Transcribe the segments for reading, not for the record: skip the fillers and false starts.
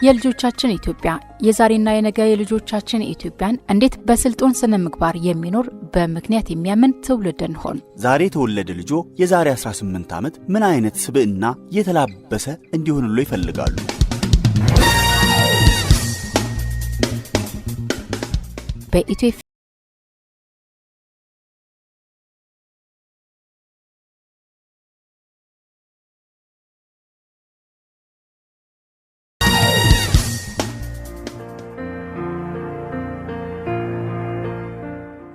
የልጆቻችን ኢትዮጵያ፣ የዛሬና የነገ የልጆቻችን ኢትዮጵያን እንዴት በስልጡን ስነ ምግባር የሚኖር፣ በምክንያት የሚያምን ትውልድ እንሆን? ዛሬ የተወለደ ልጆ የዛሬ 18 ዓመት ምን አይነት ስብዕና የተላበሰ እንዲሆንሎ ይፈልጋሉ? በኢትዮ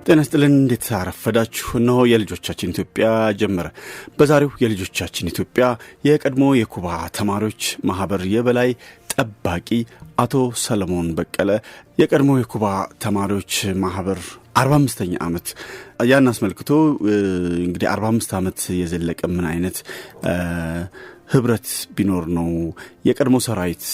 ጤና ይስጥልን፣ እንዴት አረፈዳችሁ? እነሆ የልጆቻችን ኢትዮጵያ ጀመረ። በዛሬው የልጆቻችን ኢትዮጵያ የቀድሞ የኩባ ተማሪዎች ማህበር የበላይ ጠባቂ አቶ ሰለሞን በቀለ የቀድሞ የኩባ ተማሪዎች ማህበር 45ኛ ዓመት ያን አስመልክቶ፣ እንግዲህ 45 ዓመት የዘለቀ ምን አይነት ህብረት ቢኖር ነው የቀድሞ ሰራዊት፣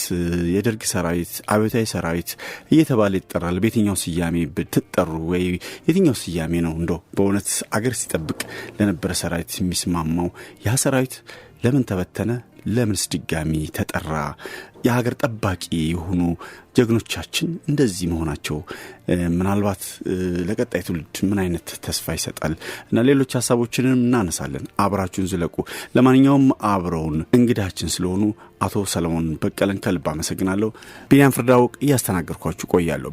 የደርግ ሰራዊት፣ አብዮታዊ ሰራዊት እየተባለ ይጠራል? በየትኛው ስያሜ ብትጠሩ ወይ የትኛው ስያሜ ነው እንዶ በእውነት አገር ሲጠብቅ ለነበረ ሰራዊት የሚስማማው? ያ ሰራዊት ለምን ተበተነ? ለምንስ ድጋሚ ተጠራ? የሀገር ጠባቂ የሆኑ ጀግኖቻችን እንደዚህ መሆናቸው ምናልባት ለቀጣይ ትውልድ ምን አይነት ተስፋ ይሰጣል? እና ሌሎች ሀሳቦችንም እናነሳለን። አብራችሁን ዝለቁ። ለማንኛውም አብረውን እንግዳችን ስለሆኑ አቶ ሰለሞን በቀለን ከልብ አመሰግናለሁ። ቢንያም ፍርዳውቅ እያስተናገርኳችሁ ቆያለሁ።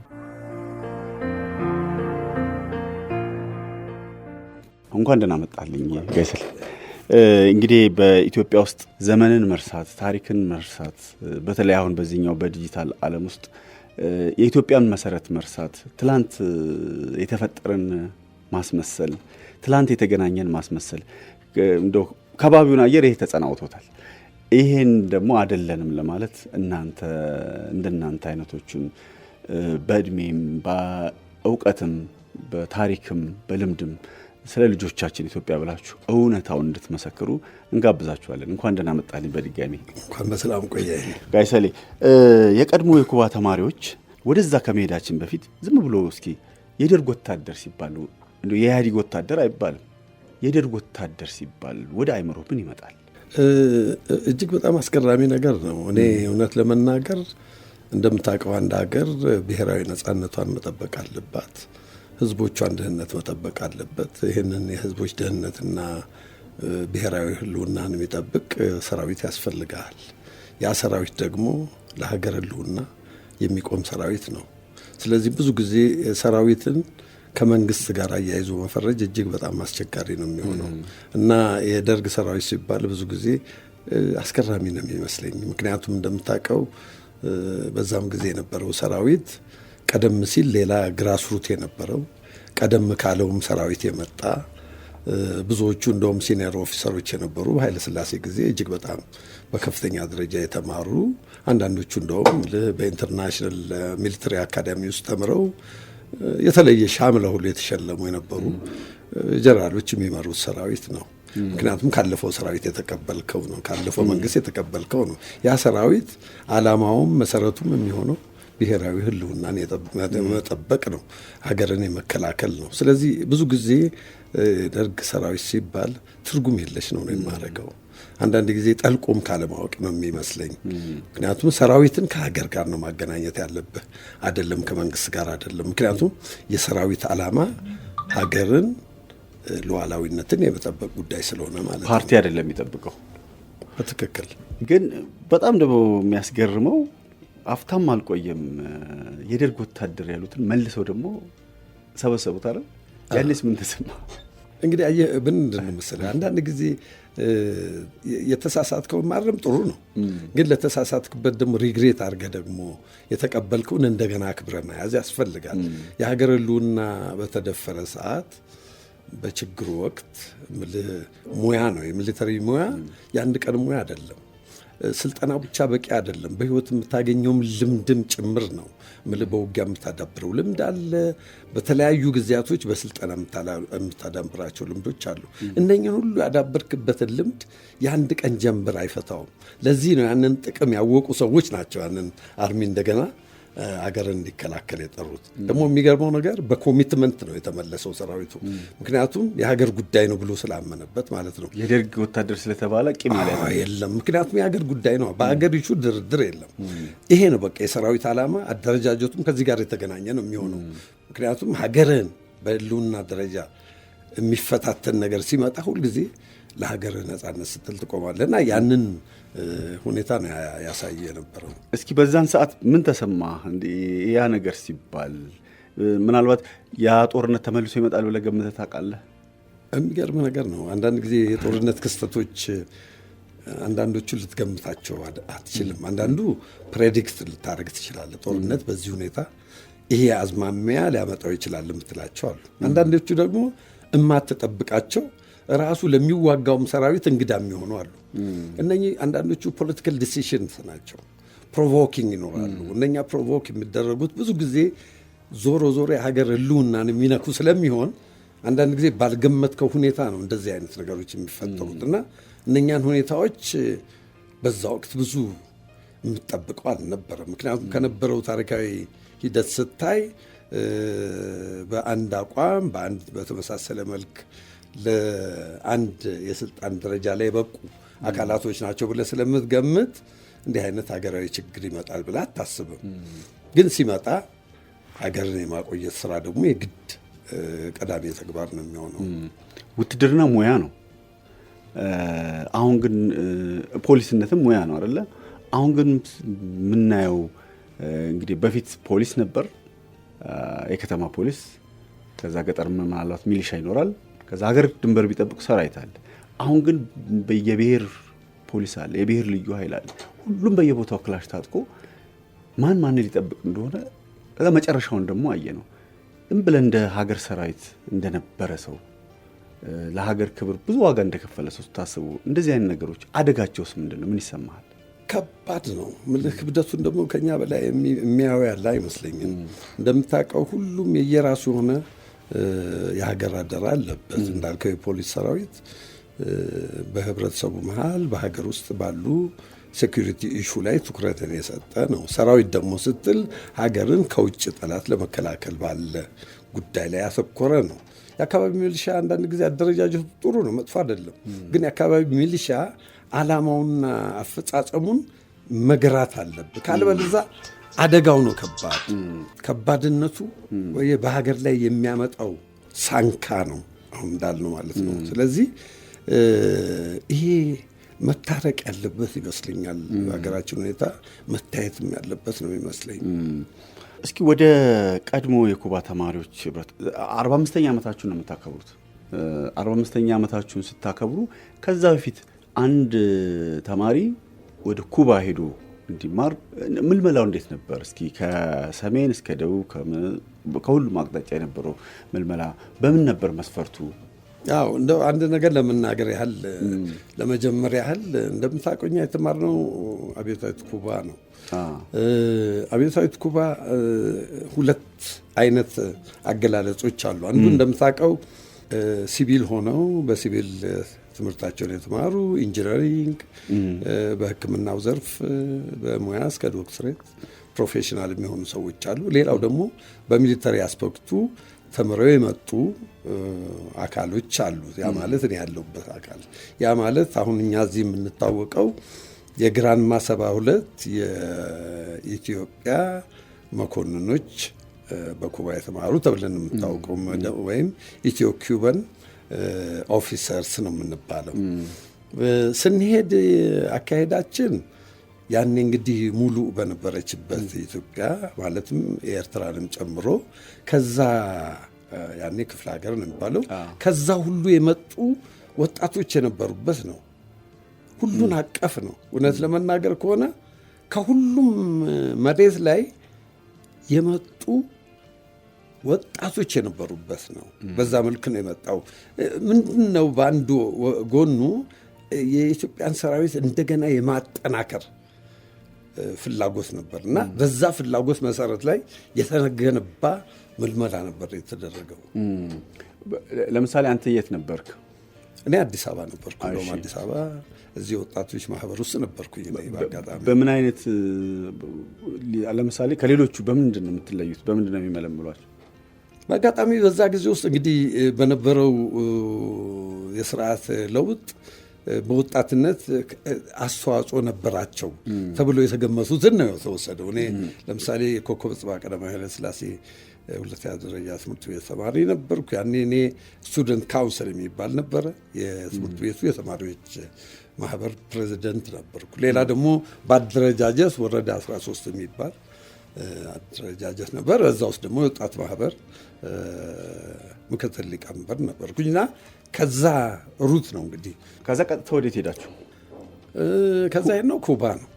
እንኳን ደህና መጣልኝ ጋይስል። እንግዲህ በኢትዮጵያ ውስጥ ዘመንን መርሳት፣ ታሪክን መርሳት፣ በተለይ አሁን በዚህኛው በዲጂታል ዓለም ውስጥ የኢትዮጵያን መሰረት መርሳት፣ ትላንት የተፈጠረን ማስመሰል፣ ትላንት የተገናኘን ማስመሰል፣ እንደው ከባቢውን አየር ይሄ ተጸናውቶታል። ይሄን ደግሞ አደለንም ለማለት እናንተ እንደናንተ አይነቶቹን በእድሜም በእውቀትም በታሪክም በልምድም ስለ ልጆቻችን ኢትዮጵያ ብላችሁ እውነታውን እንድትመሰክሩ እንጋብዛችኋለን። እንኳን ደህና መጣልኝ በድጋሚ። እንኳን በሰላም ቆየ። ጋይሰሌ፣ የቀድሞ የኩባ ተማሪዎች ወደዛ ከመሄዳችን በፊት ዝም ብሎ እስኪ የደርግ ወታደር ሲባል፣ እንደው የኢህአዴግ ወታደር አይባልም፣ የደርግ ወታደር ሲባል ወደ አይምሮ ምን ይመጣል? እጅግ በጣም አስገራሚ ነገር ነው። እኔ እውነት ለመናገር እንደምታውቀው አንድ ሀገር ብሔራዊ ነጻነቷን መጠበቅ አለባት። ህዝቦቿን ደህንነት መጠበቅ አለበት። ይህንን የህዝቦች ደህንነትና ብሔራዊ ህልውናን የሚጠብቅ ሰራዊት ያስፈልጋል። ያ ሰራዊት ደግሞ ለሀገር ህልውና የሚቆም ሰራዊት ነው። ስለዚህ ብዙ ጊዜ ሰራዊትን ከመንግስት ጋር አያይዞ መፈረጅ እጅግ በጣም አስቸጋሪ ነው የሚሆነው እና የደርግ ሰራዊት ሲባል ብዙ ጊዜ አስገራሚ ነው የሚመስለኝ። ምክንያቱም እንደምታውቀው በዛም ጊዜ የነበረው ሰራዊት ቀደም ሲል ሌላ grassroot የነበረው፣ ቀደም ካለውም ሰራዊት የመጣ፣ ብዙዎቹ እንደውም senior officer ኦች የነበሩ፣ በኃይለ ሥላሴ ጊዜ እጅግ በጣም በከፍተኛ ደረጃ የተማሩ፣ አንዳንዶቹ እንደውም በ international military academy ውስጥ ተምረው የተለየ ሻምለ ሁሉ የተሸለሙ የነበሩ ጀነራሎች የሚመሩት ሰራዊት ነው። ምክንያቱም ካለፈው ሰራዊት የተቀበልከው ነው፣ ካለፈው መንግስት የተቀበልከው ነው። ያ ሰራዊት አላማውም መሰረቱም የሚሆነው ብሔራዊ ህልውናን የመጠበቅ ነው፣ ሀገርን የመከላከል ነው። ስለዚህ ብዙ ጊዜ ደርግ ሰራዊት ሲባል ትርጉም የለሽ ነው ነው የማደርገው። አንዳንድ ጊዜ ጠልቆም ካለማወቅ ነው የሚመስለኝ። ምክንያቱም ሰራዊትን ከሀገር ጋር ነው ማገናኘት ያለብህ፣ አይደለም ከመንግስት ጋር አይደለም። ምክንያቱም የሰራዊት አላማ ሀገርን ሉዓላዊነትን የመጠበቅ ጉዳይ ስለሆነ ማለት ነው። ፓርቲ አይደለም የሚጠብቀው። በትክክል። ግን በጣም ደግሞ የሚያስገርመው አፍታም አልቆየም የደርግ ወታደር ያሉትን መልሰው ደግሞ ሰበሰቡት አይደል? ያኔስ ምን ተሰማ? እንግዲህ አየህ፣ ምንድን ነው መሰለህ፣ አንዳንድ ጊዜ የተሳሳትከውን ማረም ጥሩ ነው። ግን ለተሳሳትክበት ደግሞ regret አድርገህ ደግሞ የተቀበልከውን እንደገና አክብረህ መያዝ ያስፈልጋል። የሀገር ህልውና በተደፈረ ሰዓት፣ በችግሩ ወቅት ሙያ ነው፣ የ military ሙያ የአንድ ቀን ሙያ አይደለም። ስልጠና ብቻ በቂ አይደለም። በህይወት የምታገኘውም ልምድም ጭምር ነው። ምል በውጊያ የምታዳብረው ልምድ አለ። በተለያዩ ጊዜያቶች በስልጠና የምታዳብራቸው ልምዶች አሉ። እነኝን ሁሉ ያዳበርክበትን ልምድ የአንድ ቀን ጀንበር አይፈታውም። ለዚህ ነው ያንን ጥቅም ያወቁ ሰዎች ናቸው ያንን army እንደገና አገርን እንዲከላከል የጠሩት። ደግሞ የሚገርመው ነገር በ commitment ነው የተመለሰው ሰራዊቱ። ምክንያቱም የሀገር ጉዳይ ነው ብሎ ስላመነበት ማለት ነው። የደርግ ወታደር ስለተባለ ቂም የለም። ምክንያቱም የሀገር ጉዳይ ነው። በሀገሪቱ ድርድር የለም። ይሄ ነው በቃ የሰራዊት ዓላማ። አደረጃጀቱም ከዚህ ጋር የተገናኘ ነው የሚሆነው። ምክንያቱም ሀገርን በህልውና ደረጃ የሚፈታተን ነገር ሲመጣ ሁልጊዜ ለሀገር ነጻነት ስትል ትቆማለህ እና ያንን ሁኔታ ነው ያሳየ የነበረው። እስኪ በዛን ሰዓት ምን ተሰማህ? ያ ነገር ሲባል ምናልባት ያ ጦርነት ተመልሶ ይመጣል ብለህ ገምተህ ታውቃለህ? የሚገርም ነገር ነው። አንዳንድ ጊዜ የጦርነት ክስተቶች አንዳንዶቹ ልትገምታቸው አትችልም። አንዳንዱ predict ልታደርግ ትችላለህ። ጦርነት በዚህ ሁኔታ ይሄ አዝማሚያ ሊያመጣው ይችላል የምትላቸው አሉ። አንዳንዶቹ ደግሞ እማትጠብቃቸው ራሱ ለሚዋጋውም ሰራዊት እንግዳ የሚሆኑ አሉ። እነኚህ አንዳንዶቹ political decisions ናቸው። Provoking ይኖራሉ። እነኛ provoke የሚደረጉት ብዙ ጊዜ ዞሮ ዞሮ የሀገር ሕልውናን የሚነኩ ስለሚሆን አንዳንድ ጊዜ ባልገመትከው ሁኔታ ነው እንደዚህ አይነት ነገሮች የሚፈጠሩት እና እነኛን ሁኔታዎች በዛ ወቅት ብዙ የምጠብቀው አልነበረም። ምክንያቱም ከነበረው ታሪካዊ ሂደት ስታይ በአንድ አቋም በአንድ በተመሳሰለ መልክ ለአንድ የስልጣን ደረጃ ላይ የበቁ አካላቶች ናቸው ብለህ ስለምትገምት እንዲህ አይነት ሀገራዊ ችግር ይመጣል ብለህ አታስብም። ግን ሲመጣ ሀገርን የማቆየት ስራ ደግሞ የግድ ቀዳሚ ተግባር ነው የሚሆነው። ውትድርና ሙያ ነው። አሁን ግን ፖሊስነትም ሙያ ነው አይደለ? አሁን ግን የምናየው እንግዲህ በፊት ፖሊስ ነበር፣ የከተማ ፖሊስ፣ ከዛ ገጠር ምናልባት ሚሊሻ ይኖራል፣ ከዛ ሀገር ድንበር ቢጠብቅ ሰራዊት አለ። አሁን ግን የብሔር ፖሊስ አለ፣ የብሔር ልዩ ኃይል አለ። ሁሉም በየቦታው ክላሽ ታጥቆ ማን ማንን ሊጠብቅ እንደሆነ ከዛ መጨረሻውን ደግሞ አየ ነው። ዝም ብለህ እንደ ሀገር ሰራዊት እንደነበረ ሰው ለሀገር ክብር ብዙ ዋጋ እንደከፈለ ሰው ስታስቡ እንደዚህ አይነት ነገሮች አደጋቸውስ ምንድን ነው? ምን ይሰማሃል? ከባድ ነው። ክብደቱን ደግሞ ከኛ በላይ የሚያየው ያለ አይመስለኝም። እንደምታውቀው ሁሉም የየራሱ የሆነ የሀገር አደራ አለበት። እንዳልከው የፖሊስ ሰራዊት በህብረተሰቡ መሀል በሀገር ውስጥ ባሉ security issue ላይ ትኩረትን የሰጠ ነው። ሰራዊት ደግሞ ስትል ሀገርን ከውጭ ጠላት ለመከላከል ባለ ጉዳይ ላይ ያተኮረ ነው። የአካባቢ ሚሊሻ አንዳንድ ጊዜ አደረጃጀቱ ጥሩ ነው፣ መጥፎ አይደለም። ግን የአካባቢ ሚሊሻ ዓላማውና አፈጻጸሙን መግራት አለብህ። ካለበለዚያ አደጋው ነው ከባድ። ከባድነቱ ወይ በሀገር ላይ የሚያመጣው ሳንካ ነው አሁን እንዳልነው ማለት ነው። ስለዚህ ይሄ መታረቅ ያለበት ይመስለኛል። በሀገራችን ሁኔታ መታየትም ያለበት ነው ይመስለኝ። እስኪ ወደ ቀድሞ የኩባ ተማሪዎች ህብረት 45ኛ ዓመታችሁን ነው የምታከብሩት። 45ኛ ዓመታችሁን ስታከብሩ ከዛ በፊት አንድ ተማሪ ወደ ኩባ ሄዶ እንዲማር ምልመላው እንዴት ነበር? እስኪ ከሰሜን እስከ ደቡብ ከሁሉም አቅጣጫ የነበረው ምልመላ በምን ነበር መስፈርቱ? ያው እንደው አንድ ነገር ለመናገር ያህል ለመጀመር ያህል እንደምታውቀው እኛ የተማርነው አብዮታዊት ኩባ ነው። አብዮታዊት ኩባ ሁለት አይነት አገላለጾች አሉ። አንዱ እንደምታውቀው ሲቪል ሆነው በሲቪል ትምህርታቸውን የተማሩ engineering፣ በሕክምናው ዘርፍ በሙያ እስከ ዶክትሬት professional የሚሆኑ ሰዎች አሉ። ሌላው ደግሞ በ military aspect ኡ ተምረው የመጡ አካሎች አሉ። ያ ማለት እኔ ያለሁበት አካል ያ ማለት አሁን እኛ እዚህ የምንታወቀው የግራንማ 72 የኢትዮጵያ መኮንኖች በኩባ የተማሩ ተብለን የምታወቀው ወይም Ethio Cuban officers ነው የምንባለው። ስንሄድ አካሄዳችን ያኔ እንግዲህ ሙሉ በነበረችበት ኢትዮጵያ ማለትም የኤርትራንም ጨምሮ ከዛ ያኔ ክፍለ ሀገር ነው የሚባለው ከዛ ሁሉ የመጡ ወጣቶች የነበሩበት ነው። ሁሉን አቀፍ ነው። እውነት ለመናገር ከሆነ ከሁሉም መሬት ላይ የመጡ ወጣቶች የነበሩበት ነው። በዛ መልክ ነው የመጣው። ምንድን ነው በአንዱ ጎኑ የኢትዮጵያን ሰራዊት እንደገና የማጠናከር ፍላጎት ነበር እና በዛ ፍላጎት መሰረት ላይ የተገነባ ምልመላ ነበር የተደረገው። ለምሳሌ አንተ የት ነበርክ? እኔ አዲስ አበባ ነበርኩ። እንደውም አዲስ አበባ እዚህ ወጣቶች ማህበር ውስጥ ነበርኩኝ። በአጋጣሚ በምን አይነት፣ ለምሳሌ ከሌሎቹ በምንድን ነው የምትለዩት? በምንድን ነው የሚመለምሏቸው? በአጋጣሚ በዛ ጊዜ ውስጥ እንግዲህ በነበረው የስርዓት ለውጥ በወጣትነት አስተዋጽኦ ነበራቸው ተብሎ የተገመቱትን ነው የተወሰደው። እኔ ለምሳሌ የኮከበ ጽባህ ቀዳማዊ ኃይለሥላሴ ሁለተኛ ደረጃ ትምህርት ቤት ተማሪ ነበርኩ። ያኔ እኔ student council የሚባል ነበረ። የትምህርት ቤቱ የተማሪዎች ማህበር ፕሬዚደንት ነበርኩ። ሌላ ደግሞ በአደረጃጀት ወረዳ 13 የሚባል አደረጃጀት ነበር። እዛ ውስጥ ደግሞ የወጣት ማህበር ምክትል ሊቀመንበር ነበርኩኝ እና ከዛ route ነው እንግዲህ። ከዛ ቀጥታ ወዴት ሄዳችሁ? ከዛ ሄድነው ኩባ ነው።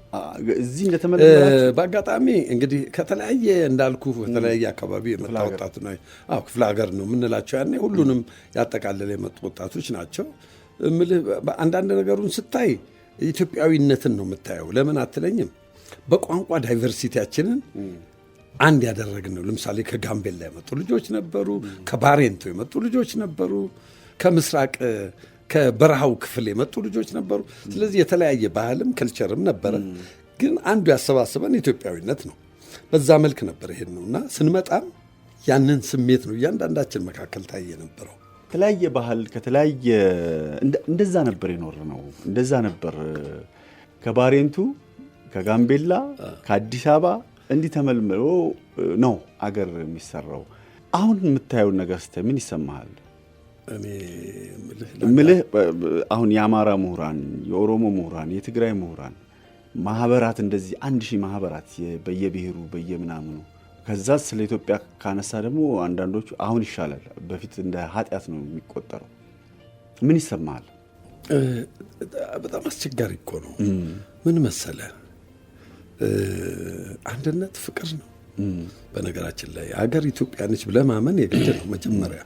እዚህ እንደተመለመላችሁ? በአጋጣሚ እንግዲህ ከተለያየ፣ እንዳልኩ ከተለያየ አካባቢ የመጣ ወጣት ነው። አዎ፣ ክፍለ ሀገር ነው የምንላቸው ያኔ ሁሉንም ያጠቃለለ የመጡ ወጣቶች ናቸው። እምልህ አንዳንድ ነገሩን ስታይ ኢትዮጵያዊነትን ነው የምታየው። ለምን አትለኝም? በቋንቋ diversity ያችንን አንድ ያደረግን ነው። ለምሳሌ ከጋምቤላ የመጡ ልጆች ነበሩ፣ ከባሬንቶ የመጡ ልጆች ነበሩ፣ ከምስራቅ ከበረሃው ክፍል የመጡ ልጆች ነበሩ። ስለዚህ የተለያየ ባህልም culture ም ነበረ። ግን አንዱ ያሰባስበን ኢትዮጵያዊነት ነው። በዛ መልክ ነበር ይሄን ነው እና ስንመጣም ያንን ስሜት ነው እያንዳንዳችን መካከል ታየ የነበረው። የተለያየ ባህል ከተለያየ እንደዛ ነበር የኖርነው። እንደዛ ነበር፣ ከባሬንቱ፣ ከጋምቤላ፣ ከአዲስ አበባ እንዲህ ተመልምሎ ነው አገር የሚሰራው። አሁን የምታየውን ነገር ስታይ ምን ይሰማሃል? እኔ ምልህ አሁን የአማራ ምሁራን፣ የኦሮሞ ምሁራን፣ የትግራይ ምሁራን ማህበራት፣ እንደዚህ 1000 ማህበራት በየብሔሩ በየምናምኑ፣ ከዛ ስለ ኢትዮጵያ ካነሳ ደግሞ አንዳንዶቹ አሁን ይሻላል፣ በፊት እንደ ኃጢአት ነው የሚቆጠረው። ምን ይሰማሃል? በጣም አስቸጋሪ እኮ ነው። ምን መሰለ፣ አንድነት ፍቅር ነው። በነገራችን ላይ ሀገር ኢትዮጵያ ነች ብለህ ማመን የግድ ነው። መጀመሪያ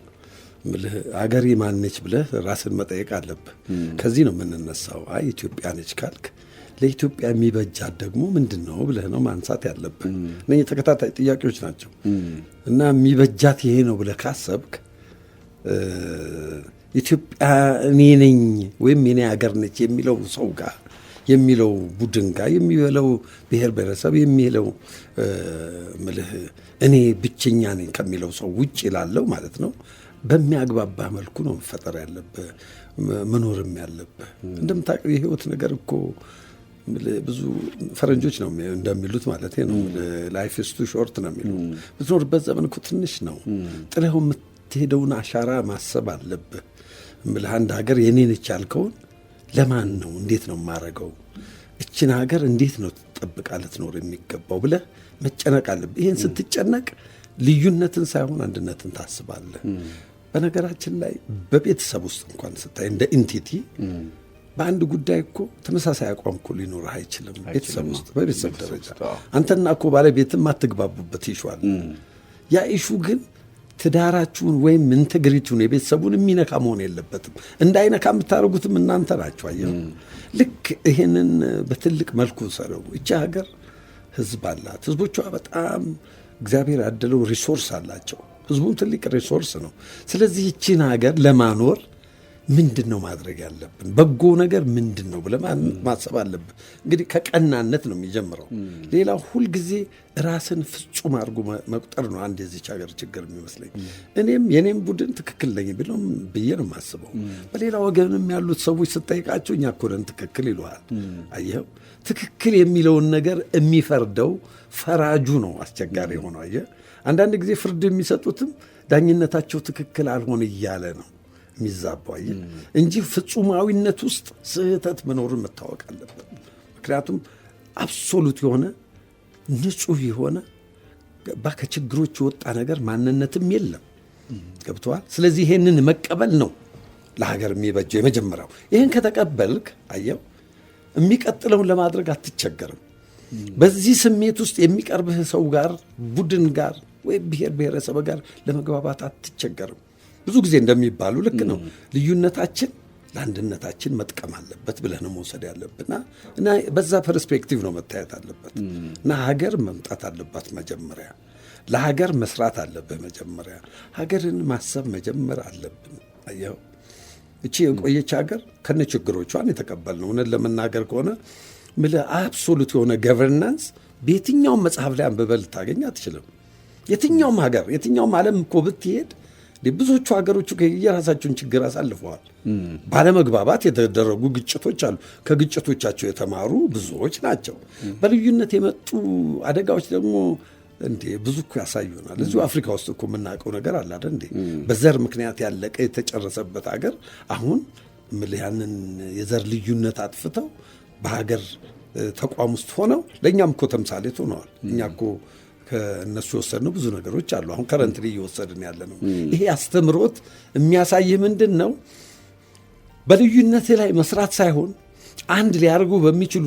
አገሬ ማነች ብለህ ራስን መጠየቅ አለብህ። ከዚህ ነው የምንነሳው። አይ ኢትዮጵያ ነች ካልክ ለኢትዮጵያ የሚበጃት ደግሞ ምንድን ነው ብለህ ነው ማንሳት ያለብህ። እነኚህ ተከታታይ ጥያቄዎች ናቸው እና የሚበጃት ይሄ ነው ብለህ ካሰብክ፣ ኢትዮጵያ እኔ ነኝ ወይም የኔ ሀገር ነች የሚለው ሰው ጋር፣ የሚለው ቡድን ጋር፣ የሚለው ብሔር ብሔረሰብ፣ የሚለው ምልህ እኔ ብቸኛ ነኝ ከሚለው ሰው ውጭ ላለው ማለት ነው፣ በሚያግባባ መልኩ ነው መፈጠር ያለብህ፣ መኖርም ያለብህ። እንደምታውቀው የህይወት ነገር እኮ ብዙ ፈረንጆች ነው እንደሚሉት ማለት ነው፣ life is too short ነው የሚሉ። ብትኖርበት ዘመን እኮ ትንሽ ነው። ጥለኸው የምትሄደውን አሻራ ማሰብ አለብህ። እምልህ አንድ ሀገር የኔ ነች ያልከውን ለማን ነው፣ እንዴት ነው የማረገው፣ እችን ሀገር እንዴት ነው ጠብቃ ልትኖር የሚገባው ብለህ መጨነቅ አለብህ። ይህን ስትጨነቅ ልዩነትን ሳይሆን አንድነትን ታስባለህ። በነገራችን ላይ በቤተሰብ ውስጥ እንኳን ስታይ እንደ entity በአንድ ጉዳይ እኮ ተመሳሳይ አቋም እኮ ሊኖርህ አይችልም። ቤተሰብ ውስጥ በቤተሰብ ደረጃ አንተና እኮ ባለቤትም የማትግባቡበት issue አለ። ያ issue ግን ትዳራችሁን ወይም integrity ውን የቤተሰቡን የሚነካ መሆን የለበትም። እንዳይነካ የምታደርጉትም እናንተ ናችሁ። አየህ፣ ልክ ይሄንን በትልቅ መልኩ ሰረው እቺ ሀገር ህዝብ አላት። ህዝቦቿ በጣም እግዚአብሔር ያደለው resource አላቸው። ህዝቡም ትልቅ resource ነው። ስለዚህ ይቺን ሀገር ለማኖር ምንድን ነው ማድረግ ያለብን? በጎ ነገር ምንድን ነው ብለህ ማሰብ አለብን። እንግዲህ ከቀናነት ነው የሚጀምረው። ሌላው ሁልጊዜ ራስን ፍጹም አድርጎ መቁጠር ነው አንድ የዚች ሀገር ችግር የሚመስለኝ። እኔም የኔም ቡድን ትክክል ነኝ ብሎም ብዬ ነው የማስበው። በሌላ ወገንም ያሉት ሰዎች ስጠይቃቸው እኛ እኮ ነን ትክክል ይሉሃል። አየኸው፣ ትክክል የሚለውን ነገር የሚፈርደው ፈራጁ ነው አስቸጋሪ የሆነው። አየህ፣ አንዳንድ ጊዜ ፍርድ የሚሰጡትም ዳኝነታቸው ትክክል አልሆን እያለ ነው የሚዛባው። አየህ፣ እንጂ ፍጹማዊነት ውስጥ ስህተት መኖሩን መታወቅ አለበት። ምክንያቱም absolute የሆነ፣ ንጹህ የሆነ፣ ከችግሮች የወጣ ነገር ማንነትም የለም። ገብቶሃል። ስለዚህ ይሄንን መቀበል ነው ለሀገር የሚበጀው የመጀመሪያው። ይህን ከተቀበልክ አየው የሚቀጥለውን ለማድረግ አትቸገርም። በዚህ ስሜት ውስጥ የሚቀርብህ ሰው ጋር፣ ቡድን ጋር ወይም ብሔር ብሔረሰብ ጋር ለመግባባት አትቸገርም። ብዙ ጊዜ እንደሚባሉ ልክ ነው። ልዩነታችን ለአንድነታችን መጥቀም አለበት ብለህ ነው መውሰድ ያለብና እና በዛ perspective ነው መታየት አለበት እና ሀገር መምጣት አለባት መጀመሪያ። ለሀገር መስራት አለብህ መጀመሪያ። ሀገርን ማሰብ መጀመር አለብን። አየኸው፣ እቺ የቆየች ሀገር ከነ ችግሮቿን የተቀበልነው፣ እውነት ለመናገር ከሆነ ምልህ absolute የሆነ governance በየትኛውም መጽሐፍ ላይ አንብበህ ልታገኝ አትችልም። የትኛውም ሀገር፣ የትኛውም ዓለም እኮ ብትሄድ ብዙዎቹ ሀገሮች የራሳቸውን ችግር አሳልፈዋል። ባለመግባባት የተደረጉ ግጭቶች አሉ። ከግጭቶቻቸው የተማሩ ብዙዎች ናቸው። በልዩነት የመጡ አደጋዎች ደግሞ እንዴ ብዙ እኮ ያሳዩናል። እዚሁ አፍሪካ ውስጥ እኮ የምናውቀው ነገር አለ አይደል እንዴ? በዘር ምክንያት ያለቀ የተጨረሰበት ሀገር አሁን እምልህ ያንን የዘር ልዩነት አጥፍተው በሀገር ተቋም ውስጥ ሆነው ለእኛም እኮ ተምሳሌት ሆነዋል። እኛ እኮ ከእነሱ የወሰድነው ብዙ ነገሮች አሉ። አሁን currently እየወሰድን ያለ ነው። ይሄ አስተምሮት የሚያሳይህ ምንድን ነው? በልዩነት ላይ መስራት ሳይሆን አንድ ሊያደርጉ በሚችሉ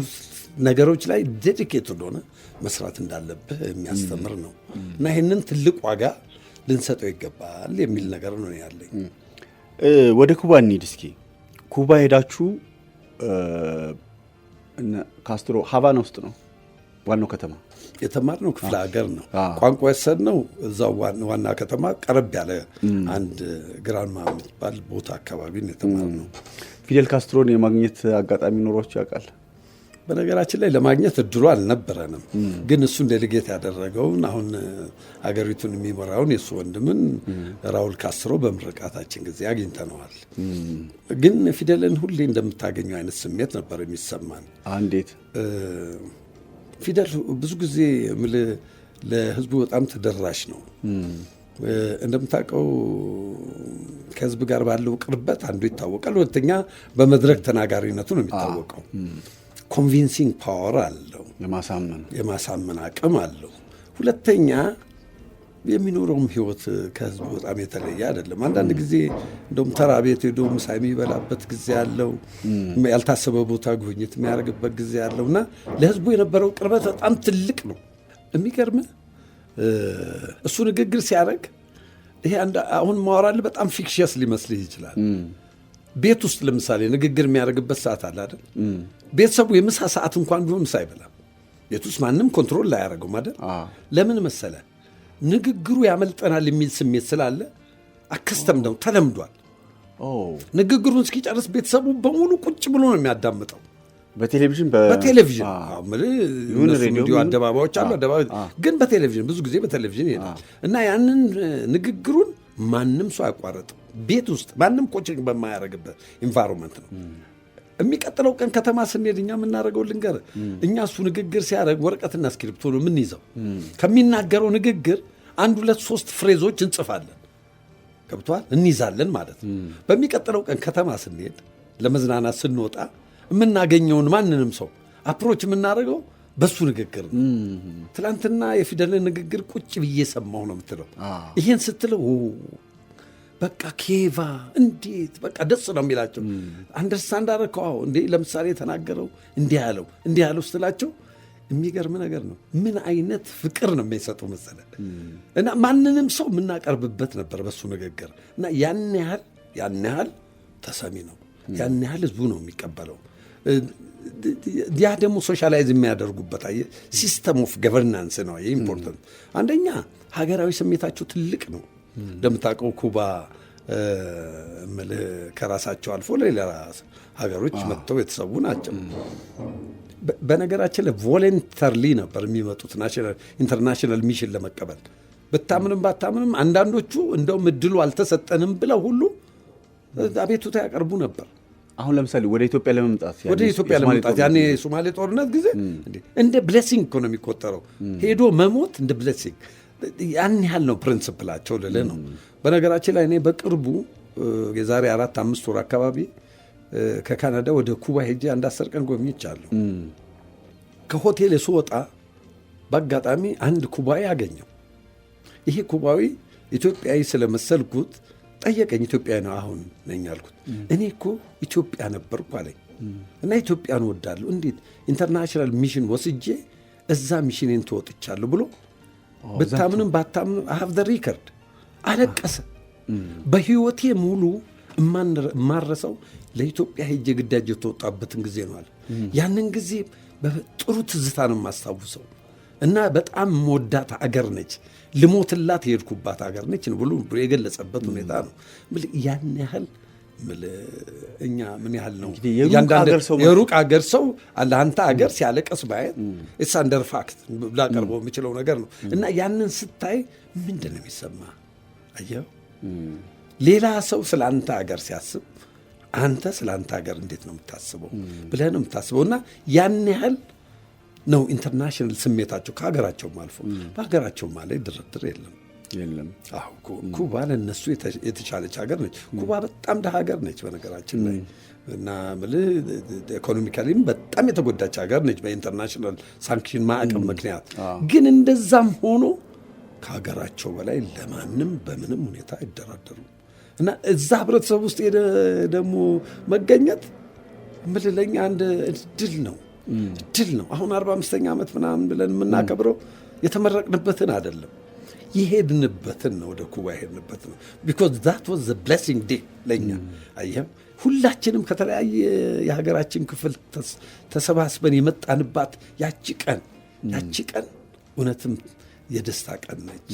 ነገሮች ላይ dedicated ሆነህ መስራት እንዳለብህ የሚያስተምር ነው እና ይህንን ትልቅ ዋጋ ልንሰጠው ይገባል የሚል ነገር ነው ያለኝ። ወደ ኩባ እንሂድ እስኪ። ኩባ ሄዳችሁ ካስትሮ ሀቫና ውስጥ ነው ዋናው ከተማ። የተማርነው ክፍለ ሀገር ነው። ቋንቋ የወሰድነው እዛው ዋና ከተማ ቀረብ ያለ አንድ ግራንማ የሚባል ቦታ አካባቢ ነው የተማርነው። ፊደል ካስትሮን የማግኘት አጋጣሚ ኖሯችሁ ያውቃል? በነገራችን ላይ ለማግኘት እድሉ አልነበረንም። ግን እሱን delegate ያደረገውን፣ አሁን ሀገሪቱን የሚመራውን የእሱ ወንድምን ራውል ካስትሮ በምርቃታችን ጊዜ አግኝተነዋል። ግን ፊደልን ሁሌ እንደምታገኘው አይነት ስሜት ነበር የሚሰማን። እንዴት? ፊደል ብዙ ጊዜ ለህዝቡ በጣም ተደራሽ ነው። እንደምታውቀው ከህዝብ ጋር ባለው ቅርበት አንዱ ይታወቃል። ሁለተኛ በመድረክ ተናጋሪነቱ ነው የሚታወቀው። Convincing power አለው። የማሳመን የማሳመን አቅም አለው። ሁለተኛ የሚኖረውም ህይወት ከህዝቡ በጣም የተለየ አይደለም። አንዳንድ ጊዜ እንደውም ተራ ቤት ሄዶ ምሳ የሚበላበት ጊዜ አለው። ያልታሰበ ቦታ ጉብኝት የሚያደርግበት ጊዜ አለው እና ለህዝቡ የነበረው ቅርበት በጣም ትልቅ ነው። የሚገርምህ እሱ ንግግር ሲያደርግ፣ ይሄ አሁን ማወራልህ በጣም fictitious ሊመስልህ ይችላል። ቤት ውስጥ ለምሳሌ ንግግር የሚያደርግበት ሰዓት አለ አይደል? ቤተሰቡ የምሳ ሰዓት እንኳን ቢሆን ምሳ አይበላም። ቤት ውስጥ ማንም control ላያደርገውም አይደል? ለምን መሰለ? ንግግሩ ያመልጠናል የሚል ስሜት ስላለ accustomed ነው፣ ተለምዷል። ንግግሩን እስኪጨርስ ቤተሰቡ በሙሉ ቁጭ ብሎ ነው የሚያዳምጠው። በቴሌቪዥን? በቴሌቪዥን እንዲሁ አደባባዮች አሉ። አደባባይ ግን በቴሌቪዥን፣ ብዙ ጊዜ በቴሌቪዥን ይሄዳል እና ያንን ንግግሩን ማንም ሰው አያቋረጥም። ቤት ውስጥ ማንም coaching በማያደርግበት environment ነው። የሚቀጥለው ቀን ከተማ ስንሄድ እኛ የምናደርገው ልንገርህ፣ እኛ እሱ ንግግር ሲያደርግ ወረቀትና እስክሪብቶ ነው የምንይዘው። ከሚናገረው ንግግር አንድ ሁለት ሶስት phrase ኦች እንጽፋለን። ገብቶሃል? እንይዛለን ማለት ነው። በሚቀጥለው ቀን ከተማ ስንሄድ፣ ለመዝናናት ስንወጣ የምናገኘውን ማንንም ሰው approach የምናደርገው በሱ ንግግር ነው። ትላንትና የፊደልን ንግግር ቁጭ ብዬ ሰማሁ ነው የምትለው። ይሄን ስትለው በቃ ኬቫ እንዴት በቃ ደስ ነው የሚላቸው። Understand አደረግከው? አዎ። እንዴ ለምሳሌ የተናገረው እንዲህ ያለው እንዲህ ያለው ስትላቸው የሚገርም ነገር ነው። ምን አይነት ፍቅር ነው የሚሰጡ መሰለህ። እና ማንንም ሰው የምናቀርብበት ነበር በሱ ንግግር እና ያን ያህል ተሰሚ ነው። ያን ያህል ህዝቡ ነው የሚቀበለው። ያ ደግሞ socialize የሚያደርጉበት system of governance ነው important። አንደኛ ሀገራዊ ስሜታቸው ትልቅ ነው። እንደምታውቀው ኩባ እምልህ ከራሳቸው አልፎ ለሌላ ሀገሮች መጥተው የተሰዉ ናቸው። በነገራችን ላይ voluntarily ነበር የሚመጡት international mission ለመቀበል። ብታምንም ባታምንም አንዳንዶቹ እንደውም እድሉ አልተሰጠንም ብለው ሁሉ አቤቱታ ያቀርቡ ነበር። አሁን ለምሳሌ ወደ ኢትዮጵያ ለመምጣት ወደ ኢትዮጵያ ለመምጣት ያኔ የሶማሌ ጦርነት ጊዜ እንደ blessing እኮ ነው የሚቆጠረው። ሄዶ መሞት እንደ blessing፣ ያን ያህል ነው principle ኣቸው ልልህ ነው። በነገራችን ላይ እኔ በቅርቡ የዛሬ 4-5 ወር አካባቢ ከካናዳ ወደ ኩባ ሄጄ አንድ 10 ቀን ጎብኝቻለሁ። ከሆቴል ስወጣ በአጋጣሚ አንድ ኩባዊ አገኘሁ። ይሄ ኩባዊ ኢትዮጵያዊ ስለመሰልኩት ጠየቀኝ። ኢትዮጵያዊ ነው አሁን ነኝ አልኩት። እኔ እኮ ኢትዮጵያ ነበርኩ አለኝ እና ኢትዮጵያን እወዳለሁ። እንዴት international mission ወስጄ እዛ mission ኤን ተወጥቻለሁ ብሎ፣ ብታምንም ባታምንም I have the record፣ አለቀሰ። በህይወቴ ሙሉ የማረሰው ለኢትዮጵያ ሄጄ ግዳጅ የተወጣበትን ጊዜ ነው አለ። ያንን ጊዜ ጥሩ ትዝታ ነው የማስታውሰው እና በጣም የምወዳት አገር ነች፣ ልሞትላት የሄድኩባት አገር ነች ብሎ የገለጸበት ሁኔታ ነው። ያን ያህል እኛ ምን ያህል ነው የሩቅ አገር ሰው ለአንተ አገር ሲያለቅስ ማየት it's another fact ላቀርበው የምችለው ነገር ነው። እና ያንን ስታይ ምንድን ነው የሚሰማ? አየኸው፣ ሌላ ሰው ስለ አንተ ሀገር ሲያስብ አንተ ስለ አንተ ሀገር እንዴት ነው የምታስበው ብለህ ነው የምታስበው። እና ያን ያህል ነው international ስሜታቸው ከሀገራቸውም አልፎ። በሀገራቸውም ላይ ድርድር የለም። የለም። አዎ፣ ኩባ ለእነሱ የተሻለች ሀገር ነች። ኩባ በጣም ደሃ ሀገር ነች በነገራችን ላይ፣ እና ምልህ economically ም በጣም የተጎዳች ሀገር ነች በ international sanction ማዕቀብ ምክንያት። ግን እንደዛም ሆኖ ከሀገራቸው በላይ ለማንም በምንም ሁኔታ አይደራደሩም። እና እዛ ህብረተሰብ ውስጥ ሄደ ደግሞ መገኘት ምልህ ለኛ አንድ እድል ነው፣ እድል ነው። አሁን 45ኛ ዓመት ምናምን ብለን የምናከብረው የተመረቅንበትን አይደለም፣ የሄድንበትን ነው። ወደ ኩባ የሄድንበት ነው። Because that was the blessing day ለእኛ። አየህ፣ ሁላችንም ከተለያየ የሀገራችን ክፍል ተሰባስበን የመጣንባት ያቺ ቀን እውነትም የደስታ ቀን ነች።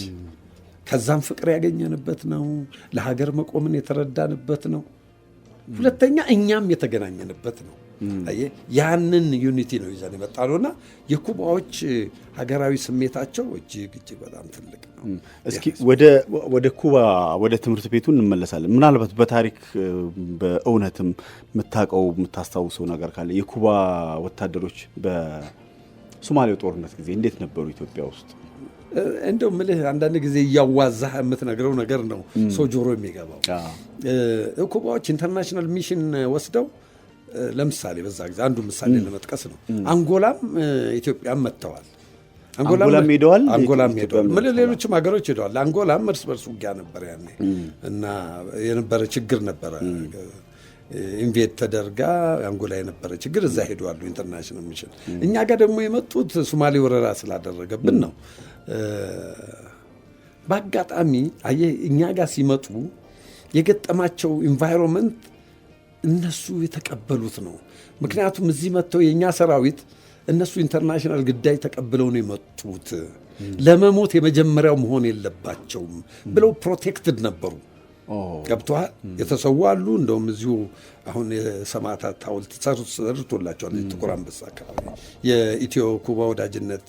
ከዛም ፍቅር ያገኘንበት ነው። ለሀገር መቆምን የተረዳንበት ነው። ሁለተኛ እኛም የተገናኘንበት ነው። አየህ፣ ያንን unity ነው ይዘን የመጣ ነው። እና የኩባዎች ሀገራዊ ስሜታቸው እጅግ እጅግ በጣም ትልቅ ነው። እስኪ ወደ ኩባ ወደ ትምህርት ቤቱ እንመለሳለን። ምናልባት በታሪክ በእውነትም የምታውቀው የምታስታውሰው ነገር ካለ የኩባ ወታደሮች በሶማሌው ጦርነት ጊዜ እንዴት ነበሩ ኢትዮጵያ ውስጥ? እንደው ምልህ አንዳንድ ጊዜ እያዋዛህ የምትነግረው ነገር ነው ሰው ጆሮ የሚገባው። ኩባዎች international mission ወስደው፣ ለምሳሌ በዛ ጊዜ አንዱ ምሳሌ ለመጥቀስ ነው። አንጎላም ኢትዮጵያም መጥተዋል። አንጎላም ሄደዋል፣ አንጎላም ሄደዋል። ምን ሌሎችም ሀገሮች ሄደዋል። አንጎላም እርስ በርስ ውጊያ ነበር ያኔ እና የነበረ ችግር ነበረ። Invade ተደርጋ አንጎላ የነበረ ችግር፣ እዛ ሄደዋሉ international mission። እኛ ጋር ደግሞ የመጡት ሶማሌ ወረራ ስላደረገብን ነው። በአጋጣሚ አየህ፣ እኛ ጋር ሲመጡ የገጠማቸው environment እነሱ የተቀበሉት ነው። ምክንያቱም እዚህ መጥተው የእኛ ሰራዊት እነሱ international ግዳጅ ተቀብለው ነው የመጡት፣ ለመሞት የመጀመሪያው መሆን የለባቸውም ብለው protected ነበሩ። ገብቶሃል? የተሰዉ አሉ። እንደውም እዚሁ አሁን የሰማዕታት ሐውልት ሰርቶላቸዋል። ጥቁር አንበሳ አካባቢ የኢትዮ ኩባ ወዳጅነት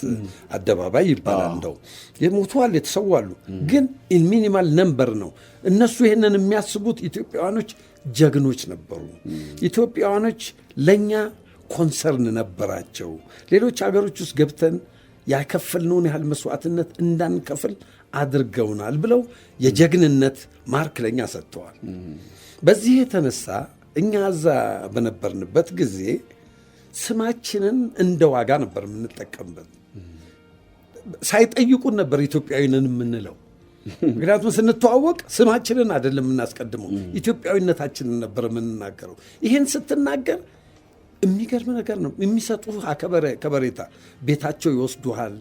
አደባባይ ይባላል። እንደው የሞቱ አሉ፣ የተሰዉ አሉ። ግን in minimal number ነው። እነሱ ይህንን የሚያስቡት ኢትዮጵያውያኖች ጀግኖች ነበሩ። ኢትዮጵያውያኖች ለእኛ concern ነበራቸው። ሌሎች ሀገሮች ውስጥ ገብተን ያከፈልነውን ያህል መስዋዕትነት እንዳንከፍል አድርገውናል ብለው የጀግንነት mark ለእኛ ሰጥተዋል። በዚህ የተነሳ እኛ እዛ በነበርንበት ጊዜ ስማችንን እንደ ዋጋ ነበር የምንጠቀምበት። ሳይጠይቁን ነበር ኢትዮጵያዊ ነን የምንለው። ምክንያቱም ስንተዋወቅ ስማችንን አይደለም የምናስቀድመው፣ ኢትዮጵያዊነታችንን ነበር የምንናገረው። ይህን ስትናገር የሚገርም ነገር ነው የሚሰጡህ ከበሬታ። ቤታቸው ይወስዱሃል።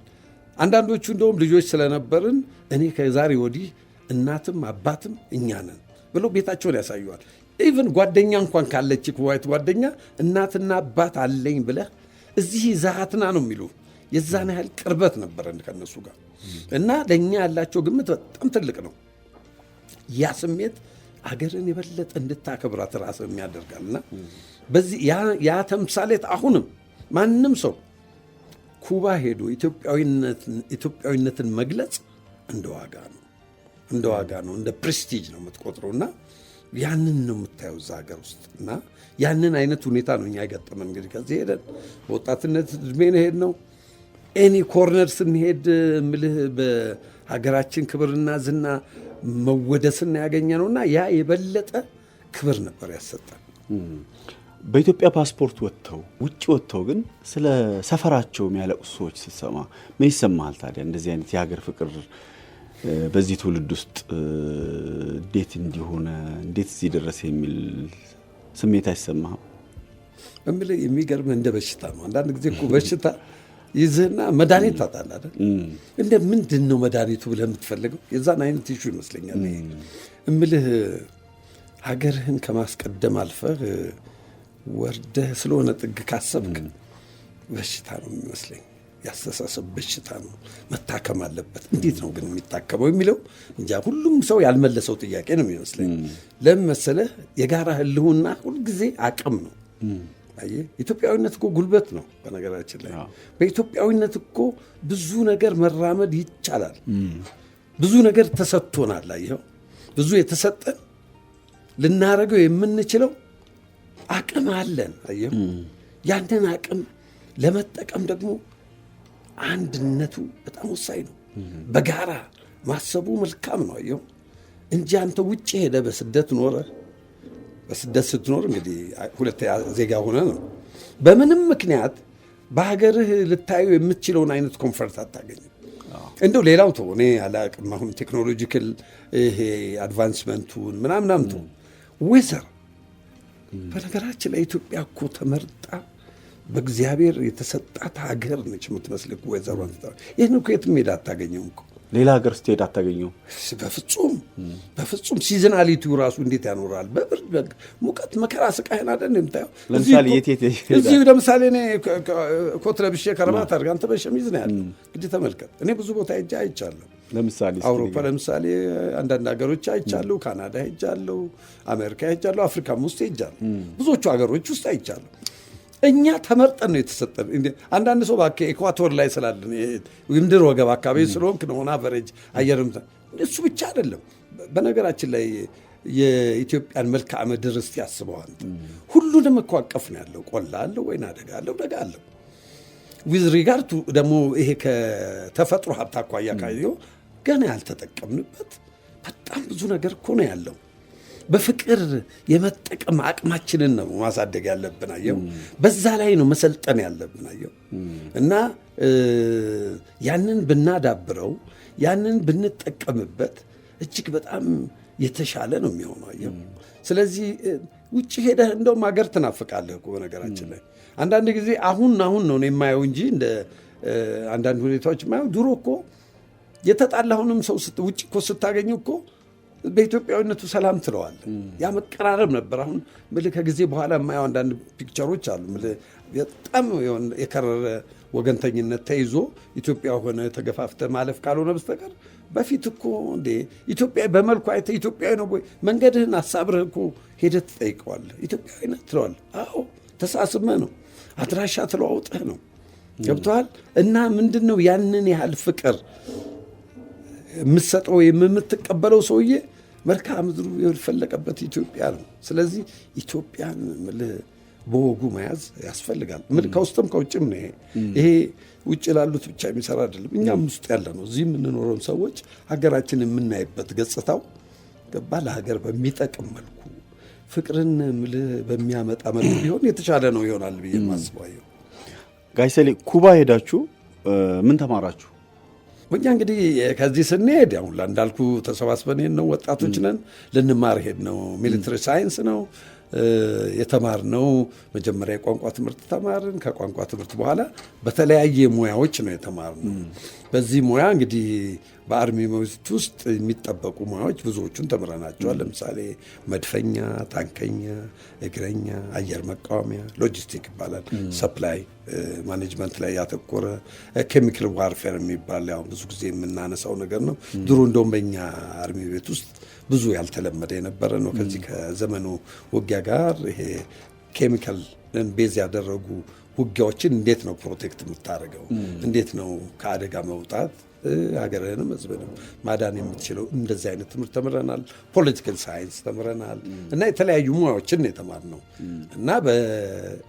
አንዳንዶቹ እንደውም ልጆች ስለነበርን እኔ ከዛሬ ወዲህ እናትም አባትም እኛ ነን ብለው ቤታቸውን ያሳዩሃል። Even ጓደኛ እንኳን ካለች ኩባዊት ጓደኛ እናትና አባት አለኝ ብለህ እዚህ ይዘሃትና ነው የሚሉ። የዛን ያህል ቅርበት ነበረን ከነሱ ጋር እና ለእኛ ያላቸው ግምት በጣም ትልቅ ነው። ያ ስሜት አገርን የበለጠ እንድታከብራት ራስህ የሚያደርጋል። እና በዚህ ያ ተምሳሌት አሁንም ማንም ሰው ኩባ ሄዶ ኢትዮጵያዊነትን መግለጽ እንደ ዋጋ ነው፣ እንደ ዋጋ ነው፣ እንደ prestige ነው የምትቆጥረው። እና ያንን ነው የምታየው እዛ ሀገር ውስጥ። እና ያንን አይነት ሁኔታ ነው እኛ የገጠመን። እንግዲህ ከዚህ ሄደን በወጣትነት እድሜ ነው የሄድነው። Any corner ስንሄድ ምልህ በሀገራችን ክብርና ዝና መወደስና ያገኘ ነው እና ያ የበለጠ ክብር ነበር ያሰጠን። በኢትዮጵያ ፓስፖርት ወጥተው፣ ውጭ ወጥተው ግን ስለ ሰፈራቸው የሚያለቅሱ ሰዎች ስትሰማ ምን ይሰማሃል ታዲያ? እንደዚህ አይነት የሀገር ፍቅር በዚህ ትውልድ ውስጥ እንዴት እንዲሆነ፣ እንዴት እዚህ ደረሰ የሚል ስሜት አይሰማህም? እምልህ የሚገርምህ እንደ በሽታ ነው። አንዳንድ ጊዜ እኮ በሽታ ይዝህና መድኃኒት ታጣለህ አይደል? እንደ ምንድን ነው መድኃኒቱ ብለህ የምትፈልገው የዛን አይነት issue ይመስለኛል። ይሄ እምልህ ሀገርህን ከማስቀደም አልፈህ ወርደህ ስለሆነ ጥግ ካሰብክ በሽታ ነው የሚመስለኝ። የአስተሳሰብ በሽታ ነው፣ መታከም አለበት። እንዴት ነው ግን የሚታከመው የሚለው እንጃ፣ ሁሉም ሰው ያልመለሰው ጥያቄ ነው የሚመስለኝ። ለምን መሰለህ? የጋራ ህልውና ሁልጊዜ አቅም ነው። አየህ፣ ኢትዮጵያዊነት እኮ ጉልበት ነው። በነገራችን ላይ በኢትዮጵያዊነት እኮ ብዙ ነገር መራመድ ይቻላል። ብዙ ነገር ተሰጥቶናል። አየኸው፣ ብዙ የተሰጠን ልናደርገው የምንችለው አቅም አለን። አየኸው፣ ያንን አቅም ለመጠቀም ደግሞ አንድነቱ በጣም ወሳኝ ነው። በጋራ ማሰቡ መልካም ነው። አየኸው እንጂ አንተ ውጭ ሄደህ በስደት ኖረ፣ በስደት ስትኖር እንግዲህ ሁለተኛ ዜጋ ሆነ ነው። በምንም ምክንያት በሀገርህ ልታዩ የምትችለውን አይነት comfort አታገኝም። እንደው ሌላው ተው፣ እኔ አላቅም። አሁን technological ይሄ advancement ኡን ምናምናም ተው፣ weather በነገራችን ላይ ኢትዮጵያ እኮ ተመርጣ በእግዚአብሔር የተሰጣት ሀገር ነች የምትመስል እኮ weather ሯን። ይህን እኮ የትም ሄደህ አታገኘውም እኮ። ሌላ ሀገር ስትሄድ አታገኘው። በፍጹም በፍጹም። Seasonality ው ራሱ እንዴት ያኖራል? በብርድ፣ ሙቀት፣ መከራ ስቃይን አይደል የምታየው? ለምሳሌ የት የት? እዚሁ ለምሳሌ እኔ ኮት ለብሼ ከረባት አድርገህ አንተ በሸሚዝ ነው ያለው። እንግዲህ ተመልከት። እኔ ብዙ ቦታ ሄጄ አይቻለሁ። ለምሳሌ? አውሮፓ ለምሳሌ አንዳንድ ሀገሮች አይቻለሁ። ካናዳ ሄጃለሁ፣ አሜሪካ ሄጃለሁ፣ አፍሪካም ውስጥ ሄጃለሁ። ብዙዎቹ ሀገሮች ውስጥ አይቻለሁ። እኛ ተመርጠን ነው የተሰጠን። አንዳንድ ሰው እባክህ equator ላይ ስላለን ምድር ወገብ አካባቢ ስለሆንክ ነው average አየርም፣ እሱ ብቻ አይደለም። በነገራችን ላይ የኢትዮጵያን መልክዓ ምድር እስቲ ያስበው አንተ። ሁሉንም እኮ አቀፍ ነው ያለው። ቆላ አለው፣ ወይና ደጋ አለው፣ ደጋ አለው። With regard to ደግሞ ይሄ ከተፈጥሮ ሀብት አኳያ ካየው ገና ያልተጠቀምንበት በጣም ብዙ ነገር እኮ ነው ያለው። በፍቅር የመጠቀም አቅማችንን ነው ማሳደግ ያለብን። አየው፣ በዛ ላይ ነው መሰልጠን ያለብን። አየው፣ እና ያንን ብናዳብረው፣ ያንን ብንጠቀምበት እጅግ በጣም የተሻለ ነው የሚሆነው። አየው፣ ስለዚህ ውጭ ሄደህ እንደውም ሀገር ትናፍቃለህ እኮ። በነገራችን ላይ አንዳንድ ጊዜ አሁን አሁን ነው የማየው እንጂ እንደ አንዳንድ ሁኔታዎች የማየው፣ ድሮ እኮ የተጣላሁንም ሰው ውጭ እኮ ስታገኘው እኮ በኢትዮጵያዊነቱ ሰላም ትለዋለህ። ያ መቀራረብ ነበር። አሁን ምልህ ከጊዜ በኋላ የማየው አንዳንድ picture ኦች አሉ። ምልህ በጣም የከረረ ወገንተኝነት ተይዞ ኢትዮጵያ ሆነ ተገፋፍተ ማለፍ ካልሆነ በስተቀር በፊት እኮ እንዴ ኢትዮጵያ በመልኩ አይተህ ኢትዮጵያዊ ነው ወይ መንገድህን አሳብረህ እኮ ሄደህ ትጠይቀዋለህ። ኢትዮጵያዊ ነህ ትለዋለህ። አዎ፣ ተሳስመህ ነው፣ አድራሻ ተለዋውጠህ ነው። ገብቶሃል? እና ምንድን ነው ያንን ያህል ፍቅር የምትሰጠው ወይም የምትቀበለው ሰውዬ መልክዓ ምድሩ የፈለቀበት ኢትዮጵያ ነው። ስለዚህ ኢትዮጵያን ምልህ በወጉ መያዝ ያስፈልጋል። ከውስጥም ከውጭም ነው። ይሄ ውጭ ላሉት ብቻ የሚሰራ አይደለም። እኛም ውስጥ ያለ ነው። እዚህ የምንኖረውን ሰዎች ሀገራችን የምናይበት ገጽታው ገባ ለሀገር በሚጠቅም መልኩ፣ ፍቅርን ምልህ በሚያመጣ መልኩ ቢሆን የተሻለ ነው ይሆናል ብዬ የማስበው። ጋሽ ሰሌ፣ ኩባ ሄዳችሁ ምን ተማራችሁ? እኛ እንግዲህ ከዚህ ስንሄድ ያው እንዳልኩ ተሰባስበን ሄድ ነው፣ ወጣቶች ነን፣ ልንማር ሄድ ነው። Military science ነው የተማርነው። መጀመሪያ የቋንቋ ትምህርት ተማርን። ከቋንቋ ትምህርት በኋላ በተለያየ ሙያዎች ነው የተማርነው። በዚህ ሙያ እንግዲህ በ army ውስጥ የሚጠበቁ ሙያዎች ብዙዎቹን ተምረናቸዋል። ለምሳሌ መድፈኛ፣ ታንከኛ፣ እግረኛ፣ አየር መቃወሚያ፣ ሎጂስቲክ ይባላል፣ supply management ላይ ያተኮረ፣ chemical warfare የሚባል ያው ብዙ ጊዜ የምናነሳው ነገር ነው። ድሮ እንደውም በእኛ army ቤት ውስጥ ብዙ ያልተለመደ የነበረ ነው። ከዚህ ከዘመኑ ውጊያ ጋር ይሄ chemical base ያደረጉ ውጊያዎችን እንዴት ነው protect የምታደርገው? እንዴት ነው ከአደጋ መውጣት ሀገርህንም ሕዝብንም ማዳን የምትችለው? እንደዚህ አይነት ትምህርት ተምረናል። Political science ተምረናል እና የተለያዩ ሙያዎችን ነው የተማርነው እና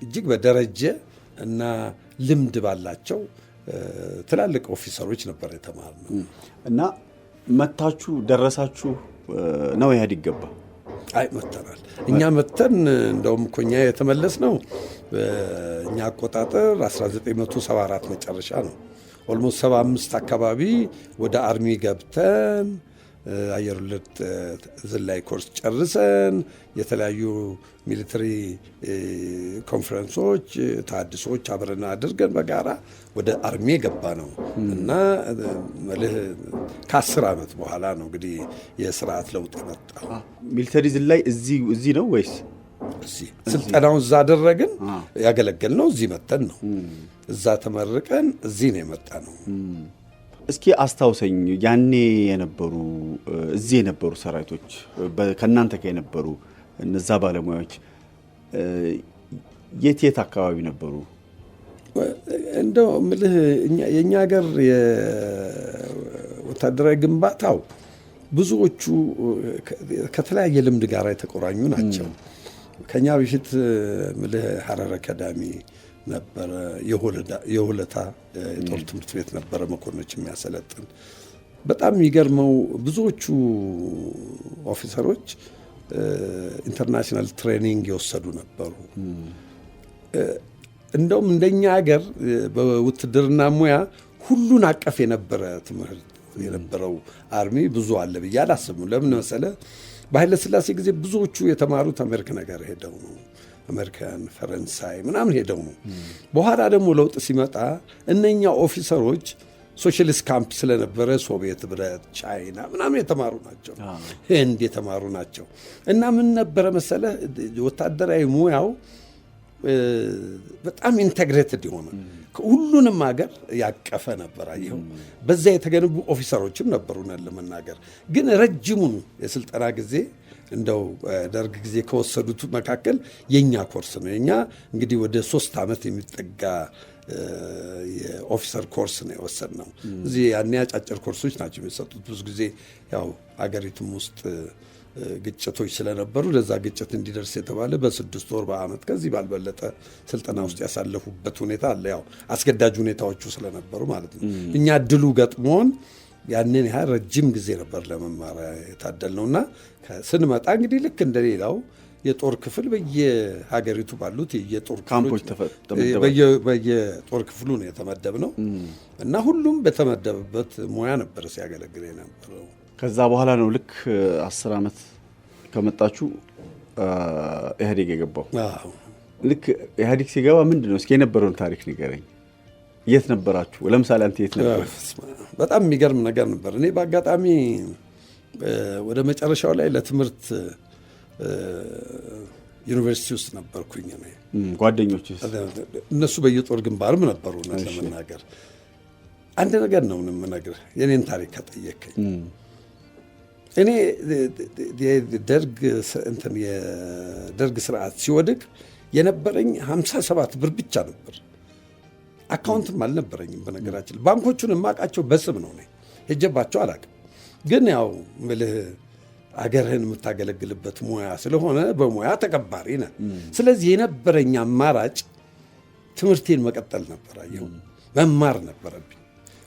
እጅግ በደረጀ እና ልምድ ባላቸው ትላልቅ officer ኦች ነበር የተማርነው። እና መታችሁ ደረሳችሁ ነው ኢህአዴግ ገባ? አይ፣ መተናል። እኛ መተን እንደውም እኮ እኛ የተመለስነው እኛ አቆጣጠር 1974 መጨረሻ ነው። Almost 75 አካባቢ ወደ army ገብተን አየር ወለድ ዝላይ ኮርስ ጨርሰን የተለያዩ military ኮንፈረንሶች፣ ተሃድሶች አብረን አድርገን በጋራ ወደ army የገባነው እና መልህ ከ10 ዓመት በኋላ ነው እንግዲህ የስርዓት ለውጥ የመጣው። Military ዝላይ እዚህ ነው ወይስ? እዚህ ስልጠናውን እዛ አደረግን። ያገለገልነው እዚህ መጥተን ነው። እዛ ተመርቀን እዚህ ነው የመጣነው። እስኪ አስታውሰኝ፣ ያኔ የነበሩ እዚህ የነበሩ ሰራዊቶች፣ ከእናንተ ጋር የነበሩ እነዛ ባለሙያዎች የት የት አካባቢ ነበሩ? እንደው ምልህ የእኛ ሀገር የወታደራዊ ግንባታው ብዙዎቹ ከተለያየ ልምድ ጋር የተቆራኙ ናቸው። ከኛ በፊት ምልህ ሀረር አካዳሚ ነበረ፣ የሆለታ የጦር ትምህርት ቤት ነበረ መኮንኖች የሚያሰለጥን። በጣም የሚገርመው ብዙዎቹ officer ኦች international training የወሰዱ ነበሩ። እንደውም እንደኛ ሀገር በውትድርና ሙያ ሁሉን አቀፍ የነበረ ትምህርት የነበረው army ብዙ አለ ብዬ አላስብም። ለምን መሰለህ? በኃይለ ሥላሴ ጊዜ ብዙዎቹ የተማሩት አሜሪካን ሀገር ሄደው ነው። አሜሪካን፣ ፈረንሳይ ምናምን ሄደው ነው። በኋላ ደግሞ ለውጥ ሲመጣ እነኛ officer ኦች socialist camp ስለነበረ ሶቪየት ህብረት፣ ቻይና ምናምን የተማሩ ናቸው። ህንድ የተማሩ ናቸው። እና ምን ነበረ መሰለህ፣ ወታደራዊ ሙያው በጣም integrated የሆነ፣ ሁሉንም ሀገር ያቀፈ ነበር። አየኸው፣ በዛ የተገነቡ officer ኦችም ነበሩ። ለመናገር ግን ረጅሙን የስልጠና ጊዜ እንደው ደርግ ጊዜ ከወሰዱት መካከል የኛ ኮርስ ነው። የኛ እንግዲህ ወደ 3 ዓመት የሚጠጋ የ officer course ነው የወሰድነው። እዚህ ያኔ አጫጭር ኮርሶች ናቸው የሚሰጡት። ብዙ ጊዜ ያው አገሪቱም ውስጥ ግጭቶች ስለነበሩ ለዛ ግጭት እንዲደርስ የተባለ በ6 ወር፣ በአመት ከዚህ ባልበለጠ ስልጠና ውስጥ ያሳለፉበት ሁኔታ አለ። ያው አስገዳጅ ሁኔታዎቹ ስለነበሩ ማለት ነው። እኛ እድሉ ገጥሞን ያንን ያህል ረጅም ጊዜ ነበር ለመማር የታደልነው። እና ስንመጣ እንግዲህ ልክ እንደሌላው የጦር ክፍል በየሀገሪቱ ባሉት የጦር ካምፖች በየጦር ክፍሉ ነው የተመደብነው እና ሁሉም በተመደበበት ሙያ ነበር ሲያገለግል የነበረው። ከዛ በኋላ ነው ልክ 10 ዓመት ከመጣችሁ ኢህአዴግ የገባው። ልክ ኢህአዴግ ሲገባ ምንድን ነው፣ እስኪ የነበረውን ታሪክ ንገረኝ። የት ነበራችሁ? ለምሳሌ አንተ የት ነበር? በጣም የሚገርም ነገር ነበር። እኔ በአጋጣሚ ወደ መጨረሻው ላይ ለትምህርት ዩኒቨርሲቲ ውስጥ ነበርኩኝ። እኔ ጓደኞች እነሱ በየጦር ግንባርም ነበሩ። እውነት ለመናገር አንድ ነገር ነው የምነግርህ፣ የኔን ታሪክ ከጠየከኝ፣ እኔ ደርግ እንትን የደርግ ስርዓት ሲወድቅ የነበረኝ 57 ብር ብቻ ነበር። Account ም አልነበረኝም። በነገራችን ባንኮቹን የማውቃቸው በስም ነው። እኔ ሄጀባቸው አላውቅም። ግን ያው ምልህ አገርህን የምታገለግልበት ሙያ ስለሆነ በሙያ ተከባሪ ነህ። ስለዚህ የነበረኝ አማራጭ ትምህርቴን መቀጠል ነበር። አየሁ፣ መማር ነበረብኝ።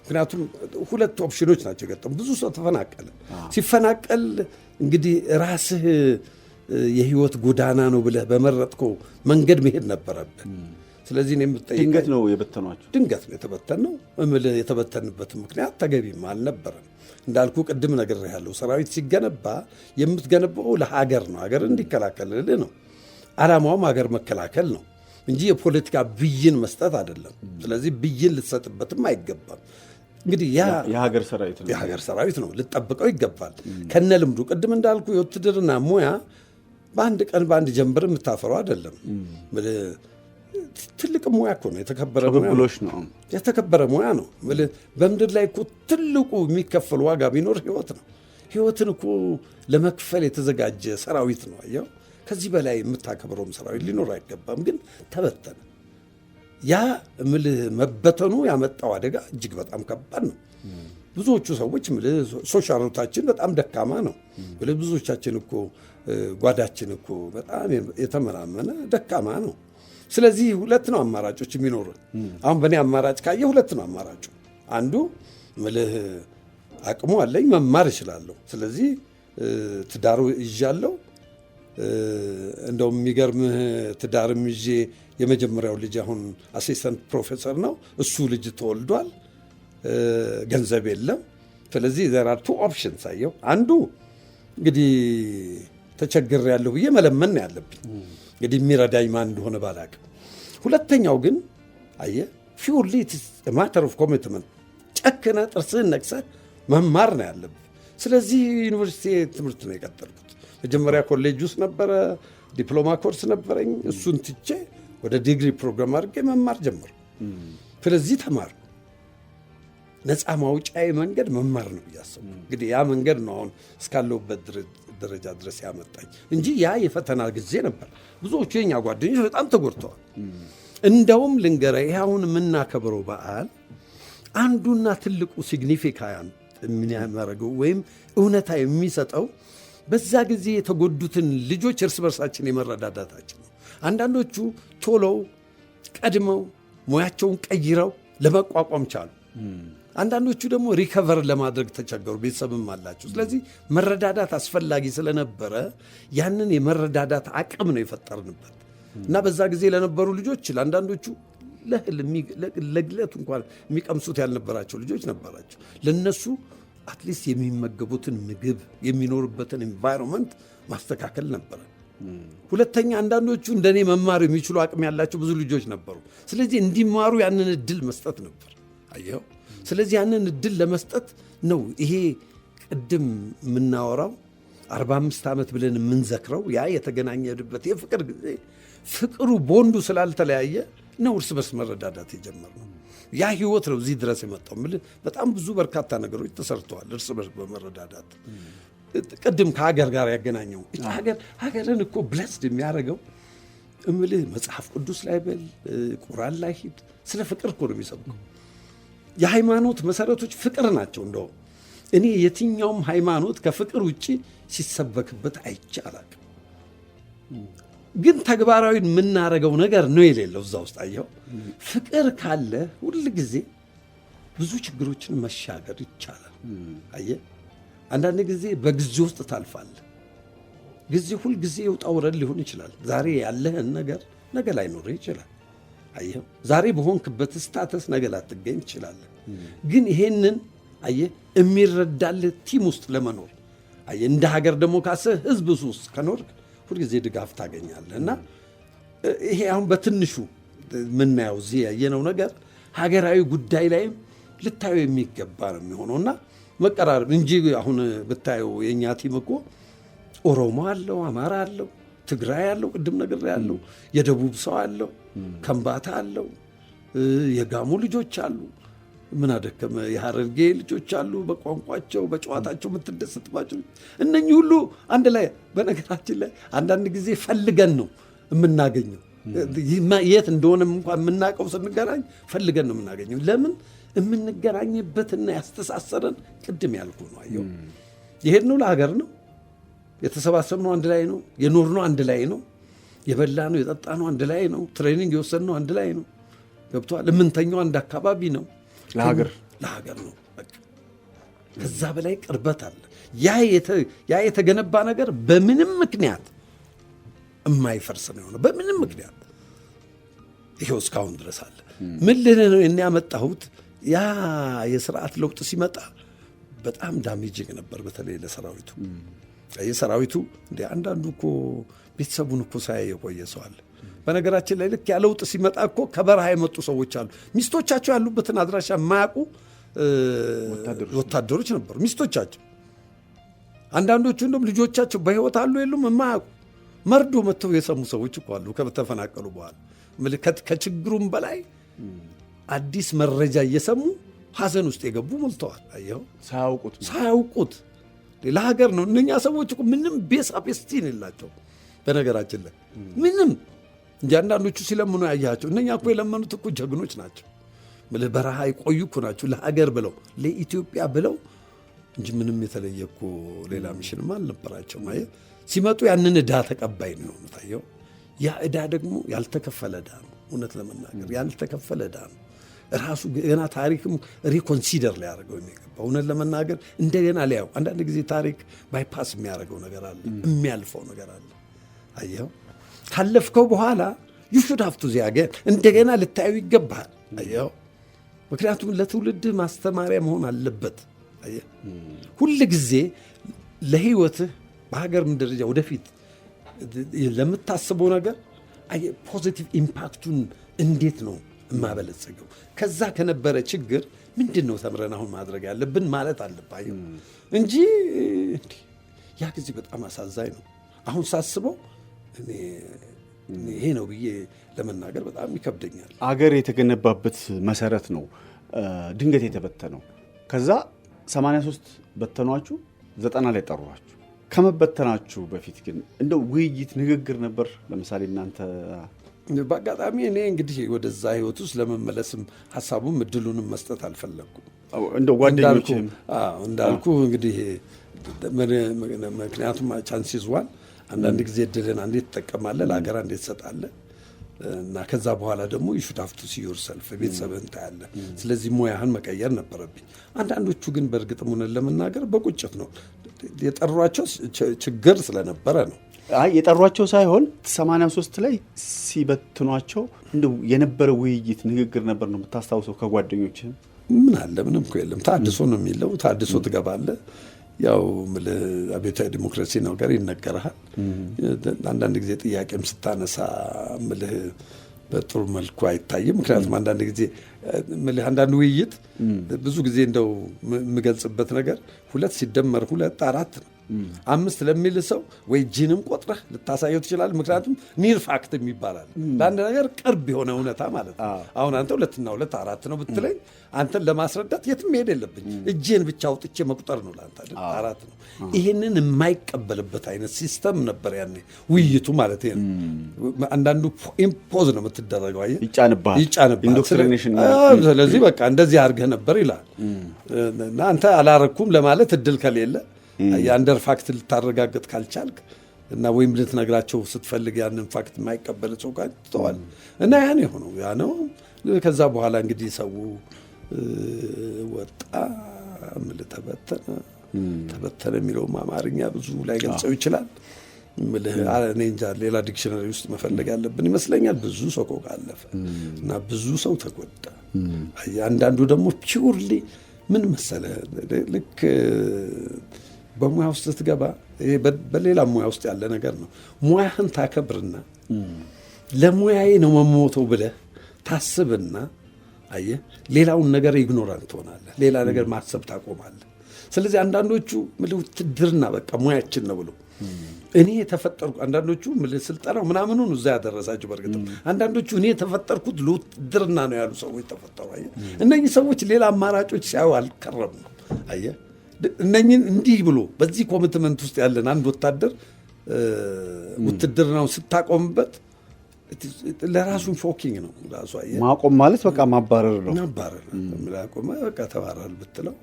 ምክንያቱም ሁለት ኦፕሽኖች ናቸው የገጠሙ። ብዙ ሰው ተፈናቀለ። ሲፈናቀል እንግዲህ ራስህ የህይወት ጎዳና ነው ብለህ በመረጥከው መንገድ መሄድ ነበረብህ። ስለዚህ እኔ የምጠይቀኝ ድንገት ነው የበተኗቸው። ድንገት ነው የተበተንነው። እምልህ የተበተንበት ምክንያት ተገቢም አልነበረም። እንዳልኩ ቅድም ነግሬሃለሁ። ሰራዊት ሲገነባ የምትገነባው ለሀገር ነው፣ ሀገር እንዲከላከልልህ ነው። ዓላማውም ሀገር መከላከል ነው እንጂ የፖለቲካ ብይን መስጠት አይደለም። ስለዚህ ብይን ልትሰጥበትም አይገባም። እንግዲህ ያ የሀገር ሰራዊት ነው። የሀገር ሰራዊት ነው፣ ልጠብቀው ይገባል። ከነ ልምዱ ቅድም እንዳልኩ የውትድርና ሙያ በአንድ ቀን በአንድ ጀንበር የምታፈረው አይደለም። ትልቅ ሙያ እኮ ነው፣ የተከበረ ሙያ ነው። ቅብብሎሽ ነው። የተከበረ ሙያ ነው። በምድር ላይ እኮ ትልቁ የሚከፈል ዋጋ ቢኖር ህይወት ነው። ህይወትን እኮ ለመክፈል የተዘጋጀ ሰራዊት ነው። አየው፣ ከዚህ በላይ የምታከብረውም ሰራዊት ሊኖር አይገባም። ግን ተበተነ። ያ እምልህ መበተኑ ያመጣው አደጋ እጅግ በጣም ከባድ ነው። ብዙዎቹ ሰዎች እምልህ social ኖታችን በጣም ደካማ ነው። እምልህ ብዙዎቻችን እኮ ጓዳችን እኮ በጣም የተመናመነ ደካማ ነው። ስለዚህ ሁለት ነው አማራጮች የሚኖሩ። አሁን በእኔ አማራጭ ካየ ሁለት ነው አማራጩ። አንዱ ምልህ አቅሙ አለኝ፣ መማር እችላለሁ። ስለዚህ ትዳሩ ይዣለሁ። እንደውም የሚገርምህ ትዳርም ይዤ የመጀመሪያው ልጅ አሁን assistant professor ነው። እሱ ልጅ ተወልዷል። ገንዘብ የለም። ስለዚህ there are two options አየው። አንዱ እንግዲህ ተቸግሬያለሁ ብዬ መለመን ነው ያለብኝ። እንግዲህ የሚረዳኝ ማን እንደሆነ ባላቅም። ሁለተኛው ግን አየህ purely matter of commitment፣ ጨክነህ ጥርስህን ነክሰህ መማር ነው ያለብህ። ስለዚህ ዩኒቨርሲቲ ትምህርት ነው የቀጠልኩት። መጀመሪያ ኮሌጅ ውስጥ ነበረ። ዲፕሎማ ኮርስ ነበረኝ። እሱን ትቼ ወደ ዲግሪ ፕሮግራም አድርጌ መማር ጀመርኩ። ስለዚህ ተማርኩ። ነፃ ማውጫዬ መንገድ መማር ነው ብዬ አሰብኩ። እንግዲህ ያ መንገድ ነው አሁን እስካለሁበት ደረጃ ድረስ ያመጣኝ እንጂ ያ የፈተና ጊዜ ነበር። ብዙዎቹ የኛ ጓደኞች በጣም ተጎድተዋል። እንደውም ልንገርህ፣ ይሄ አሁን የምናከብረው በዓል አንዱና ትልቁ significant የሚያደርገው ወይም እውነታ የሚሰጠው በዛ ጊዜ የተጎዱትን ልጆች እርስ በርሳችን የመረዳዳታችን ነው። አንዳንዶቹ ቶሎ ቀድመው ሙያቸውን ቀይረው ለመቋቋም ቻሉ። አንዳንዶቹ ደግሞ recover ለማድረግ ተቸገሩ፣ ቤተሰብም አላቸው። ስለዚህ መረዳዳት አስፈላጊ ስለነበረ ያንን የመረዳዳት አቅም ነው የፈጠርንበት እና በዛ ጊዜ ለነበሩ ልጆች ለአንዳንዶቹ ለእህል ለግለቱ እንኳን የሚቀምሱት ያልነበራቸው ልጆች ነበራቸው። ለነሱ at least የሚመገቡትን ምግብ፣ የሚኖሩበትን environment ማስተካከል ነበረ። ሁለተኛ አንዳንዶቹ እንደኔ መማር የሚችሉ አቅም ያላቸው ብዙ ልጆች ነበሩ። ስለዚህ እንዲማሩ ያንን እድል መስጠት ነበር። አየኸው። ስለዚህ ያንን እድል ለመስጠት ነው ይሄ ቅድም የምናወራው 45 ዓመት ብለን የምንዘክረው ያ የተገናኘንበት የፍቅር ጊዜ፣ ፍቅሩ ቦንዱ ስላልተለያየ ነው እርስ በርስ መረዳዳት የጀመርነው። ያ ህይወት ነው እዚህ ድረስ የመጣው። የምልህ በጣም ብዙ በርካታ ነገሮች ተሰርተዋል እርስ በርስ በመረዳዳት። ቅድም ከሀገር ጋር ያገናኘው ሀገር ሀገርን እኮ blessed የሚያደርገው እምልህ መጽሐፍ ቅዱስ ላይ በል፣ ቁራን ላይ ሂድ፣ ስለ ፍቅር እኮ ነው የሚሰብከው። የሃይማኖት መሰረቶች ፍቅር ናቸው። እንደውም እኔ የትኛውም ሃይማኖት ከፍቅር ውጭ ሲሰበክበት አይቼ አላውቅም። ግን ተግባራዊ የምናደርገው ነገር ነው የሌለው እዛ ውስጥ፣ አየኸው። ፍቅር ካለ ሁል ጊዜ ብዙ ችግሮችን መሻገር ይቻላል። አየህ፣ አንዳንድ ጊዜ በጊዜ ውስጥ ታልፋለህ። ጊዜ ሁል ጊዜ የውጣ ውረድ ሊሆን ይችላል። ዛሬ ያለህን ነገር ነገ ላይኖርህ ይችላል። አየህ፣ ዛሬ በሆንክበት status ነገ ላትገኝ ትችላለህ። ግን ይሄንን አየህ የሚረዳልህ team ውስጥ ለመኖር፣ አየህ እንደ ሀገር ደግሞ ካሰብህ ህዝብ ውስጥ ከኖርክ ሁልጊዜ ድጋፍ ታገኛለህ። እና ይሄ አሁን በትንሹ የምናየው እዚህ ያየነው ነገር ሀገራዊ ጉዳይ ላይም ልታየው የሚገባ ነው የሚሆነው እና መቀራረብ እንጂ አሁን ብታየው የእኛ team እኮ ኦሮሞ አለው፣ አማራ አለው፣ ትግራይ አለው፣ ቅድም ነገር ያለው የደቡብ ሰው አለው፣ ከምባታ አለው፣ የጋሞ ልጆች አሉ። ምን አደከመ፣ የሀረርጌ ልጆች አሉ። በቋንቋቸው በጨዋታቸው የምትደሰትባቸው እነኚህ ሁሉ አንድ ላይ። በነገራችን ላይ አንዳንድ ጊዜ ፈልገን ነው የምናገኘው። የት እንደሆነም እንኳን የምናውቀው ስንገናኝ ፈልገን ነው የምናገኘው። ለምን? የምንገናኝበትና ያስተሳሰረን ቅድም ያልኩ ነው። አየው፣ የሄድነው ለሀገር ነው። የተሰባሰብነው አንድ ላይ ነው። የኖርነው አንድ ላይ ነው። የበላነው የጠጣነው አንድ ላይ ነው። Training የወሰድነው አንድ ላይ ነው። ገብቶሃል? የምንተኛው አንድ አካባቢ ነው። ለሀገር። ለሀገር ነው። በቃ ከዛ በላይ ቅርበት አለ። ያ የተገነባ ነገር በምንም ምክንያት የማይፈርስ ነው የሆነው። በምንም ምክንያት ይሄው እስካሁን ድረስ አለ። ምን ልልህ ነው እኔ ያመጣሁት፣ ያ የስርዓት ለውጥ ሲመጣ በጣም damaging ነበር፣ በተለይ ለሰራዊቱ። የሰራዊቱ እንደ አንዳንዱ እኮ ቤተሰቡን እኮ ሳያይ የቆየ ሰው አለ። በነገራችን ላይ ልክ ያ ለውጥ ሲመጣ እኮ ከበረሃ የመጡ ሰዎች አሉ። ሚስቶቻቸው ያሉበትን አድራሻ የማያውቁ ወታደሮች ነበሩ። ሚስቶቻቸው፣ አንዳንዶቹ እንደውም ልጆቻቸው በሕይወት አሉ የሉም የማያውቁ፣ መርዶ መጥተው የሰሙ ሰዎች እኮ አሉ። ከተፈናቀሉ በኋላ ከችግሩም በላይ አዲስ መረጃ እየሰሙ ሀዘን ውስጥ የገቡ ሞልተዋል። አየኸው፣ ሳያውቁት። ሳያውቁት ለሀገር ነው። እነኛ ሰዎች እኮ ምንም ቤሳ ቤስቲን የላቸው በነገራችን ላይ ምንም እንጂ አንዳንዶቹ ሲለምኑ ያያቸው፣ እነኛ እኮ የለመኑት እኮ ጀግኖች ናቸው። በረሃ የቆዩ እኮ ናቸው ለሀገር ብለው፣ ለኢትዮጵያ ብለው እንጂ ምንም የተለየ እኮ ሌላ mission ም አልነበራቸውም። አየህ፣ ሲመጡ ያንን ዕዳ ተቀባይ ነው የሆኑት። አየኸው፣ ያ ዕዳ ደግሞ ያልተከፈለ ዕዳ ነው። እውነት ለመናገር ያልተከፈለ ዕዳ ነው። ራሱ ገና ታሪክም reconsider ሊያደርገው የሚገባ፣ እውነት ለመናገር እንደገና ሊያው። አንዳንድ ጊዜ ታሪክ bypass የሚያደርገው ነገር አለ፣ የሚያልፈው ነገር አለ። አየኸው፣ ካለፍከው በኋላ you should have to see again፣ እንደገና ልታየው ይገባሃል። አየኸው፣ ምክንያቱም ለትውልድህ ማስተማሪያ መሆን አለበት። አየህ፣ ሁል ጊዜ ለህይወትህ በሀገርም ደረጃ ወደፊት ለምታስበው ነገር positive impact ኡን እንዴት ነው የማበለጽገው? ከዛ ከነበረ ችግር ምንድን ነው ተምረን አሁን ማድረግ ያለብን ማለት አለብህ እንጂ ያ ጊዜ በጣም አሳዛኝ ነው። አሁን ሳስበው እኔ ይሄ ነው ብዬ ለመናገር በጣም ይከብደኛል። አገር የተገነባበት መሰረት ነው ድንገት የተበተነው። ከዛ 83 በተኗችሁ፣ 90 ላይ ጠሯችሁ። ከመበተናችሁ በፊት ግን እንደው ውይይት ንግግር ነበር? ለምሳሌ እናንተ በአጋጣሚ እኔ እንግዲህ ወደዛ ህይወት ውስጥ ለመመለስም ሀሳቡም እድሉንም መስጠት አልፈለግኩም። እንደው ጓደኞችህም እንዳልኩ እንግዲህ ምክንያቱም chance ይዟል። አንዳንድ ጊዜ እድልን አንዴ ትጠቀማለህ፣ ለሀገር አንዴ ትሰጣለህ እና ከዛ በኋላ ደግሞ you should have to see yourself፣ ቤተሰብህን ታያለህ። ስለዚህ ሙያህን መቀየር ነበረብኝ። አንዳንዶቹ ግን በእርግጥም እውነት ለመናገር በቁጭት ነው የጠሯቸው፣ ችግር ስለነበረ ነው። አይ፣ የጠሯቸው ሳይሆን 83 ላይ ሲበትኗቸው እንደው የነበረ ውይይት ንግግር ነበር ነው የምታስታውሰው ከጓደኞችህም? ምን አለ? ምንም እኮ የለም። ታድሶ ነው የሚለው። ታድሶ ትገባለህ። ያው አብዮታዊ ዲሞክራሲ ነገር ይነገርሃል። አንዳንድ ጊዜ ጥያቄም ስታነሳ ምልህ በጥሩ መልኩ አይታይም። ምክንያቱም አንዳንድ ጊዜ ምልህ አንዳንድ ውይይት ብዙ ጊዜ እንደው የምገልጽበት ነገር 2 ሲደመር 2 4 ነው። 5 ለሚል ሰው ወይ ጂንም ቆጥረህ ልታሳየው ትችላለህ። ምክንያቱም near fact የሚባላል፣ ለአንድ ነገር ቅርብ የሆነ እውነታ ማለት ነው። አሁን አንተ 2 እና 2 4 ነው ብትለኝ አንተን ለማስረዳት የትም መሄድ የለብኝ። እጄን ብቻ አውጥቼ መቁጠር ነው፣ ለአንተ አይደል 4 ነው። ይህንን የማይቀበልበት አይነት system ነበር ያኔ ውይይቱ ማለት ነው። አንዳንዱ impose ነው የምትደረገው፣ አየህ፣ ይጫንብሃል፣ ይጫንብሃል። Indoctrination። ስለዚህ በቃ እንደዚህ አድርገህ ነበር ይላል እና አንተ አላረኩም ለማለት እድል ከሌለ፣ የ under fact ልታረጋግጥ ካልቻልክ እና ወይም ልትነግራቸው ስትፈልግ ያንን fact የማይቀበል ሰው ጋር ትተዋል እና ያ ነው የሆነው። ያ ነው። ከዛ በኋላ እንግዲህ ሰው ወጣ፣ ምልህ ተበተነ። ተበተነ የሚለውም አማርኛ ብዙ ላይገልጸው ይችላል። ምልህ እኔ እንጃ፣ ሌላ dictionary ውስጥ መፈለግ ያለብን ይመስለኛል። ብዙ ሰቆቃ አለፈ እና ብዙ ሰው ተጎዳ። አንዳንዱ ደግሞ purely ምን መሰለህ፣ ልክ በሙያ ውስጥ ስትገባ፣ ይሄ በሌላ ሙያ ውስጥ ያለ ነገር ነው። ሙያህን ታከብርና ለሙያዬ ነው መሞተው ብለህ ታስብና አየህ፣ ሌላውን ነገር ignorant ትሆናለህ። ሌላ ነገር ማሰብ ታቆማለህ። ስለዚህ አንዳንዶቹ ምልህ ውትድርና በቃ ሙያችን ነው ብሎ እኔ የተፈጠርኩ፣ አንዳንዶቹ ምልህ ስልጠናው ምናምኑን እዛ ያደረሳቸው፣ በእርግጥም አንዳንዶቹ እኔ የተፈጠርኩት ለውትድርና ነው ያሉ ሰዎች ተፈጠሩ። አየህ፣ እነኚህ ሰዎች ሌላ አማራጮች ሲያዩ አልከረሙም። አየህ፣ እነኝን እንዲህ ብሎ በዚህ commitment ውስጥ ያለን አንድ ወታደር ውትድርናውን ስታቆምበት ለራሱ shocking ነው ራሱ፣ አየህ። ማቆም ማለት በቃ ማባረር ነው። ማባረር፣ አቆመ በቃ ተባረር ብትለው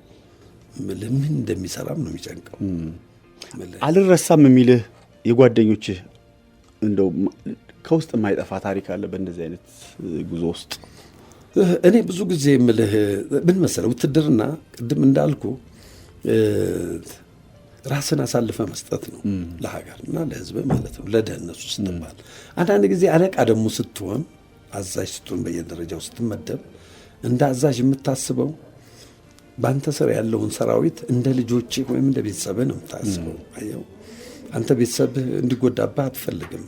ምን እንደሚሰራም ነው የሚጨንቀው። አልረሳም የሚልህ የጓደኞችህ እንደው ከውስጥ የማይጠፋ ታሪክ አለ በእንደዚህ አይነት ጉዞ ውስጥ? እኔ ብዙ ጊዜ የምልህ ምን መሰለህ፣ ውትድርና ቅድም እንዳልኩ ራስን አሳልፈ መስጠት ነው ለሀገር እና ለሕዝብ ማለት ነው፣ ለደህንነቱ ስትባል። አንዳንድ ጊዜ አለቃ ደግሞ ስትሆን፣ አዛዥ ስትሆን፣ በየደረጃው ስትመደብ እንደ አዛዥ የምታስበው በአንተ ስር ያለውን ሰራዊት እንደ ልጆችህ ወይም እንደ ቤተሰብህ ነው የምታስበው። አየው፣ አንተ ቤተሰብህ እንዲጎዳብህ አትፈልግም።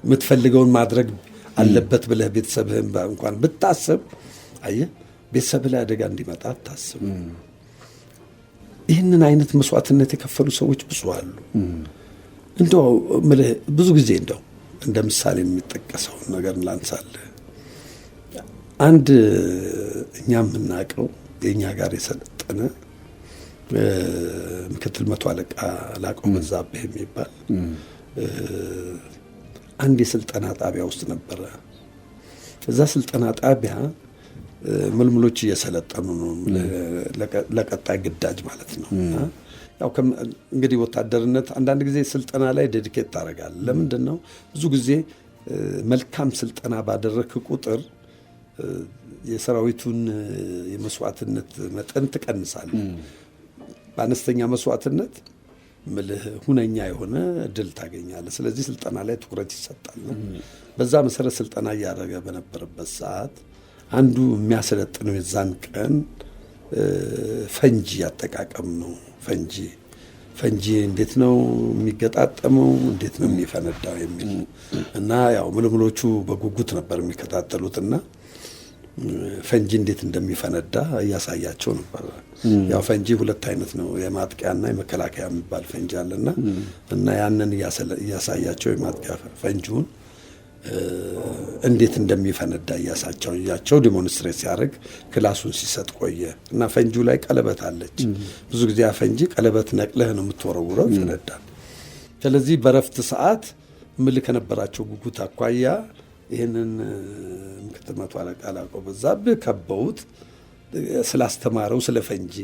የምትፈልገውን ማድረግ አለበት ብለህ ቤተሰብህን እንኳን ብታስብ፣ አየህ፣ ቤተሰብህ ላይ አደጋ እንዲመጣ አታስብም። ይህንን አይነት መስዋዕትነት የከፈሉ ሰዎች ብዙ አሉ። እንደው የምልህ ብዙ ጊዜ እንደው እንደ ምሳሌ የሚጠቀሰውን ነገር ላንሳልህ። አንድ እኛ የምናውቀው የእኛ ጋር የሰለጠነ ምክትል መቶ አለቃ ላቀው በዛብህ የሚባል አንድ የስልጠና ጣቢያ ውስጥ ነበረ። እዛ ስልጠና ጣቢያ ምልምሎች እየሰለጠኑ ነው፣ ለቀጣይ ግዳጅ ማለት ነው። ያው እንግዲህ ወታደርነት አንዳንድ ጊዜ ስልጠና ላይ dedicate ታደርጋለህ። ለምንድን ነው? ብዙ ጊዜ መልካም ስልጠና ባደረግክ ቁጥር የሰራዊቱን የመስዋዕትነት መጠን ትቀንሳለህ። በአነስተኛ መስዋዕትነት ምልህ ሁነኛ የሆነ ድል ታገኛለህ። ስለዚህ ስልጠና ላይ ትኩረት ይሰጣል። በዛ መሰረት ስልጠና እያደረገ በነበረበት ሰዓት አንዱ የሚያሰለጥነው የዛን ቀን ፈንጂ አጠቃቀም ነው። ፈንጂ እንዴት ነው የሚገጣጠመው፣ እንዴት ነው የሚፈነዳው የሚል እና ያው ምልምሎቹ በጉጉት ነበር የሚከታተሉት እና ፈንጂ እንዴት እንደሚፈነዳ እያሳያቸው ነበር። ያው ፈንጂ ሁለት አይነት ነው፣ የማጥቂያና የመከላከያ የሚባል ፈንጂ አለና እና ያንን እያሳያቸው የማጥቂያ ፈንጂውን እንዴት እንደሚፈነዳ እያሳያቸው demonstrate ሲያደርግ class ኡን ሲሰጥ ቆየ። እና ፈንጂው ላይ ቀለበት አለች። ብዙ ጊዜ ያ ፈንጂ ቀለበት ነቅለህ ነው የምትወረውረው፣ ይፈነዳል። ስለዚህ በረፍት ሰዓት ምል ከነበራቸው ጉጉት አኳያ ይህንን ምክትል መቶ አለቃ ላቀው በዛብህ ከበውት ስላስተማረው ስለ ፈንጂ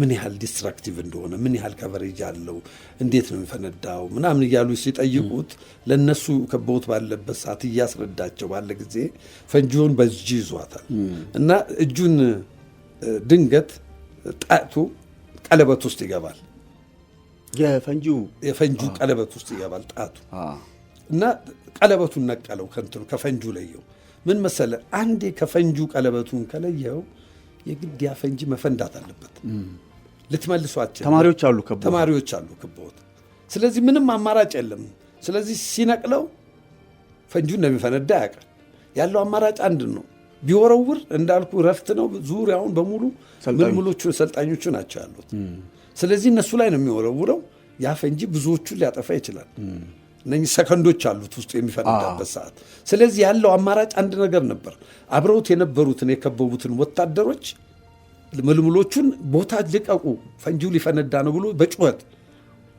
ምን ያህል destructive እንደሆነ፣ ምን ያህል coverage አለው፣ እንዴት ነው የሚፈነዳው ምናምን እያሉ ሲጠይቁት ለእነሱ ከበውት ባለበት ሰዓት እያስረዳቸው ባለ ጊዜ ፈንጂውን በእጅ ይዟታል እና እጁን ድንገት ጣቱ ቀለበት ውስጥ ይገባል። የፈንጂው የፈንጂው ቀለበት ውስጥ ይገባል ጣቱ እና ቀለበቱን ነቀለው፣ ከእንትኑ ከፈንጁ ለየው። ምን መሰለ፣ አንዴ ከፈንጁ ቀለበቱን ከለየው የግድ ያ ፈንጂ መፈንዳት አለበት። ልትመልሷቸው ተማሪዎች አሉ ከበውት። ተማሪዎች አሉ ከበውት። ስለዚህ ምንም አማራጭ የለም። ስለዚህ ሲነቅለው ፈንጁ እንደሚፈነዳ ያውቃል። ያለው አማራጭ አንድ ነው። ቢወረውር እንዳልኩ ረፍት ነው። ዙሪያውን በሙሉ ምልምሎቹ ሰልጣኞቹ ናቸው ያሉት። ስለዚህ እነሱ ላይ ነው የሚወረውረው። ያ ፈንጂ ብዙዎቹን ሊያጠፋ ይችላል። እነኚህ ሰከንዶች አሉት ውስጡ የሚፈነዳበት ሰዓት። ስለዚህ ያለው አማራጭ አንድ ነገር ነበር። አብረውት የነበሩትን የከበቡትን ወታደሮች ምልምሎቹን ቦታ ልቀቁ፣ ፈንጂው ሊፈነዳ ነው ብሎ በጩኸት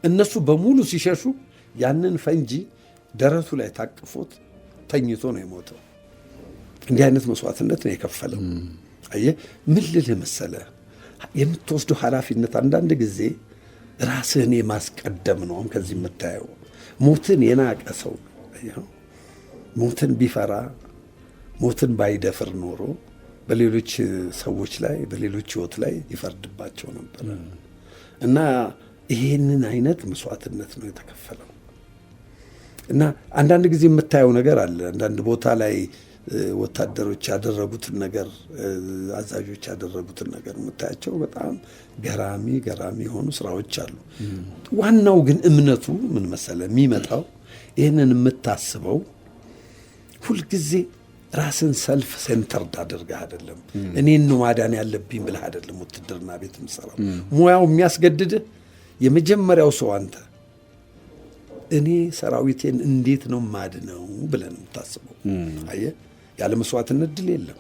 እነሱ በሙሉ ሲሸሹ ያንን ፈንጂ ደረቱ ላይ ታቅፎት ተኝቶ ነው የሞተው። እንዲህ አይነት መስዋዕትነት ነው የከፈለው። አየህ፣ ምን ልልህ መሰለህ፣ የምትወስደው ኃላፊነት አንዳንድ ጊዜ ራስህን የማስቀደም ነው። አሁን ከዚህ የምታየው ሞትን የናቀ ሰው ሞትን ቢፈራ ሞትን ባይደፍር ኖሮ በሌሎች ሰዎች ላይ በሌሎች ሕይወት ላይ ይፈርድባቸው ነበር። እና ይሄንን አይነት መስዋዕትነት ነው የተከፈለው። እና አንዳንድ ጊዜ የምታየው ነገር አለ። አንዳንድ ቦታ ላይ ወታደሮች ያደረጉትን ነገር፣ አዛዦች ያደረጉትን ነገር የምታያቸው በጣም ገራሚ ገራሚ የሆኑ ስራዎች አሉ። ዋናው ግን እምነቱ ምን መሰለ የሚመጣው፣ ይህንን የምታስበው ሁልጊዜ ራስን self centered አድርገህ አይደለም። እኔን ነው ማዳን ያለብኝ ብለህ አይደለም ውትድርና ቤት የምሰራው። ሙያው የሚያስገድድህ የመጀመሪያው ሰው አንተ እኔ ሰራዊቴን እንዴት ነው ማድነው ብለህ ነው የምታስበው። አየህ፣ ያለ መስዋዕትነት ድል የለም።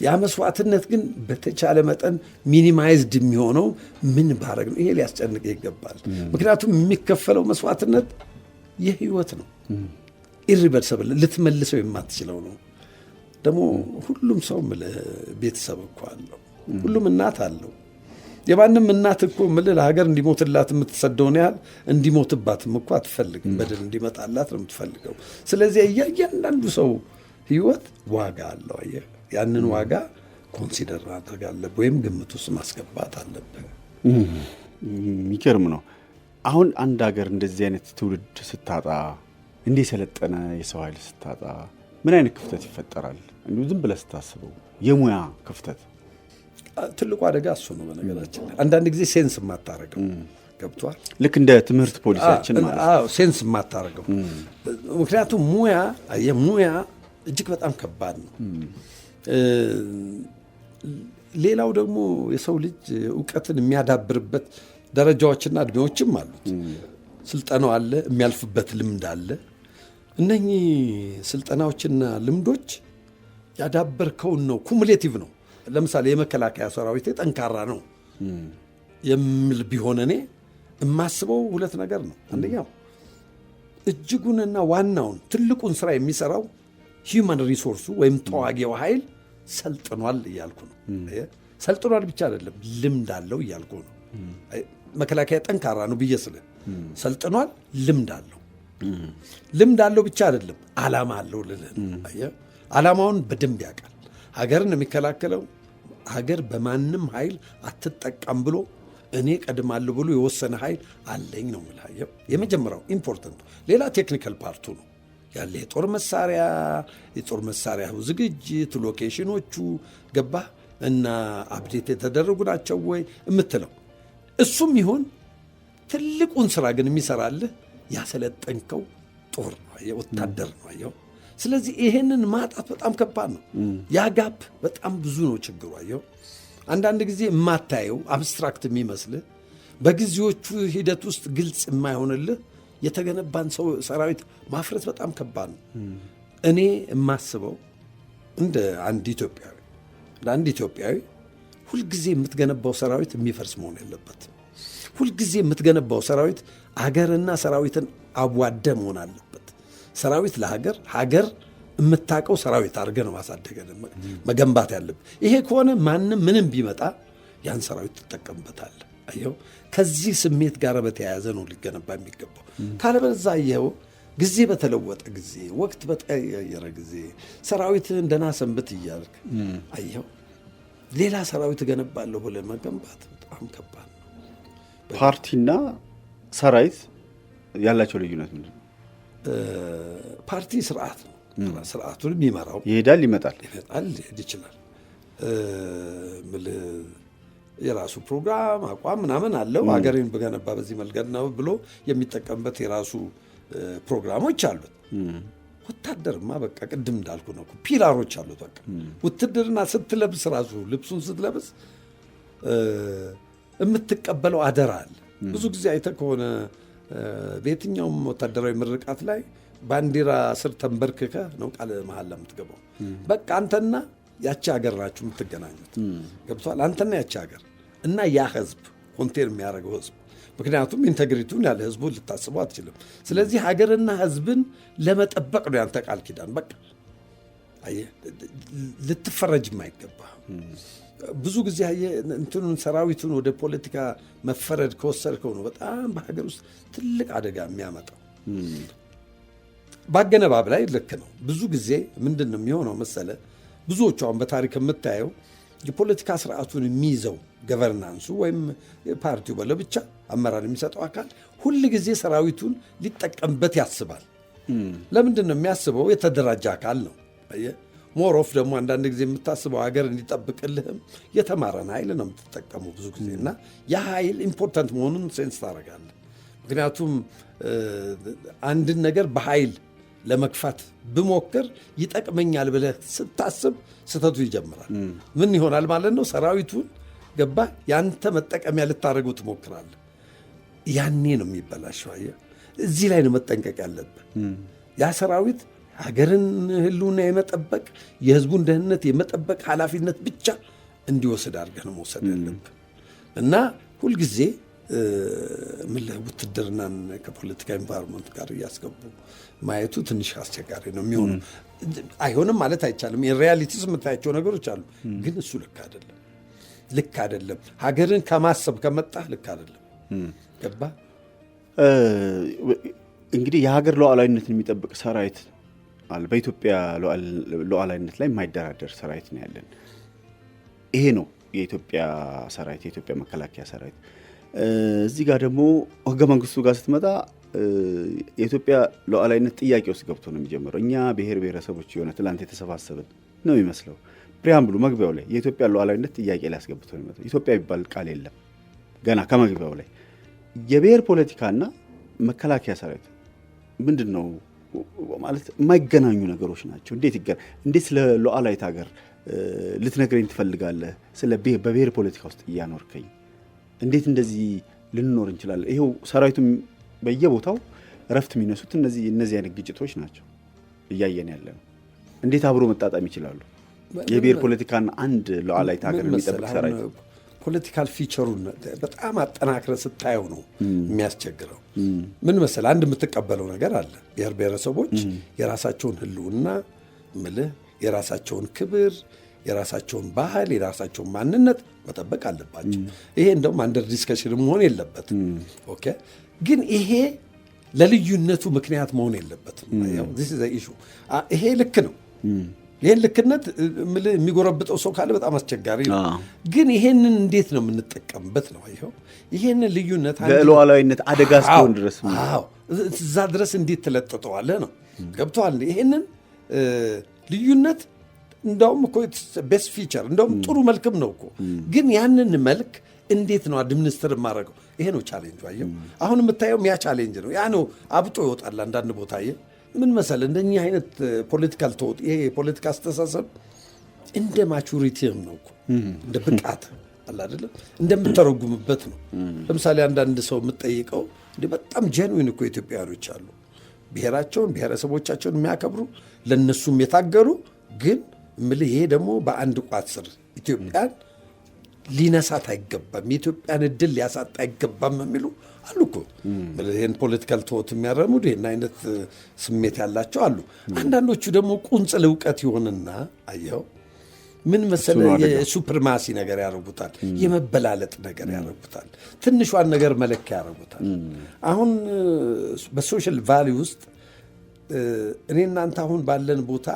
ያ መስዋዕትነት ግን በተቻለ መጠን minimized የሚሆነው ምን ባረግ ነው? ይሄ ሊያስጨንቅ ይገባል። ምክንያቱም የሚከፈለው መስዋዕትነት የህይወት ነው። Irreversible፣ ልትመልሰው የማትችለው ነው። ደግሞ ሁሉም ሰው ምልህ ቤተሰብ እኮ አለው። ሁሉም እናት አለው። የማንም እናት እኮ ምልህ ለሀገር እንዲሞትላት የምትሰደውን ያህል እንዲሞትባትም እኮ አትፈልግም። በደል እንዲመጣላት ነው የምትፈልገው። ስለዚህ እያንዳንዱ ሰው ህይወት ዋጋ አለው። አየህ፣ ያንን ዋጋ consider ማድረግ አለብህ ወይም ግምት ውስጥ ማስገባት አለብህ። የሚገርም ነው። አሁን አንድ ሀገር እንደዚህ አይነት ትውልድ ስታጣ፣ እንዲህ የሰለጠነ የሰው ኃይል ስታጣ ምን አይነት ክፍተት ይፈጠራል? እንዲሁ ዝም ብለህ ስታስበው የሙያ ክፍተት። ትልቁ አደጋ እሱ ነው። በነገራችን ላይ አንዳንድ ጊዜ sense የማታረገው ገብቷል። ልክ እንደ ትምህርት ፖሊሲያችን ማለት ነው። Sense የማታረገው፣ ምክንያቱም የሙያ እጅግ በጣም ከባድ ነው። ሌላው ደግሞ የሰው ልጅ እውቀትን የሚያዳብርበት ደረጃዎችና እድሜዎችም አሉት። ስልጠናው አለ፣ የሚያልፍበት ልምድ አለ። እነኚህ ስልጠናዎችና ልምዶች ያዳበርከውን ነው፣ cumulative ነው። ለምሳሌ የመከላከያ ሰራዊቴ ጠንካራ ነው የሚል ቢሆን እኔ የማስበው ሁለት ነገር ነው። አንደኛው እጅጉንና ዋናውን ትልቁን ስራ የሚሰራው human resource ኡ ወይም ተዋጊው ኃይል ሰልጥኗል እያልኩ ነው። ሰልጥኗል ብቻ አይደለም፣ ልምድ አለው እያልኩ ነው። መከላከያ ጠንካራ ነው ብዬ ስል ሰልጥኗል፣ ልምድ አለው። ልምድ አለው ብቻ አይደለም፣ አላማ አለው ልልህ ነው። አየህ፣ አላማውን በደንብ ያውቃል። ሀገርን የሚከላከለው ሀገር በማንም ኃይል አትጠቃም ብሎ እኔ ቀድማለሁ ብሎ የወሰነ ኃይል አለኝ ነው የምልህ። አየህ፣ የመጀመሪያው important ኡ። ሌላ technical part ኡ ነው ያለ የጦር መሳሪያ ዝግጅት፣ location ኦቹ ገባህ እና update የተደረጉ ናቸው ወይ የምትለው እሱም ይሁን ትልቁን ስራ ግን የሚሰራልህ ያሰለጠንከው ጦር ነው፣ ወታደር ነው። አየኸው። ስለዚህ ይሄንን ማጣት በጣም ከባድ ነው። ያ gap በጣም ብዙ ነው ችግሩ። አየው፣ አንዳንድ ጊዜ የማታየው abstract የሚመስልህ፣ በጊዜዎቹ ሂደት ውስጥ ግልጽ የማይሆንልህ የተገነባን ሰው ሰራዊት ማፍረስ በጣም ከባድ ነው። እኔ የማስበው እንደ አንድ ኢትዮጵያዊ ሁልጊዜ የምትገነባው ሰራዊት የሚፈርስ መሆን የለበትም። ሁልጊዜ የምትገነባው ሰራዊት አገርና ሰራዊትን አዋደ መሆን አለበት። ሰራዊት ለሀገር፣ ሀገር የምታውቀው ሰራዊት አድርገህ ነው ማሳደግ፣ መገንባት ያለብህ። ይሄ ከሆነ ማንም ምንም ቢመጣ ያን ሰራዊት ትጠቀምበታለህ። አየው፣ ከዚህ ስሜት ጋር በተያያዘ ነው ሊገነባ የሚገባው። ካለበለዚያ አየኸው፣ ጊዜ በተለወጠ ጊዜ፣ ወቅት በተቀየረ ጊዜ ሰራዊትህን ደህና ሰንብት እያልክ አየኸው ሌላ ሰራዊት እገነባለሁ ብለህ መገንባት በጣም ከባድ ነው። ፓርቲና ሰራዊት ያላቸው ልዩነት ምንድን ነው? ፓርቲ ስርዓት ነው። ስርዓቱን የሚመራው ይሄዳል፣ ይመጣል፣ ይመጣል፣ ሊሄድ ይችላል። ምልህ የራሱ ፕሮግራም፣ አቋም ምናምን አለው። ሀገሬን ብገነባ በዚህ መልገድ ነው ብሎ የሚጠቀምበት የራሱ ፕሮግራሞች አሉት። ወታደርማ በቃ ቅድም እንዳልኩ ነው፣ pillar ኦች አሉት። በቃ ውትድርና ስትለብስ፣ ራሱ ልብሱን ስትለብስ የምትቀበለው አደራ አለ። ብዙ ጊዜ አይተህ ከሆነ በየትኛውም ወታደራዊ ምርቃት ላይ ባንዲራ ስር ተንበርክከህ ነው ቃለ መሐላ የምትገባው። በቃ አንተና ያቺ ሀገር ናችሁ የምትገናኙት። ገብቶሃል? አንተና ያቺ ሀገር እና ያ ህዝብ፣ contain የሚያደርገው ህዝብ። ምክንያቱም integrity ውን ያለ ህዝቡ ልታስበው አትችልም። ስለዚህ ሀገርና ህዝብን ለመጠበቅ ነው ያንተ ቃል ኪዳን። በቃ አየህ፣ ልትፈረጅም አይገባ። ብዙ ጊዜ አየህ፣ እንትኑን ሰራዊቱን ወደ ፖለቲካ መፈረድ ከወሰድከው ነው በጣም በሀገር ውስጥ ትልቅ አደጋ የሚያመጣው። በአገነባብ ላይ ልክ ነው። ብዙ ጊዜ ምንድን ነው የሚሆነው መሰለ፣ ብዙዎቹ አሁን በታሪክ የምታየው የፖለቲካ ስርዓቱን የሚይዘው governance ኡ ወይም ፓርቲው በለው ብቻ አመራር የሚሰጠው አካል ሁል ጊዜ ሰራዊቱን ሊጠቀምበት ያስባል። ለምንድን ነው የሚያስበው? የተደራጀ አካል ነው። More of ደግሞ አንዳንድ ጊዜ የምታስበው ሀገር እንዲጠብቅልህም የተማረን ኃይል ነው የምትጠቀመው ብዙ ጊዜ፣ እና ያ ኃይል important መሆኑን sense ታደርጋለህ። ምክንያቱም አንድን ነገር በኃይል ለመግፋት ብሞክር ይጠቅመኛል ብለህ ስታስብ ስህተቱ ይጀምራል። ምን ይሆናል ማለት ነው? ሰራዊቱን ገባ ያንተ መጠቀሚያ ልታደርገው ትሞክራለህ። ያኔ ነው የሚበላሸው። አየህ፣ እዚህ ላይ ነው መጠንቀቅ ያለብህ። ያ ሰራዊት ሀገርን ሕልውና የመጠበቅ፣ የህዝቡን ደህንነት የመጠበቅ ኃላፊነት ብቻ እንዲወስድ አድርገህ ነው መውሰድ ያለብህ። እና ሁልጊዜ ምልህ ውትድርናን ከፖለቲካ environment ጋር እያስገቡ ማየቱ ትንሽ አስቸጋሪ ነው የሚሆነው። አይሆንም ማለት አይቻልም። Realities የምታያቸው ነገሮች አሉ፣ ግን እሱ ልክ አይደለም። ልክ አይደለም። ሀገርን ከማሰብ ከመጣህ ልክ አይደለም። ገባ? እንግዲህ የሀገር ሉዓላዊነትን የሚጠብቅ ሰራዊት አለ። በኢትዮጵያ ሉዓላዊነት ላይ የማይደራደር ሰራዊት ነው ያለን። ይሄ ነው የኢትዮጵያ ሰራዊት፣ የኢትዮጵያ መከላከያ ሰራዊት። እዚህ ጋር ደግሞ ህገ መንግስቱ ጋር ስትመጣ የኢትዮጵያ ሉዓላዊነት ጥያቄ ውስጥ ገብቶ ነው የሚጀምረው። እኛ ብሔር ብሔረሰቦች የሆነ ትላንት የተሰባሰብን ነው የሚመስለው። Preamble ኡ መግቢያው ላይ የኢትዮጵያ ሉዓላዊነት ጥያቄ ላይ አስገብቶ ነው የሚመጣው። ኢትዮጵያ የሚባል ቃል የለም ገና ከመግቢያው ላይ። የብሔር ፖለቲካና መከላከያ ሰራዊት ምንድን ነው ማለት የማይገናኙ ነገሮች ናቸው። እንዴት ስለ ሉዓላዊት ሀገር ልትነግረኝ ትፈልጋለህ? ስለ በብሔር ፖለቲካ ውስጥ እያኖርከኝ እንዴት እንደዚህ ልንኖር እንችላለን? ይኸው ሰራዊቱም በየቦታው እረፍት የሚነሱት እነዚህ አይነት ግጭቶች ናቸው እያየን ያለ ነው። እንዴት አብሮ መጣጣም ይችላሉ? የብሔር ፖለቲካና አንድ ሉዓላዊት ሀገር የሚጠብቅ ሰራዊት። Political feature ኡን በጣም አጠናክረህ ስታየው ነው የሚያስቸግረው። ምን መሰለህ፣ አንድ የምትቀበለው ነገር አለ። ብሔር ብሔረሰቦች የራሳቸውን ሕልውና ምልህ የራሳቸውን ክብር፣ የራሳቸውን ባህል፣ የራሳቸውን ማንነት መጠበቅ አለባቸው። ይሄ እንደውም under discussion መሆን የለበትም። Okay፣ ግን ይሄ ለልዩነቱ ምክንያት መሆን የለበትም። Issue ይሄ ልክ ነው። ይህን ልክነት የሚጎረብጠው ሰው ካለ በጣም አስቸጋሪ ነው። ግን ይሄንን እንዴት ነው የምንጠቀምበት ነው። ይኸው ይሄንን ልዩነት ለሉዓላዊነት አደጋ እስኪሆን ድረስ። አዎ፣ እዛ ድረስ እንዴት ትለጥጠዋለህ ነው። ገብቶሃል? ይሄንን ልዩነት እንደውም እኮ best feature፣ እንደውም ጥሩ መልክም ነው እኮ። ግን ያንን መልክ እንዴት ነው administer የማደርገው? ይሄ ነው challenge። አየው፣ አሁን የምታየውም ያ challenge ነው። ያ ነው አብጦ ይወጣል አንዳንድ ቦታ፣ አየህ። ምን መሰለህ፣ እንደኚህ አይነት political thought፣ ይሄ የፖለቲካ አስተሳሰብ እንደ maturity ም ነው እኮ፣ እንደ ብቃት አለ አይደለም፣ እንደምተረጉምበት ነው። ለምሳሌ አንዳንድ ሰው የምትጠይቀው እንደ በጣም genuine እኮ ኢትዮጵያውያኖች አሉ፣ ብሔራቸውን ብሔረሰቦቻቸውን የሚያከብሩ፣ ለእነሱም የታገሉ። ግን እምልህ ይሄ ደግሞ በአንድ ቋት ስር ኢትዮጵያን ሊነሳት አይገባም፣ የኢትዮጵያን እድል ሊያሳጣ አይገባም የሚሉ አሉ እኮ። ይህን political thought የሚያራምዱ፣ ይህን አይነት ስሜት ያላቸው አሉ። አንዳንዶቹ ደግሞ ቁንጽል እውቀት ይሆንና አየኸው ምን መሰለህ፣ የ supremacy ነገር ያደርጉታል፣ የመበላለጥ ነገር ያደርጉታል፣ ትንሿን ነገር መለኪያ ያደርጉታል። አሁን በ social value ውስጥ እኔ እናንተ አሁን ባለን ቦታ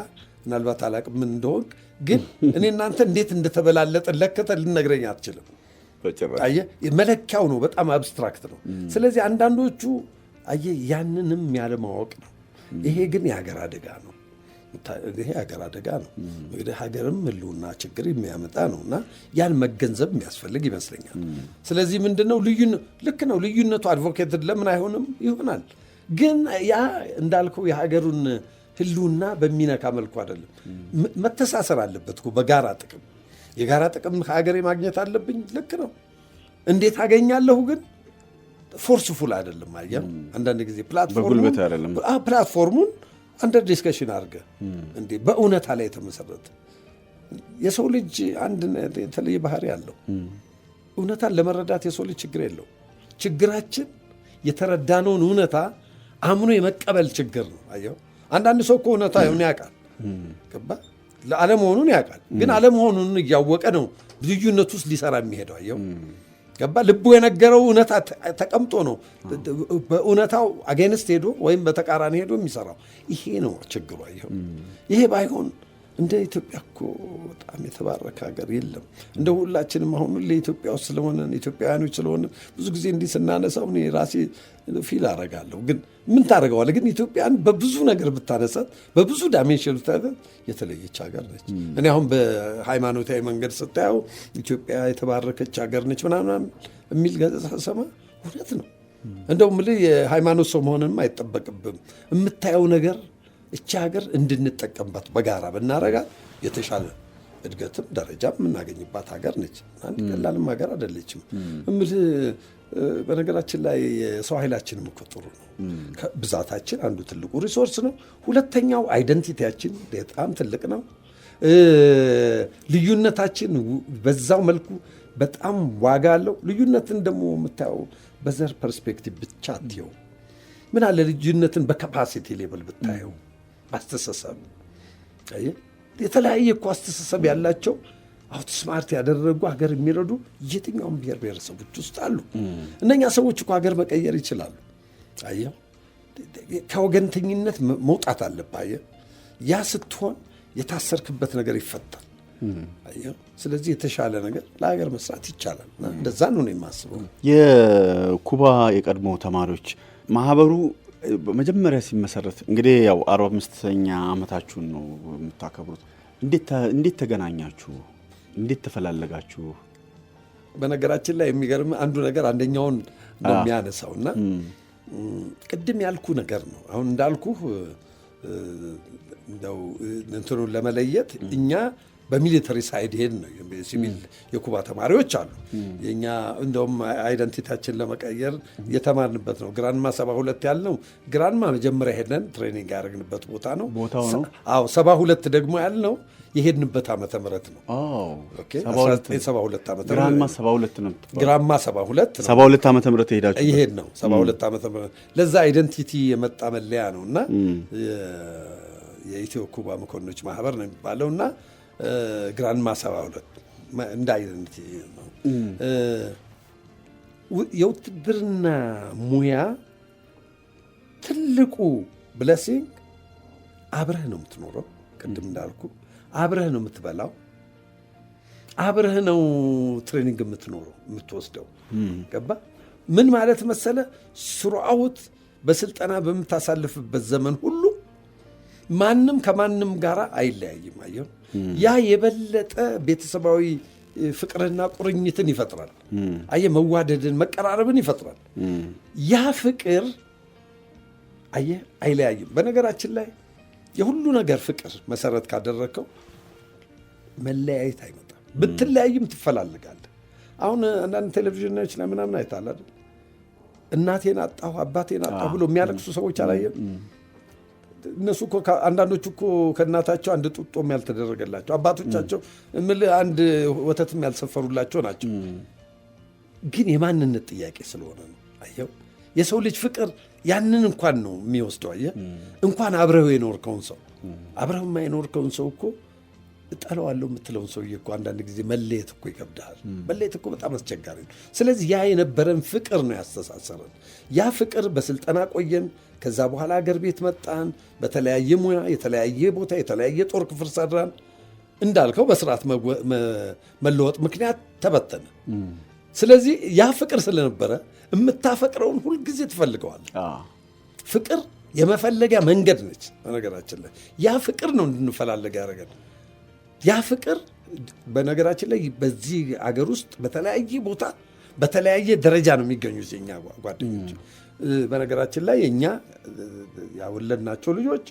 ምናልባት አላቅም ምን እንደሆንክ፣ ግን እኔ እናንተ እንዴት እንደተበላለጠን ለክተህ ልትነግረኝ አትችልም። አየህ፣ መለኪያው ነው በጣም abstract ነው። ስለዚህ አንዳንዶቹ አየህ ያንንም ያለማወቅ ነው። ይሄ ግን የሀገር አደጋ ነው። ይሄ የሀገር አደጋ ነው። እንግዲህ ሀገርም ህልውና ችግር የሚያመጣ ነው እና ያን መገንዘብ የሚያስፈልግ ይመስለኛል። ስለዚህ ምንድን ነው ልክ ነው፣ ልዩነቱ advocated ለምን አይሆንም? ይሆናል። ግን ያ እንዳልከው የሀገሩን ህልውና በሚነካ መልኩ አይደለም። መተሳሰር አለበት እኮ በጋራ ጥቅም። የጋራ ጥቅም ከሀገሬ ማግኘት አለብኝ። ልክ ነው። እንዴት አገኛለሁ ግን forceful አይደለም። አየህ አንዳንድ ጊዜ በጉልበት አይደለም። platform ኡን under discussion አድርገህ እንዴ በእውነታ ላይ የተመሰረተ። የሰው ልጅ አንድ የተለየ ባህሪ አለው። እውነታን ለመረዳት የሰው ልጅ ችግር የለው። ችግራችን የተረዳነውን እውነታ አምኖ የመቀበል ችግር ነው። አየኸው አንዳንድ ሰው እኮ እውነታ የሆነ ያውቃል፣ ገባ አለመሆኑን ያውቃል። ግን አለመሆኑን እያወቀ ነው ልዩነት ውስጥ ሊሰራ የሚሄደው። አየኸው ገባ ልቡ የነገረው እውነታ ተቀምጦ ነው በእውነታው against ሄዶ ወይም በተቃራኒ ሄዶ የሚሰራው። ይሄ ነው ችግሩ። አየኸው ይሄ ባይሆን እንደ ኢትዮጵያ እኮ በጣም የተባረከ ሀገር የለም። እንደ ሁላችንም አሁን ሁሌ ኢትዮጵያ ውስጥ ስለሆነን፣ ኢትዮጵያውያኖች ስለሆነ ብዙ ጊዜ እንዲህ ስናነሳው እኔ ራሴ feel አረጋለሁ። ግን ምን ታደርገዋለህ? ግን ኢትዮጵያን በብዙ ነገር ብታነሳት፣ በብዙ dimension ብታነሳት የተለየች ሀገር ነች። እኔ አሁን በሃይማኖታዊ መንገድ ስታየው ኢትዮጵያ የተባረከች ሀገር ነች ምናምን የሚል ገለጻ ስሰማ እውነት ነው። እንደው የምልህ የሃይማኖት ሰው መሆንንም አይጠበቅብም። የምታየው ነገር እቺ ሀገር እንድንጠቀምባት በጋራ ብናረጋት የተሻለ እድገትም ደረጃም የምናገኝባት ሀገር ነች። አንድ ቀላልም ሀገር አይደለችም። እምልህ በነገራችን ላይ የሰው ኃይላችንም እኮ ጥሩ ነው። ብዛታችን አንዱ ትልቁ resource ነው። ሁለተኛው identity ያችን በጣም ትልቅ ነው። ልዩነታችን በዛው መልኩ በጣም ዋጋ አለው። ልዩነትን ደግሞ የምታየው በዘር perspective ብቻ አትየው። ምን አለ ልዩነትን በ capacity level ብታየው፣ በአስተሳሰብ። የተለያየ እኮ አስተሳሰብ ያላቸው outsmart ያደረጉ ሀገር የሚረዱ የትኛውም ብሔር ብሔረሰቦች ውስጥ አሉ። እነኛ ሰዎች እኮ ሀገር መቀየር ይችላሉ። አየህ ከወገንተኝነት መውጣት አለብህ። አየህ ያ ስትሆን የታሰርክበት ነገር ይፈታል። አየህ ስለዚህ የተሻለ ነገር ለሀገር መስራት ይቻላል። እንደዛ ነው የማስበው። የኩባ የቀድሞ ተማሪዎች ማህበሩ መጀመሪያ ሲመሰረት፣ እንግዲህ ያው 45ኛ ዓመታችሁን ነው የምታከብሩት። እንዴት ተገናኛችሁ? እንዴት ተፈላለጋችሁ? በነገራችን ላይ የሚገርም አንዱ ነገር አንደኛውን ነው የሚያነሳው እና ቅድም ያልኩ ነገር ነው። አሁን እንዳልኩህ እንደው እንትኑን ለመለየት እኛ በ military side ሄድ ነው። ሲቪል የኩባ ተማሪዎች አሉ። የኛ እንደውም identity ያችን ለመቀየር የተማርንበት ነው። ግራንማ 72 ያልነው ግራንማ መጀመሪያ ሄደን training ያደረግንበት ቦታ ነው። ቦታው ነው። አዎ፣ 72 ደግሞ ያልነው የሄድንበት ዓመተ ምህረት ነው። Okay፣ 1972 ዓመተ ምህረት። ግራንማ 72 ነው። ግራንማ 72 ነው። 72 ዓመተ ምህረት የሄዳችሁ? ይሄድ ነው 72 ዓመተ ምህረት። ለዛ identity የመጣ መለያ ነው እና የኢትዮ ኩባ መኮንኖች ማህበር ነው የሚባለው እና ግራንማ 72 እንደ identity ነው። የውትድርና ሙያ ትልቁ blessing አብረህ ነው የምትኖረው። ቅድም እንዳልኩ አብረህ ነው የምትበላው፣ አብረህ ነው training የምትኖረው የምትወስደው። ገባ ምን ማለት መሰለ፣ throughout በስልጠና በምታሳልፍበት ዘመን ሁሉ ማንም ከማንም ጋር አይለያይም። አየህ ያ የበለጠ ቤተሰባዊ ፍቅርና ቁርኝትን ይፈጥራል። አየህ መዋደድን መቀራረብን ይፈጥራል። ያ ፍቅር አየህ፣ አይለያይም። በነገራችን ላይ የሁሉ ነገር ፍቅር መሰረት ካደረግከው መለያየት አይመጣም። ብትለያይም ትፈላለጋለህ። አሁን አንዳንድ ቴሌቪዥኖች ላይ ምናምን አይተሃል አይደል? እናቴን አጣሁ አባቴን አጣሁ ብሎ የሚያለቅሱ ሰዎች አላየም? እነሱ እኮ አንዳንዶቹ እኮ ከእናታቸው አንድ ጡጦም ያልተደረገላቸው፣ አባቶቻቸው እምልህ አንድ ወተትም ያልሰፈሩላቸው ናቸው። ግን የማንነት ጥያቄ ስለሆነ ነው። አየው፣ የሰው ልጅ ፍቅር ያንን እንኳን ነው የሚወስደው። አየህ፣ እንኳን አብረው የኖርከውን ሰው፣ አብረው የማይኖርከውን ሰው እኮ፣ እጠለዋለሁ የምትለውን ሰውዬ እኮ አንዳንድ ጊዜ መለየት እኮ ይከብድሃል። መለየት እኮ በጣም አስቸጋሪ ነው። ስለዚህ ያ የነበረን ፍቅር ነው ያስተሳሰረን። ያ ፍቅር በስልጠና ቆየን። ከዛ በኋላ አገር ቤት መጣን። በተለያየ ሙያ፣ የተለያየ ቦታ፣ የተለያየ ጦር ክፍል ሰራን። እንዳልከው በስርዓት መለወጥ ምክንያት ተበተነ። ስለዚህ ያ ፍቅር ስለነበረ የምታፈቅረውን ሁልጊዜ ትፈልገዋለህ። ፍቅር የመፈለጊያ መንገድ ነች። በነገራችን ላይ ያ ፍቅር ነው እንድንፈላለግ ያደረገን። ያ ፍቅር በነገራችን ላይ በዚህ አገር ውስጥ በተለያየ ቦታ በተለያየ ደረጃ ነው የሚገኙት የኛ ጓደኞች። በነገራችን ላይ የእኛ ያወለድናቸው ልጆች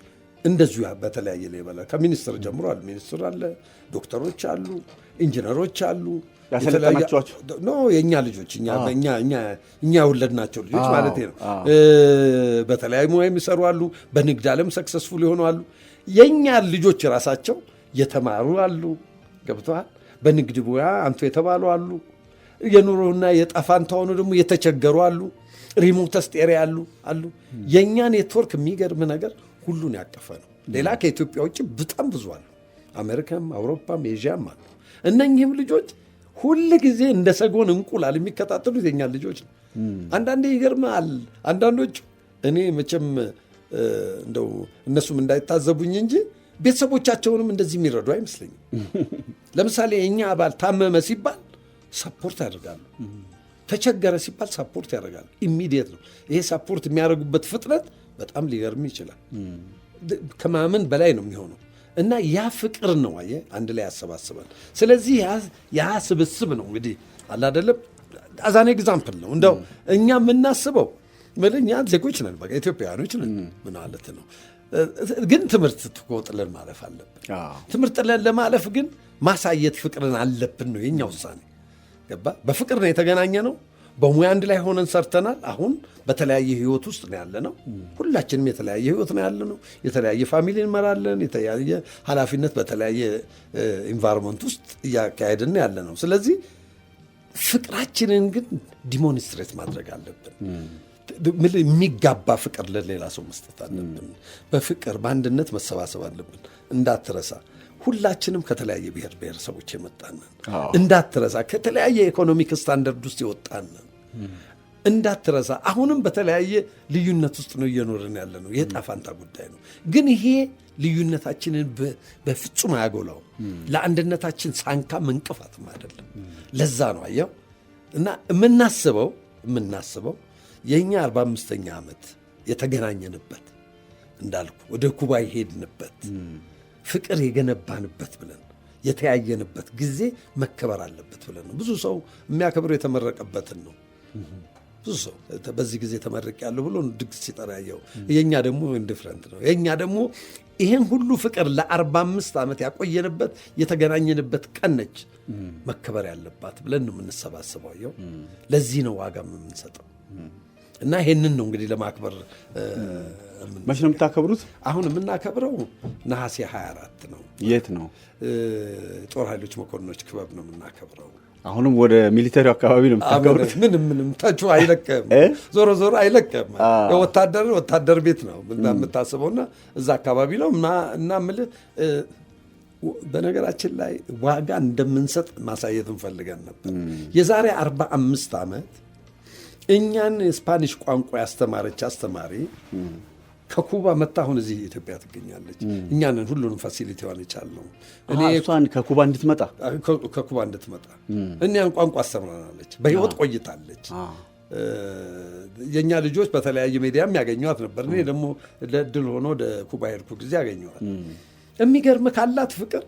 እንደዚሁ በተለያየ level ከሚኒስትር ጀምሮ አሉ። ሚኒስትር አለ፣ ዶክተሮች አሉ፣ ኢንጂነሮች አሉ። ያሰለጠናችኋቸው? No፣ የእኛ ልጆች፣ እኛ የወለድናቸው ልጆች ማለት ነው። በተለያዩ ሙያ የሚሰሩ አሉ። በንግድ ዓለም successful የሆኑ አሉ። የእኛ ልጆች ራሳቸው የተማሩ አሉ። ገብተዋል። በንግድ ሙያ አንቱ የተባሉ አሉ። የኑሮና የጣፋንታ ሆኖ ደግሞ የተቸገሩ አሉ። Remotest area ያሉ አሉ። የእኛ ኔትወርክ የሚገርም ነገር ሁሉን ያቀፈ ነው። ሌላ ከኢትዮጵያ ውጭ በጣም ብዙ አሉ። አሜሪካም፣ አውሮፓም፣ ኤዥያም አሉ። እነኚህም ልጆች ሁል ጊዜ እንደ ሰጎን እንቁላል የሚከታተሉት የኛ ልጆች ነው። አንዳንዴ ይገርማል። አንዳንዶቹ እኔ መቼም እንደው እነሱም እንዳይታዘቡኝ እንጂ ቤተሰቦቻቸውንም እንደዚህ የሚረዱ አይመስለኝም። ለምሳሌ የእኛ አባል ታመመ ሲባል support ያደርጋሉ። ተቸገረ ሲባል support ያደርጋሉ። Immediate ነው። ይሄ support የሚያደርጉበት ፍጥነት በጣም ሊገርም ይችላል። ከማመን በላይ ነው የሚሆነው። እና ያ ፍቅር ነው፣ አየህ፣ አንድ ላይ ያሰባስባል። ስለዚህ ያ ስብስብ ነው እንግዲህ አለ አይደለም፣ as an example ነው። እንደው እኛ የምናስበው እኛ ዜጎች ነን፣ በቃ ኢትዮጵያውያኖች ነን ምን ማለት ነው። ግን ትምህርት እኮ ጥለን ማለፍ አለብን። ትምህርት ጥለን ለማለፍ ግን ማሳየት ፍቅርን አለብን ነው የኛ ውሳኔ። ገባ? በፍቅር ነው የተገናኘነው። በሙያ አንድ ላይ ሆነን ሰርተናል። አሁን በተለያየ ህይወት ውስጥ ነው ያለነው። ሁላችንም የተለያየ ህይወት ነው ያለነው። የተለያየ family እንመራለን። የተለያየ ኃላፊነት በተለያየ environment ውስጥ እያካሄድን ያለነው። ስለዚህ ፍቅራችንን ግን demonstrate ማድረግ አለብን። የሚጋባ ፍቅር ለሌላ ሰው መስጠት አለብን። በፍቅር በአንድነት መሰባሰብ አለብን። እንዳትረሳ፣ ሁላችንም ከተለያየ ብሔር ብሔረሰቦች የመጣንን፣ እንዳትረሳ፣ ከተለያየ economic standard ውስጥ የወጣንን፣ እንዳትረሳ፣ አሁንም በተለያየ ልዩነት ውስጥ ነው እየኖርን ያለነው። የዕጣ ፋንታ ጉዳይ ነው። ግን ይሄ ልዩነታችንን በፍጹም አያጎላውም። ለአንድነታችን ሳንካም እንቅፋትም አይደለም። ለዛ ነው አየው እና የምናስበው የእኛ 45ኛ ዓመት የተገናኘንበት፣ እንዳልኩ ወደ ኩባ የሄድንበት፣ ፍቅር የገነባንበት ብለን የተያየንበት ጊዜ መከበር አለበት ብለን ነው። ብዙ ሰው የሚያከብረው የተመረቀበትን ነው። ብዙ ሰው በዚህ ጊዜ ተመርቄያለሁ ብሎ ድግስ ሲጠራ ያየው። የእኛ ደግሞ different ነው። የእኛ ደግሞ ይህን ሁሉ ፍቅር ለ45 ዓመት ያቆየንበት፣ የተገናኘንበት ቀን ነች መከበር ያለባት ብለን ነው የምንሰባሰበው። አየው፣ ለዚህ ነው ዋጋም የምንሰጠው እና ይሄንን ነው እንግዲህ ለማክበር። መቼ ነው የምታከብሩት? አሁን የምናከብረው ነሐሴ 24 ነው። የት ነው? ጦር ኃይሎች መኮንኖች ክበብ ነው የምናከብረው። አሁንም ወደ military ው አካባቢ ነው የምታከብሩት? ምንም ምንም ታቹ አይለቅም። ዞሮ ዞሮ አይለቅም። ወታደር ወታደር ቤት ነው የምታስበው እና እዛ አካባቢ ነው እና የምልህ በነገራችን ላይ ዋጋ እንደምንሰጥ ማሳየት እንፈልገን ነበር። የዛሬ 45 ዓመት እኛን Spanish ቋንቋ ያስተማረች አስተማሪ ከኩባ መጥታ አሁን እዚህ ኢትዮጵያ ትገኛለች። እኛንን ሁሉንም facility ዋን የቻልነው። እኔ እሷን ከኩባ እንድትመጣ ከኩባ እንድትመጣ እኛን ቋንቋ አስተምራናለች። በህይወት ቆይታለች። የእኛ ልጆች በተለያየ ሚዲያም ያገኟት ነበር። እኔ ደግሞ ለእድል ሆኖ ወደ ኩባ ሄድኩ ጊዜ ያገኘኋት። የሚገርም ካላት ፍቅር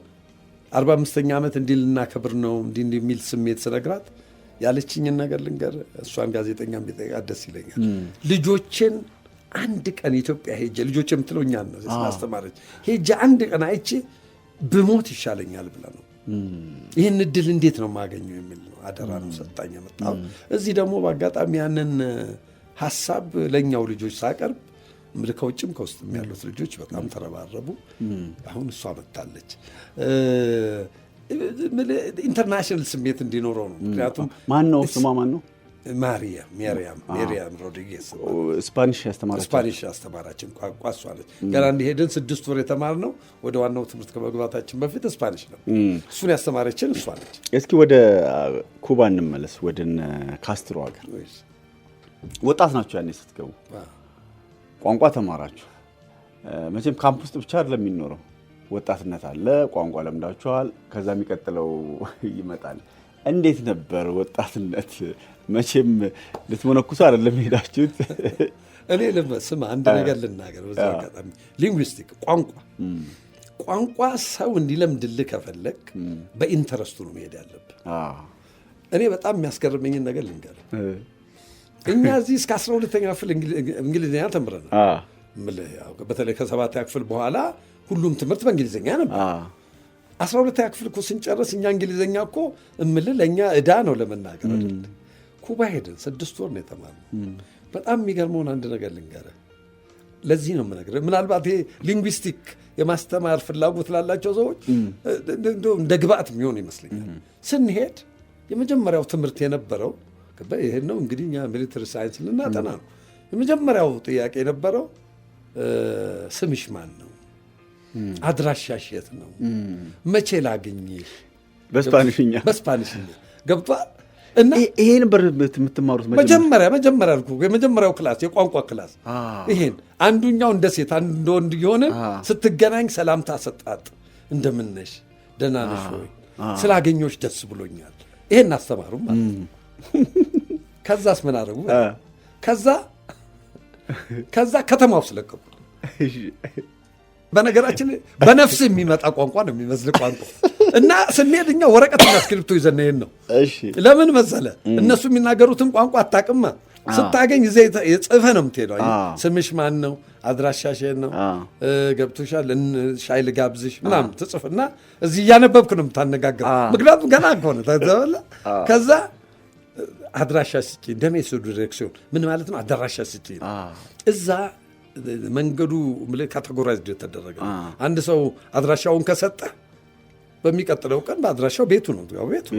45ኛ ዓመት እንዲህ ልናከብር ነው እንዲህ እንዲህ የሚል ስሜት ስነግራት ያለችኝን ነገር ልንገር። እሷን ጋዜጠኛም ቢጠይቃት ደስ ይለኛል። ልጆቼን አንድ ቀን ኢትዮጵያ ሄጄ፣ ልጆች የምትለው እኛን ነው፣ ስላስተማረች፣ ሄጄ አንድ ቀን አይቼ ብሞት ይሻለኛል ብላ ነው። ይህን እድል እንዴት ነው የማገኘው የሚል ነው። አደራ ነው ሰጣኝ የመጣው። እዚህ ደግሞ በአጋጣሚ ያንን ሀሳብ ለእኛው ልጆች ሳቀርብ ምልህ ከውጭም ከውስጥም ያሉት ልጆች በጣም ተረባረቡ። አሁን እሷ መጥታለች። International ስሜት እንዲኖረው ነው። ምክንያቱም ማን ነው ስሟ? ማን ነው? ማሪያ፣ ሜሪያም፣ ሜሪያም ሮድሪጌዝ። Spanish ያስተማረች? Spanish ያስተማራችን ቋንቋ እሷ ነች። ገና እንደሄድን 6 ወር የተማርነው ወደ ዋናው ትምህርት ከመግባታችን በፊት Spanish ነው። እሱን ያስተማረችን እሷ ነች። እስኪ ወደ ኩባ እንመለስ፣ ወደ ካስትሮ ሀገር። ወጣት ናችሁ ያኔ ስትገቡ፣ ቋንቋ ተማራችሁ። መቼም ካምፕ ውስጥ ብቻ አይደለም የሚኖረው፣ ወጣትነት አለ፣ ቋንቋ ለምዳችኋል። ከዛ የሚቀጥለው ይመጣል። እንዴት ነበር ወጣትነት? መቼም ልትመነኩሱ አይደለም ሄዳችሁት። እኔ ስማ፣ አንድ ነገር ልናገር በዚህ አጋጣሚ። Linguistic ቋንቋ ሰው እንዲለምድልህ ከፈለግ በ interest ኡ ነው መሄድ ያለብህ። እኔ በጣም የሚያስገርመኝን ነገር ልንገርህ። እኛ እዚህ እስከ 12ኛ ክፍል እንግሊዝኛ ተምረናል። በተለይ ከሰባተኛ ክፍል በኋላ ሁሉም ትምህርት በእንግሊዝኛ ነበር። 12ኛ ክፍል እኮ ስንጨርስ እኛ እንግሊዝኛ እኮ እምልህ ለእኛ ዕዳ ነው ለመናገር አይደል። ኩባ ሄድን፣ 6 ወር ነው የተማርነው። በጣም የሚገርመውን አንድ ነገር ልንገርህ። ለዚህ ነው የምነግርህ። ምናልባት ይሄ linguistic የማስተማር ፍላጎት ላላቸው ሰዎች እንደ ግብአት የሚሆን ይመስለኛል። ስንሄድ የመጀመሪያው ትምህርት የነበረው ይሄን ነው፣ እንግዲህ እኛ military science ልናጠና ነው። የመጀመሪያው ጥያቄ የነበረው ስምሽ ማን ነው? አድራሻሽ የት ነው? መቼ ላግኝሽ? በስፓኒሽኛ? በስፓኒሽኛ፣ ገብቷል። እና ይሄ ነበር የምትማሩት? መጀመሪያ አልኩህ፣ የመጀመሪያው class የቋንቋ class ይሄን፣ አንዱኛው እንደ ሴት አንዱ እንደ ወንድ የሆነ ስትገናኝ ሰላምታ አሰጣጥ፣ እንደምነሽ፣ ደህና ነሽ ወይ፣ ስላገኘሁሽ ደስ ብሎኛል። ይሄን አስተማሩ ማለት ነው። ከዛስ ምን አደረጉ? ከዛ ከተማ ውስጥ ለቀቁ። በነገራችን ላይ በነፍስ የሚመጣ ቋንቋ ነው የሚመስል ቋንቋ፣ እና ስንሄድ እኛ ወረቀትና እስክሪብቶ ይዘን ይሄን ነው። ለምን መሰለ? እነሱ የሚናገሩትን ቋንቋ አታውቅማ። ስታገኝ እዚያ ጽፈህ ነው የምትሄደው። ስምሽ ማን ነው? አድራሻሽ የት ነው? ገብቶሻል? ሻይ ልጋብዝሽ ምናምን ትጽፍና እዚህ እያነበብክ ነው የምታነጋግረው። ምክንያቱም ገና ከሆነ ተዘበለ። ከዛ አድራሻ ስጪ፣ dame su dirección ምን ማለት ነው? አድራሻ ስጪ። እዛ መንገዱ categorized የተደረገ ነው። አንድ ሰው አድራሻውን ከሰጠ በሚቀጥለው ቀን በአድራሻው ቤቱ ነው ቤቱ።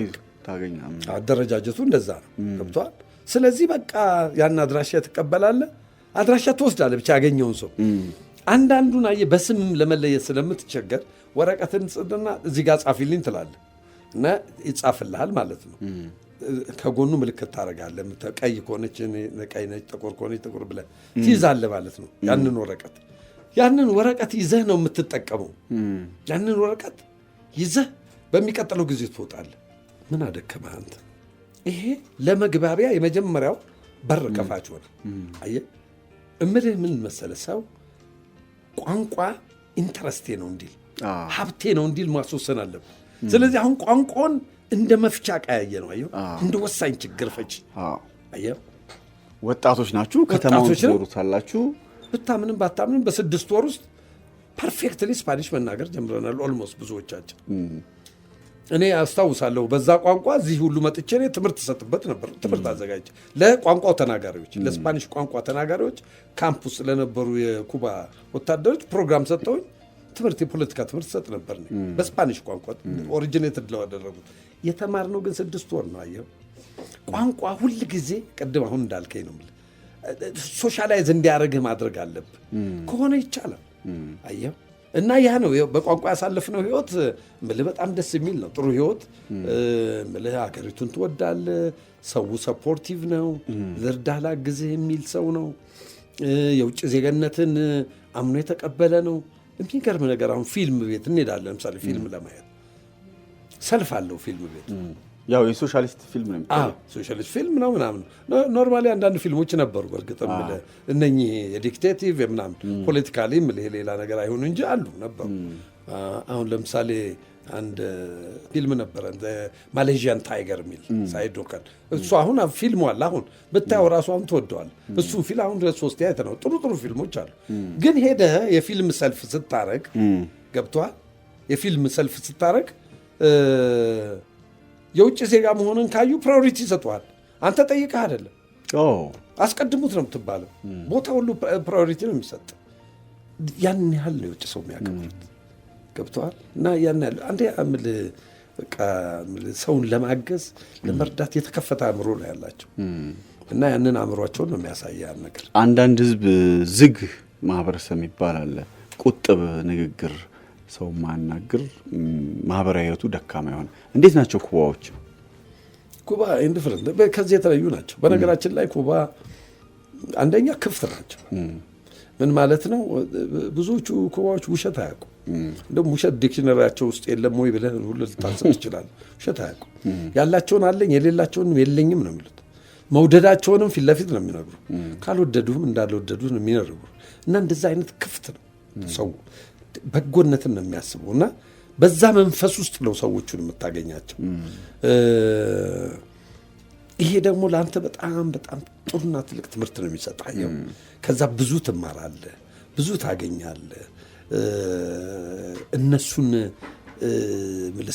አደረጃጀቱ እንደዛ ነው። ገብቶሃል? ስለዚህ በቃ ያን አድራሻ ትቀበላለህ፣ አድራሻ ትወስዳለህ። ብቻ ያገኘውን ሰው አንዳንዱን አየህ፣ በስም ለመለየት ስለምትቸገር ወረቀትን ጽድና እዚህ ጋር ጻፊልኝ ትላለህ እና ይጻፍልሃል ማለት ነው። ከጎኑ ምልክት ታደርጋለህ። ቀይ ከሆነች ቀይ ነች፣ ጥቁር ከሆነች ጥቁር ብለህ ትይዛለህ ማለት ነው። ያንን ወረቀት ይዘህ ነው የምትጠቀመው። ያንን ወረቀት ይዘህ በሚቀጥለው ጊዜ ትወጣለህ። ምን አደከመህ አንተ? ይሄ ለመግባቢያ የመጀመሪያው በር ከፋች ሆነ። አየህ፣ እምልህ ምን መሰለህ፣ ሰው ቋንቋ interest ኤ ነው እንዲል፣ ሀብቴ ነው እንዲል ማስወሰን አለብን። ስለዚህ አሁን ቋንቋውን እንደ መፍቻ ቀያየ ነው፣ አየህ፣ እንደ ወሳኝ ችግር ፈቺ፣ አየህ። ወጣቶች ናችሁ፣ ከተማውን ትኖሩታላችሁ። ብታምንም ባታምንም በ6 ወር ውስጥ perfectly Spanish መናገር ጀምረናል። Almost ብዙዎቻችን። እኔ አስታውሳለሁ በዛ ቋንቋ እዚህ ሁሉ መጥቼ እኔ ትምህርት እሰጥበት ነበር። ትምህርት አዘጋጅቼ ለቋንቋው ተናጋሪዎች፣ ለ Spanish ቋንቋ ተናጋሪዎች፣ ካምፕ ውስጥ ለነበሩ የኩባ ወታደሮች ፕሮግራም ሰጥተውኝ ትምህርት፣ የፖለቲካ ትምህርት ሰጥ ነበር በ Spanish ቋንቋ originated ላደረጉት። የተማርነው ግን 6 ወር ነው። አየኸው፣ ቋንቋ ሁል ጊዜ ቅድም አሁን እንዳልከኝ ነው የምልህ፣ socialize እንዲያደርግህ ማድረግ አለብህ። ከሆነ ይቻላል። አየኸው፣ እና ያ ነው በቋንቋ ያሳለፍነው ህይወት እምልህ በጣም ደስ የሚል ነው። ጥሩ ህይወት እምልህ፣ ሀገሪቱን ትወዳለህ። ሰው supportive ነው። ልርዳህ ላግዝህ የሚል ሰው ነው። የውጭ ዜግነትን አምኖ የተቀበለ ነው። የሚገርም ነገር አሁን ፊልም ቤት እንሄዳለን። ለምሳሌ ፊልም ለማየት ሰልፍ አለው ፊልም ቤት። ያው የሶሻሊስት ፊልም ነው። ሶሻሊስት ፊልም ነው ምናምን። Normally አንዳንድ ፊልሞች ነበሩ። በእርግጥ እነኚህ የ dictative ምናምን politically የምልህ ሌላ ነገር አይሆኑ እንጂ አሉ፣ ነበሩ። አሁን ለምሳሌ አንድ ፊልም ነበረ፣ Malaysian Tiger የሚል፣ ሳይዶከን። እሱ አሁን ፊልሙ አለ። አሁን ብታየው ራሱ አሁን ትወደዋል። እሱን ፊልም አሁን ሁለት ሶስት አይተነው። ጥሩ ጥሩ ፊልሞች አሉ። ግን ሄደህ የፊልም ሰልፍ ስታረግ፣ ገብቶሃል? የፊልም ሰልፍ ስታረግ የውጭ ዜጋ መሆንን ካዩ priority ይሰጡሃል። አንተ ጠይቀህ አይደለም፣ አስቀድሙት ነው የምትባለው። ቦታ ሁሉ priority ነው የሚሰጥ። ያን ያህል ነው የውጭ ሰው የሚያከብሩት። ገብቶሃል? እና ያን ያህል አንዴ እምልህ በቃ ሰውን ለማገዝ፣ ለመርዳት የተከፈተ አእምሮ ነው ያላቸው እና ያንን አእምሯቸውን ነው የሚያሳይ ያን ነገር። አንዳንድ ህዝብ ዝግ ማህበረሰብ የሚባል አለ። ቁጥብ፣ ንግግር ሰው ማናግር፣ ማህበራዊ ህይወቱ ደካማ የሆነ፣ እንዴት ናቸው ኩባዎች? ኩባ indifferent፣ ከዚህ የተለዩ ናቸው። በነገራችን ላይ ኩባ አንደኛ ክፍት ናቸው። ምን ማለት ነው? ብዙዎቹ ኩባዎች ውሸት አያውቁም። እንደውም ውሸት dictionary ያቸው ውስጥ የለም ወይ ብለህ ሁሉ ልታስብ ትችላለህ። ውሸት አያውቁም። ያላቸውን አለኝ፣ የሌላቸውንም የለኝም ነው የሚሉት። መውደዳቸውንም ፊት ለፊት ነው የሚነግሩ። ካልወደዱህም እንዳልወደዱ ነው የሚነግሩ። እና እንደዛ አይነት ክፍት ነው ሰው፣ በጎነትን ነው የሚያስበው እና በዛ መንፈስ ውስጥ ነው ሰዎቹን የምታገኛቸው። ይሄ ደግሞ ለአንተ በጣም በጣም ጥሩና ትልቅ ትምህርት ነው የሚሰጥህ። ከዛ ብዙ ትማራለህ፣ ብዙ ታገኛለህ። እነሱን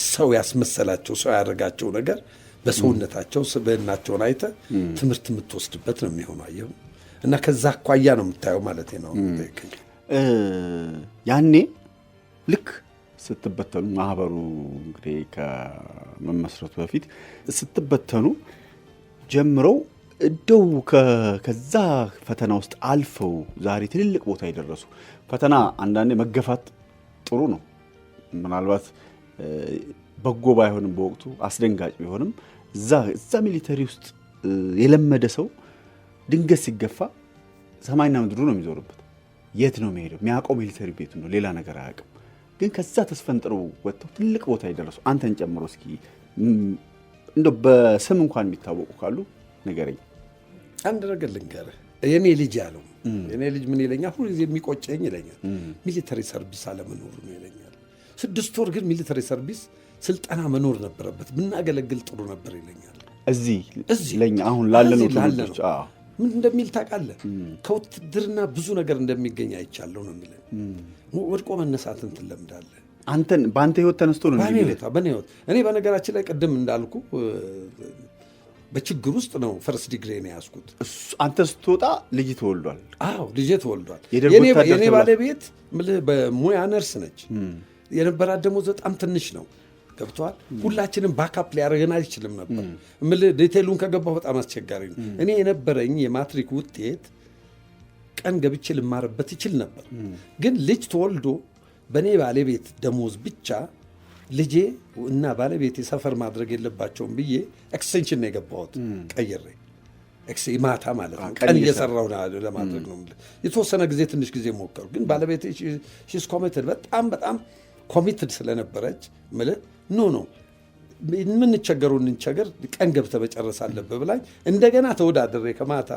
ሰው ያስመሰላቸው፣ ሰው ያደረጋቸው ነገር በሰውነታቸው ስብዕናቸውን አይተህ ትምህርት የምትወስድበት ነው የሚሆነው። አየኸው፣ እና ከዛ አኳያ ነው የምታየው ማለት ነው። ያኔ ልክ ስትበተኑ፣ ማህበሩ እንግዲህ ከመመስረቱ በፊት ስትበተኑ ጀምረው እንደው ከዛ ፈተና ውስጥ አልፈው ዛሬ ትልልቅ ቦታ የደረሱ፣ ፈተና አንዳንዴ መገፋት ጥሩ ነው። ምናልባት በጎ ባይሆንም፣ በወቅቱ አስደንጋጭ ቢሆንም፣ እዛ military ውስጥ የለመደ ሰው ድንገት ሲገፋ ሰማይና ምድሩ ነው የሚዞርበት። የት ነው የሚሄደው? የሚያውቀው military ቤቱ ነው፣ ሌላ ነገር አያውቅም። ግን ከዛ ተስፈንጥረው ወጥተው ትልቅ ቦታ የደረሱ፣ አንተን ጨምሮ፣ እስኪ እንደው በስም እንኳን የሚታወቁ ካሉ ንገረኝ። አንድ ነገር ልንገርህ። የኔ ልጅ ያለው፣ የኔ ልጅ ምን ይለኛል? ሁሉ ጊዜ የሚቆጨኝ ይለኛል፣ military service አለመኖሩ ነው ይለኛል። 6 ወር ግን military service ስልጠና መኖር ነበረበት፣ ብናገለግል ጥሩ ነበር ይለኛል። እዚህ እዚህ ለኛ አሁን ላለነው እዚህ ላለ ትውልዶች ነው። ምን እንደሚል ታውቃለህ? ከውትድርና ብዙ ነገር እንደሚገኝ አይቻለሁ ነው የሚለኝ። ወድቆ መነሳትን ትለምዳለህ። አንተን በአንተ ህይወት ተነስቶ ነው በእኔ እንዲህ የሚልህ? ህይወት፣ በእኔ ህይወት። እኔ በነገራችን ላይ ቅድም እንዳልኩ በችግር ውስጥ ነው first degree ነው የያዝኩት። አንተ ስትወጣ ልጅ ተወልዷል። አዎ፣ ልጄ ተወልዷል። የደርግ ወታደር የኔ ተብሏል። ባለቤት ምልህ በሙያ ነርስ ነች። የነበራት ደሞዝ በጣም ትንሽ ነው። ገብቶሃል። ሁላችንም backup ሊያደርገን አይችልም ነበር። ምልህ detail ኡን ከገባሁ በጣም አስቸጋሪ ነው። እኔ የነበረኝ የማትሪክ ውጤት ቀን ገብቼ ልማርበት ይችል ነበር። ግን ልጅ ተወልዶ በእኔ ባለቤት ደሞዝ ብቻ ልጄ እና ባለቤቴ suffer ማድረግ የለባቸውም ብዬ extension ነው የገባሁት፣ ቀይሬ ማታ ማለት ነው። ቀን ቀን እየሰራሁ ለማድረግ ነው የምልህ። የተወሰነ ጊዜ፣ ትንሽ ጊዜ ሞከሩ። ግን ባለቤቴ she's committed፣ በጣም በጣም committed ስለነበረች ምልህ no, no፣ የምንቸገሩ እንቸገር፣ ቀን ገብተህ መጨረስ አለብህ ብላኝ እንደገና ተወዳድሬ ከማታ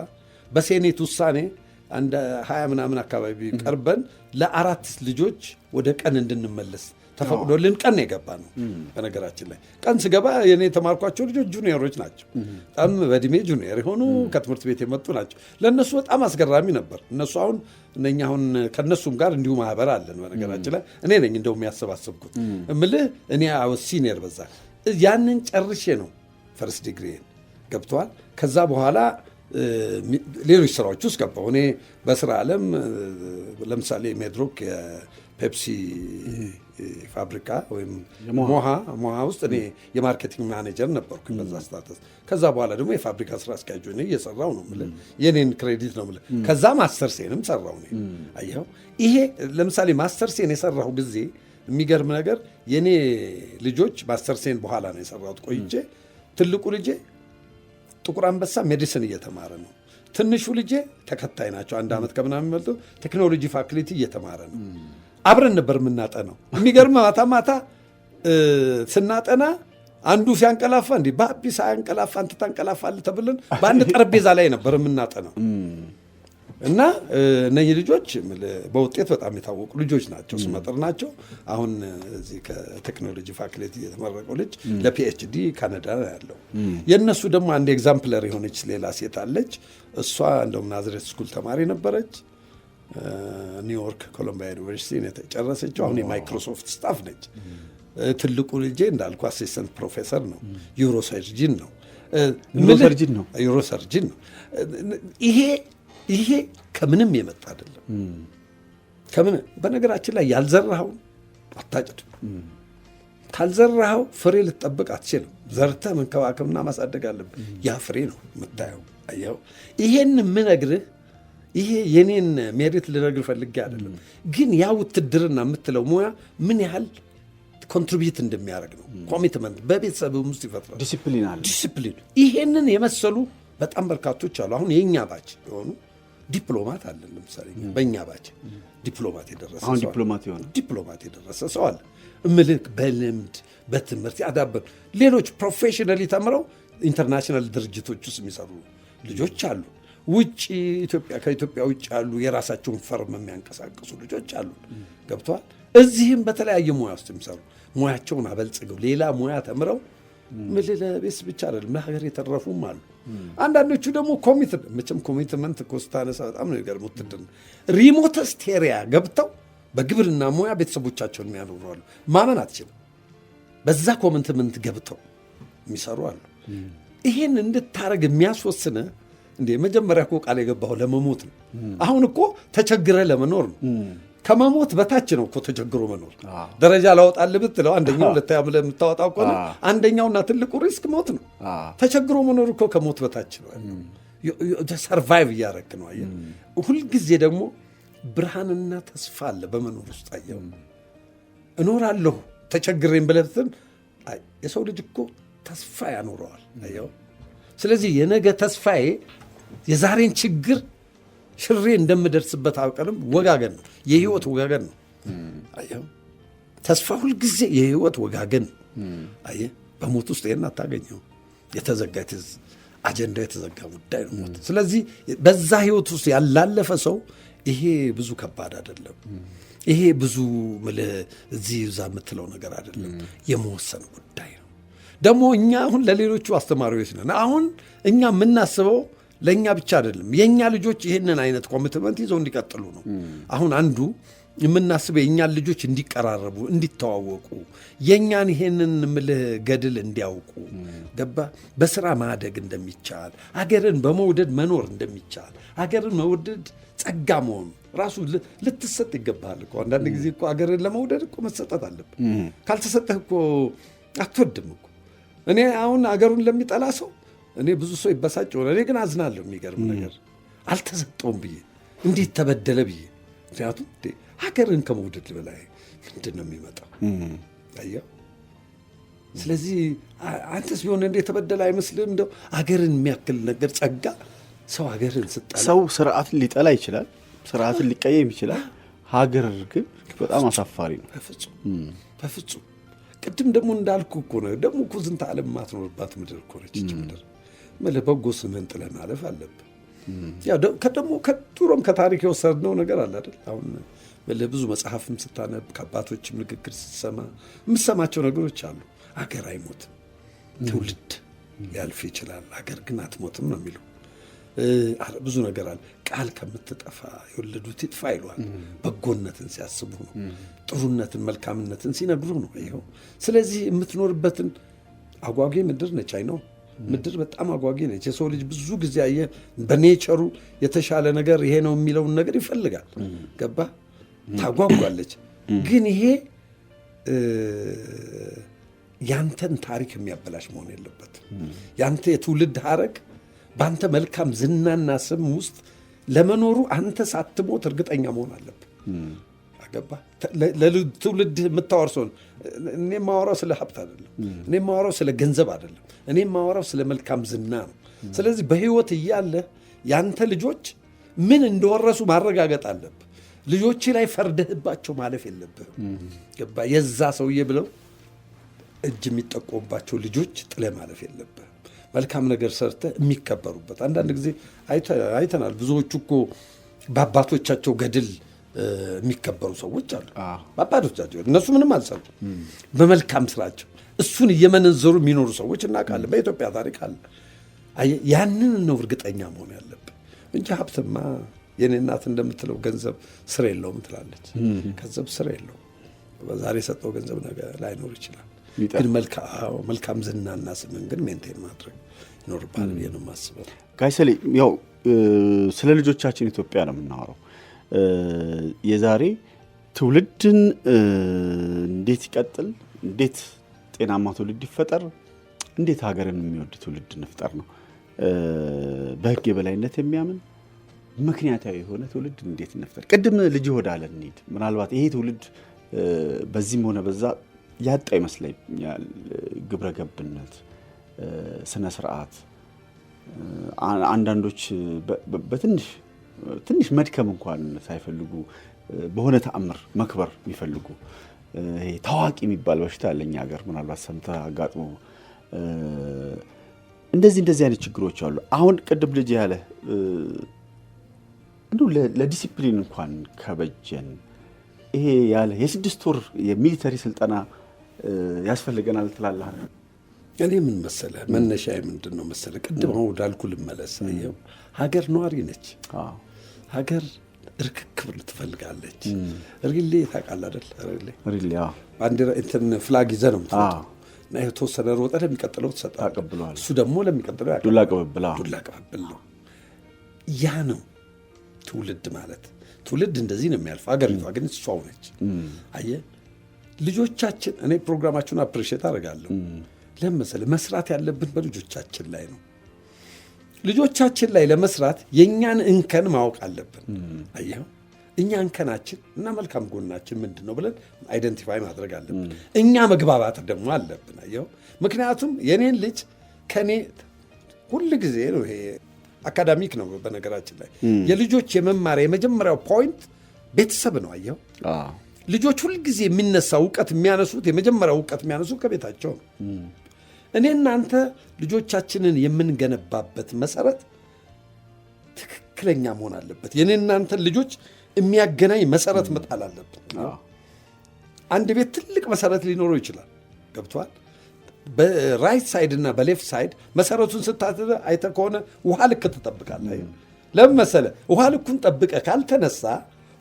በሴኔት ውሳኔ አንድ 20 ምናምን አካባቢ ቀርበን ለአራት ልጆች ወደ ቀን እንድንመለስ ተፈቅዶልን ቀን ነው የገባነው። በነገራችን ላይ ቀን ስገባ የኔ የተማርኳቸው ልጆች junior ኦች ናቸው። በጣም በእድሜ junior የሆኑ፣ ከትምህርት ቤት የመጡ ናቸው። ለእነሱ በጣም አስገራሚ ነበር። እነሱ አሁን እነኛ አሁን ከእነሱም ጋር እንዲሁ ማህበር አለን። በነገራችን ላይ እኔ ነኝ እንደውም ያሰባሰብኩት፣ እምልህ እኔ senior በዛ። ያንን ጨርሼ ነው first degree ን፣ ገብቶሃል። ከዛ በኋላ ሌሎች ስራዎች ውስጥ ገባሁ። እኔ በስራ ዓለም ለምሳሌ ሜድሮክ የፔፕሲ ፋብሪካ ወይም ሞሃ ውስጥ እኔ የ marketing manager ነበርኩ በዛ status። ከዛ በኋላ ደግሞ የፋብሪካ ስራ አስኪያጅ ሆኜ እየሰራሁ ነው የምልህ። የኔን credit ነው የምልህ። ከዛ ማስተርሴንም ሰራሁ እኔ። አየኸው፣ ይሄ ለምሳሌ ማስተርሴን የሰራሁ ጊዜ የሚገርም ነገር የኔ ልጆች፣ ማስተርሴን በኋላ ነው የሰራሁት ቆይቼ፣ ትልቁ ልጄ ጥቁር አንበሳ medicine እየተማረ ነው። ትንሹ ልጄ፣ ተከታይ ናቸው፣ አንድ ዓመት ከምናምን የሚበልጡ፣ technology faculty እየተማረ ነው። አብረን ነበር የምናጠናው። የሚገርም ማታ ማታ ስናጠና አንዱ ሲያንቀላፋ እንዲህ ባቢ ሳያንቀላፋ አንተ ታንቀላፋለህ ተብለን በአንድ ጠረጴዛ ላይ ነበር የምናጠናው። እና እነኚህ ልጆች በውጤት በጣም የታወቁ ልጆች ናቸው፣ ስመጥር ናቸው። አሁን እዚህ ከቴክኖሎጂ ፋክልቲ የተመረቀው ልጅ ለ PhD ካናዳ ነው ያለው። የእነሱ ደግሞ አንድ exemplar የሆነች ሌላ ሴት አለች። እሷ እንደውም ናዝሬት school ተማሪ ነበረች። ኒውዮርክ ኮሎምቢያ ዩኒቨርሲቲ ነው የጨረሰችው። አሁን የማይክሮሶፍት staff ነች። ትልቁ ልጄ እንዳልኩ assistant professor ነው፣ urosurgeon ነው። Urosurgeon ነው። Urosurgeon ነው። ይሄ ከምንም የመጣ አይደለም። ከምን በነገራችን ላይ ያልዘራኸውን አታጭድም። ካልዘራኸው ፍሬ ልትጠብቅ አትችልም። ዘርተህ መንከባከብና ማሳደግ አለብህ። ያ ፍሬ ነው የምታየው። አየኸው? ይሄን የምነግርህ ይሄ የኔን merit ልነግርህ ፈልጌ አይደለም፣ ግን ያ ውትድርና የምትለው ሙያ ምን ያህል contribute እንደሚያደርግ ነው። Commitment በቤተሰብም ውስጥ ይፈጥራል። ዲሲፕሊን አለ። ዲሲፕሊን። ይሄንን የመሰሉ በጣም በርካቶች አሉ። አሁን የእኛ batch የሆኑ ዲፕሎማት አለን። ለምሳሌ በእኛ batch ዲፕሎማት የደረሰ አሁን ሰው አለ። ዲፕሎማት የሆነ ዲፕሎማት የደረሰ ሰው አለ። እምልህ በልምድ በትምህርት ያዳበሩ ሌሎች professionally ተምረው international ድርጅቶች ውስጥ የሚሰሩ ልጆች አሉ። ውጭ ኢትዮጵያ ከኢትዮጵያ ውጭ ያሉ የራሳቸውን firm የሚያንቀሳቅሱ ልጆች አሉ። ገብተዋል። እዚህም በተለያየ ሙያ ውስጥ የሚሰሩ ሙያቸውን አበልጽገው ሌላ ሙያ ተምረው ምልህ ለቤተሰብ ብቻ አይደለም ለሀገር የተረፉም አሉ። አንዳንዶቹ ደግሞ commit መቼም commitment እኮ ስታነሳ በጣም ነው የሚገርመው። ውትድርና remotest area ገብተው በግብርና ሙያ ቤተሰቦቻቸውን የሚያኖሩ አሉ። ማመን አትችልም። በዛ commitment ገብተው የሚሰሩ አሉ። ይሄን እንድታረግ የሚያስወስነ እንዴ መጀመሪያ እኮ ቃል የገባው ለመሞት ነው። አሁን እኮ ተቸግረ ለመኖር ነው። ከመሞት በታች ነው እኮ ተቸግሮ መኖር። ደረጃ ላወጣልህ ብትለው አንደኛው ሁለተኛ ብለህ የምታወጣው ከሆነ አንደኛውና ትልቁ risk ሞት ነው። ተቸግሮ መኖር እኮ ከሞት በታች ነው። Survive እያደረክ ነው። አየህ፣ ሁልጊዜ ደግሞ ብርሃንና ተስፋ አለ በመኖር ውስጥ። አየው፣ እኖራለሁ ተቸግሬን ብለህ ብትል የሰው ልጅ እኮ ተስፋ ያኖረዋል። አየው፣ ስለዚህ የነገ ተስፋዬ የዛሬን ችግር ሽሬ እንደምደርስበት አውቀንም ወጋገን ነው፣ የህይወት ወጋገን ነው። አየው፣ ተስፋ ሁልጊዜ የህይወት ወጋገን ነው። አየህ፣ በሞት ውስጥ ይሄን አታገኘው። የተዘጋ አጀንዳ የተዘጋ ጉዳይ ነው ሞት። ስለዚህ በዛ ህይወት ውስጥ ያላለፈ ሰው ይሄ ብዙ ከባድ አይደለም። ይሄ ብዙ ምልህ እዚህ እዛ የምትለው ነገር አይደለም። የመወሰን ጉዳይ ነው። ደግሞ እኛ አሁን ለሌሎቹ አስተማሪዎች ነን። አሁን እኛ የምናስበው ለእኛ ብቻ አይደለም። የእኛ ልጆች ይህንን አይነት commitment ይዘው እንዲቀጥሉ ነው። አሁን አንዱ የምናስበው የእኛን ልጆች እንዲቀራረቡ፣ እንዲተዋወቁ፣ የእኛን ይሄንን ምልህ ገድል እንዲያውቁ፣ ገባ በስራ ማደግ እንደሚቻል፣ አገርን በመውደድ መኖር እንደሚቻል፣ አገርን መውደድ ጸጋ መሆኑ ራሱ ልትሰጥ ይገባል እኮ። አንዳንድ ጊዜ እኮ አገርን ለመውደድ እኮ መሰጠት አለብህ። ካልተሰጠህ እኮ አትወድም እኮ። እኔ አሁን አገሩን ለሚጠላ ሰው እኔ ብዙ ሰው ይበሳጭ ሆነ፣ እኔ ግን አዝናለሁ። የሚገርም ነገር አልተሰጠውም ብዬ እንዴት ተበደለ ብዬ። ምክንያቱም ሀገርን ከመውደድ በላይ ምንድን ነው የሚመጣው? አየው። ስለዚህ አንተስ ቢሆን እንደ የተበደለ አይመስልም? እንደው አገርን የሚያክል ነገር ጸጋ፣ ሰው ሀገርን ስጠላ ሰው ስርዓትን ሊጠላ ይችላል፣ ስርዓትን ሊቀየም ይችላል። ሀገር ግን በጣም አሳፋሪ ነው። በፍጹም በፍጹም። ቅድም ደግሞ እንዳልኩ እኮ ነው። ደግሞ እኮ ዝንተ ዓለም የማትኖርባት ምድር እኮ ነች ይህች ምድር። ምልህ በጎ ስምህን ጥለህ ማለፍ አለብህ። ያው ደግሞ ከድሮም ከታሪክ የወሰድነው ነገር አለ አይደል? አሁን ምልህ ብዙ መጽሐፍም ስታነብ ከአባቶችም ንግግር ስትሰማ የምትሰማቸው ነገሮች አሉ። አገር አይሞትም፣ ትውልድ ሊያልፍ ይችላል፣ አገር ግን አትሞትም ነው የሚሉ ብዙ ነገር አለ። ቃል ከምትጠፋ የወለዱት ይጥፋ ይሏል። በጎነትን ሲያስቡ ነው። ጥሩነትን፣ መልካምነትን ሲነግሩ ነው። ይኸው ስለዚህ የምትኖርበትን አጓጊ ምድር ነች። አይ ነው ምድር በጣም አጓጊ ነች። የሰው ልጅ ብዙ ጊዜ አየህ በ nature ኡ የተሻለ ነገር ይሄ ነው የሚለውን ነገር ይፈልጋል። ገባ ታጓጓለች። ግን ይሄ ያንተን ታሪክ የሚያበላሽ መሆን የለበትም። ያንተ የትውልድ ሀረግ በአንተ መልካም ዝናና ስም ውስጥ ለመኖሩ አንተ ሳትሞት እርግጠኛ መሆን አለብህ። አገባ ለትውልድ የምታወርሰው እኔ የማወራው ስለ ሀብት አይደለም። እኔ የማወራው ስለ ገንዘብ አይደለም። እኔ የማወራው ስለ መልካም ዝና ነው። ስለዚህ በህይወት እያለ ያንተ ልጆች ምን እንደወረሱ ማረጋገጥ አለብህ። ልጆች ላይ ፈርደህባቸው ማለፍ የለብህም። ገባ የዛ ሰውዬ ብለው እጅ የሚጠቆሙባቸው ልጆች ጥለህ ማለፍ የለብህም። መልካም ነገር ሰርተህ የሚከበሩበት አንዳንድ ጊዜ አይተናል። ብዙዎቹ እኮ በአባቶቻቸው ገድል የሚከበሩ ሰዎች አሉ። በአባቶቻቸው እነሱ ምንም አልሰሩ፣ በመልካም ስራቸው እሱን እየመነዘሩ የሚኖሩ ሰዎች እናውቃለን። በኢትዮጵያ ታሪክ አለ። ያንን ነው እርግጠኛ መሆን ያለብን እንጂ ሀብትማ የኔ እናት እንደምትለው ገንዘብ ስር የለውም ትላለች። ገንዘብ ስር የለውም። ዛሬ የሰጠው ገንዘብ ነገ ላይኖር ይችላል። ግን መልካም ዝናና ስምን ግን maintain ማድረግ ይኖርብሃል ብዬ ነው የማስበው። ጋሽ ሰሌ፣ ያው ስለ ልጆቻችን ኢትዮጵያ ነው የምናወራው። የዛሬ ትውልድን እንዴት ይቀጥል፣ እንዴት ጤናማ ትውልድ ይፈጠር፣ እንዴት ሀገርን የሚወድ ትውልድ እንፍጠር ነው። በሕግ የበላይነት የሚያምን ምክንያታዊ የሆነ ትውልድ እንዴት እንፍጠር? ቅድም ልጅ ወዳለ እንሂድ። ምናልባት ይሄ ትውልድ በዚህም ሆነ በዛ ያጣ ይመስለኛል። ግብረ ገብነት፣ ስነ ስርዓት፣ አንዳንዶች በትንሽ ትንሽ መድከም እንኳን ሳይፈልጉ በሆነ ተአምር መክበር የሚፈልጉ፣ ይሄ ታዋቂ የሚባል በሽታ አለ እኛ ሀገር፣ ምናልባት ሰምተህ አጋጥሞ፣ እንደዚህ እንደዚህ አይነት ችግሮች አሉ። አሁን ቅድም ልጅ ያለ እንዲሁ ለዲሲፕሊን እንኳን ከበጀን ይሄ ያለ የ6 ወር የ military ስልጠና ያስፈልገናል ትላለህ? እኔ ምን መሰለህ፣ መነሻ ምንድን ነው መሰለህ፣ ቅድም አሁን ወዳልኩ ልመለስ። አየኸው፣ ሀገር ነዋሪ ነች። ሀገር ርክክብ ትፈልጋለች። Relay ታውቃለህ አይደል? Relay Relay። ባንዲራ እንትን flag ይዘህ ነው የምትሮጠው እና የተወሰነ ሮጠህ ለሚቀጥለው ትሰጣለህ። ታቀብለዋለህ። እሱ ደግሞ ለሚቀጥለው ያቀብላል። ዱላ ቅብብል። ዱላ ቅብብል ነው። ያ ነው ትውልድ ማለት። ትውልድ እንደዚህ ነው የሚያልፈው። ሀገሪቷ ግን እሷው ነች። አየህ፣ ልጆቻችን፣ እኔ ፕሮግራማችሁን appreciate አደርጋለሁ። ለምን መሰለህ? መስራት ያለብን በልጆቻችን ላይ ነው። ልጆቻችን ላይ ለመስራት የእኛን እንከን ማወቅ አለብን። አየኸው፣ እኛ እንከናችን እና መልካም ጎናችን ምንድን ነው ብለን identify ማድረግ አለብን። እኛ መግባባት ደግሞ አለብን። አየኸው፣ ምክንያቱም የኔን ልጅ ከኔ ሁል ጊዜ ነው፣ ይሄ academic ነው በነገራችን ላይ፣ የልጆች የመማሪያ የመጀመሪያው point ቤተሰብ ነው። አየኸው፣ ልጆች ሁልጊዜ የሚነሳ እውቀት የሚያነሱት፣ የመጀመሪያው እውቀት የሚያነሱት ከቤታቸው ነው። እኔ እናንተ ልጆቻችንን የምንገነባበት መሰረት ትክክለኛ መሆን አለበት። የእኔ እናንተን ልጆች የሚያገናኝ መሰረት መጣል አለብን። አንድ ቤት ትልቅ መሰረት ሊኖረው ይችላል። ገብቶሃል? በ right side እና በ left side መሰረቱን ስታትለ አይተህ ከሆነ ውሃ ልክ ትጠብቃለህ። ለምን መሰለህ? ውሃ ልኩን ጠብቀህ ካልተነሳ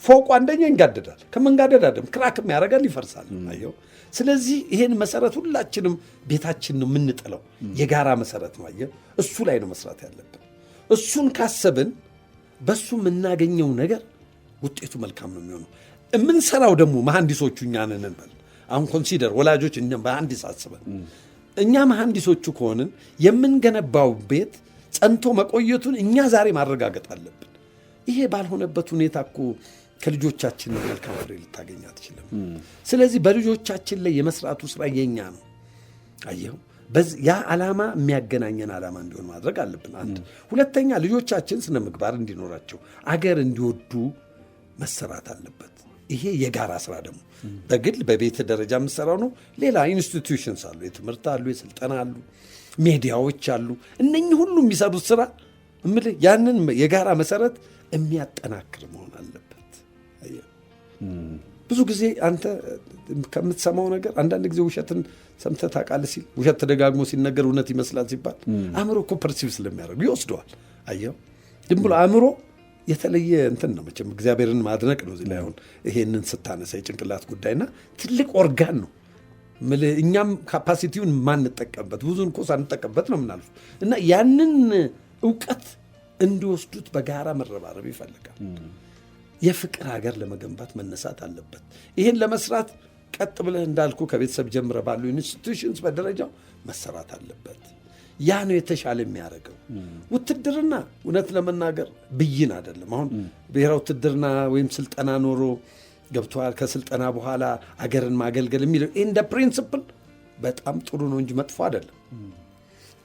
ፎቁ አንደኛ ይንጋደዳል። ከመንጋደድ አይደለም crack ም ያደርጋል፣ ይፈርሳል። አየኸው? ስለዚህ ይሄን መሰረት ሁላችንም ቤታችን ነው የምንጥለው፣ የጋራ መሰረት ነው። አየህ፣ እሱ ላይ ነው መስራት ያለብን። እሱን ካሰብን በሱ የምናገኘው ነገር ውጤቱ መልካም ነው የሚሆነው። የምንሰራው ደግሞ መሐንዲሶቹ እኛ ነን እንበል። አሁን consider ወላጆች እኛ መሐንዲስ አስበን፣ እኛ መሐንዲሶቹ ከሆንን የምንገነባው ቤት ጸንቶ መቆየቱን እኛ ዛሬ ማረጋገጥ አለብን። ይሄ ባልሆነበት ሁኔታ እኮ ከልጆቻችን መልካም ፍሬ ልታገኝ አትችልም። ስለዚህ በልጆቻችን ላይ የመስራቱ ስራ የኛ ነው። አየኸው፣ ያ ዓላማ የሚያገናኘን ዓላማ እንዲሆን ማድረግ አለብን። አንድ ሁለተኛ፣ ልጆቻችን ስነ ምግባር እንዲኖራቸው፣ አገር እንዲወዱ መሰራት አለበት። ይሄ የጋራ ስራ ደግሞ በግል በቤት ደረጃ የምሰራው ነው። ሌላ institutions አሉ፣ የትምህርት አሉ፣ የስልጠና አሉ፣ ሚዲያዎች አሉ። እነኚህ ሁሉ የሚሰሩት ስራ እምልህ ያንን የጋራ መሰረት የሚያጠናክር መሆን አለበት። አየህ፣ ብዙ ጊዜ አንተ ከምትሰማው ነገር አንዳንድ ጊዜ ውሸትን ሰምተህ ታውቃለህ ሲል፣ ውሸት ተደጋግሞ ሲነገር እውነት ይመስላል ሲባል አእምሮ እኮ perceive ስለሚያደርጉ ይወስደዋል። አየኸው፣ ዝም ብሎ አእምሮ የተለየ እንትን ነው መቼም፣ እግዚአብሔርን ማድነቅ ነው። እዚህ ላይ አሁን ይሄንን ስታነሳ የጭንቅላት ጉዳይና ትልቅ ኦርጋን ነው እምልህ፣ እኛም capacity ውን ማንጠቀምበት ብዙን እኮ ሳንጠቀምበት ነው የምናልፈው እና ያንን እውቀት እንዲወስዱት በጋራ መረባረብ ይፈልጋል። የፍቅር ሀገር ለመገንባት መነሳት አለበት። ይህን ለመስራት ቀጥ ብለህ እንዳልኩ ከቤተሰብ ጀምረ ባሉ institutions በደረጃው መሰራት አለበት። ያ ነው የተሻለ የሚያደርገው። ውትድርና እውነት ለመናገር ብይን አይደለም። አሁን ብሔራዊ ውትድርና ወይም ስልጠና ኖሮ፣ ገብተዋል፣ ከስልጠና በኋላ አገርን ማገልገል የሚለው እንደ principle በጣም ጥሩ ነው እንጂ መጥፎ አይደለም።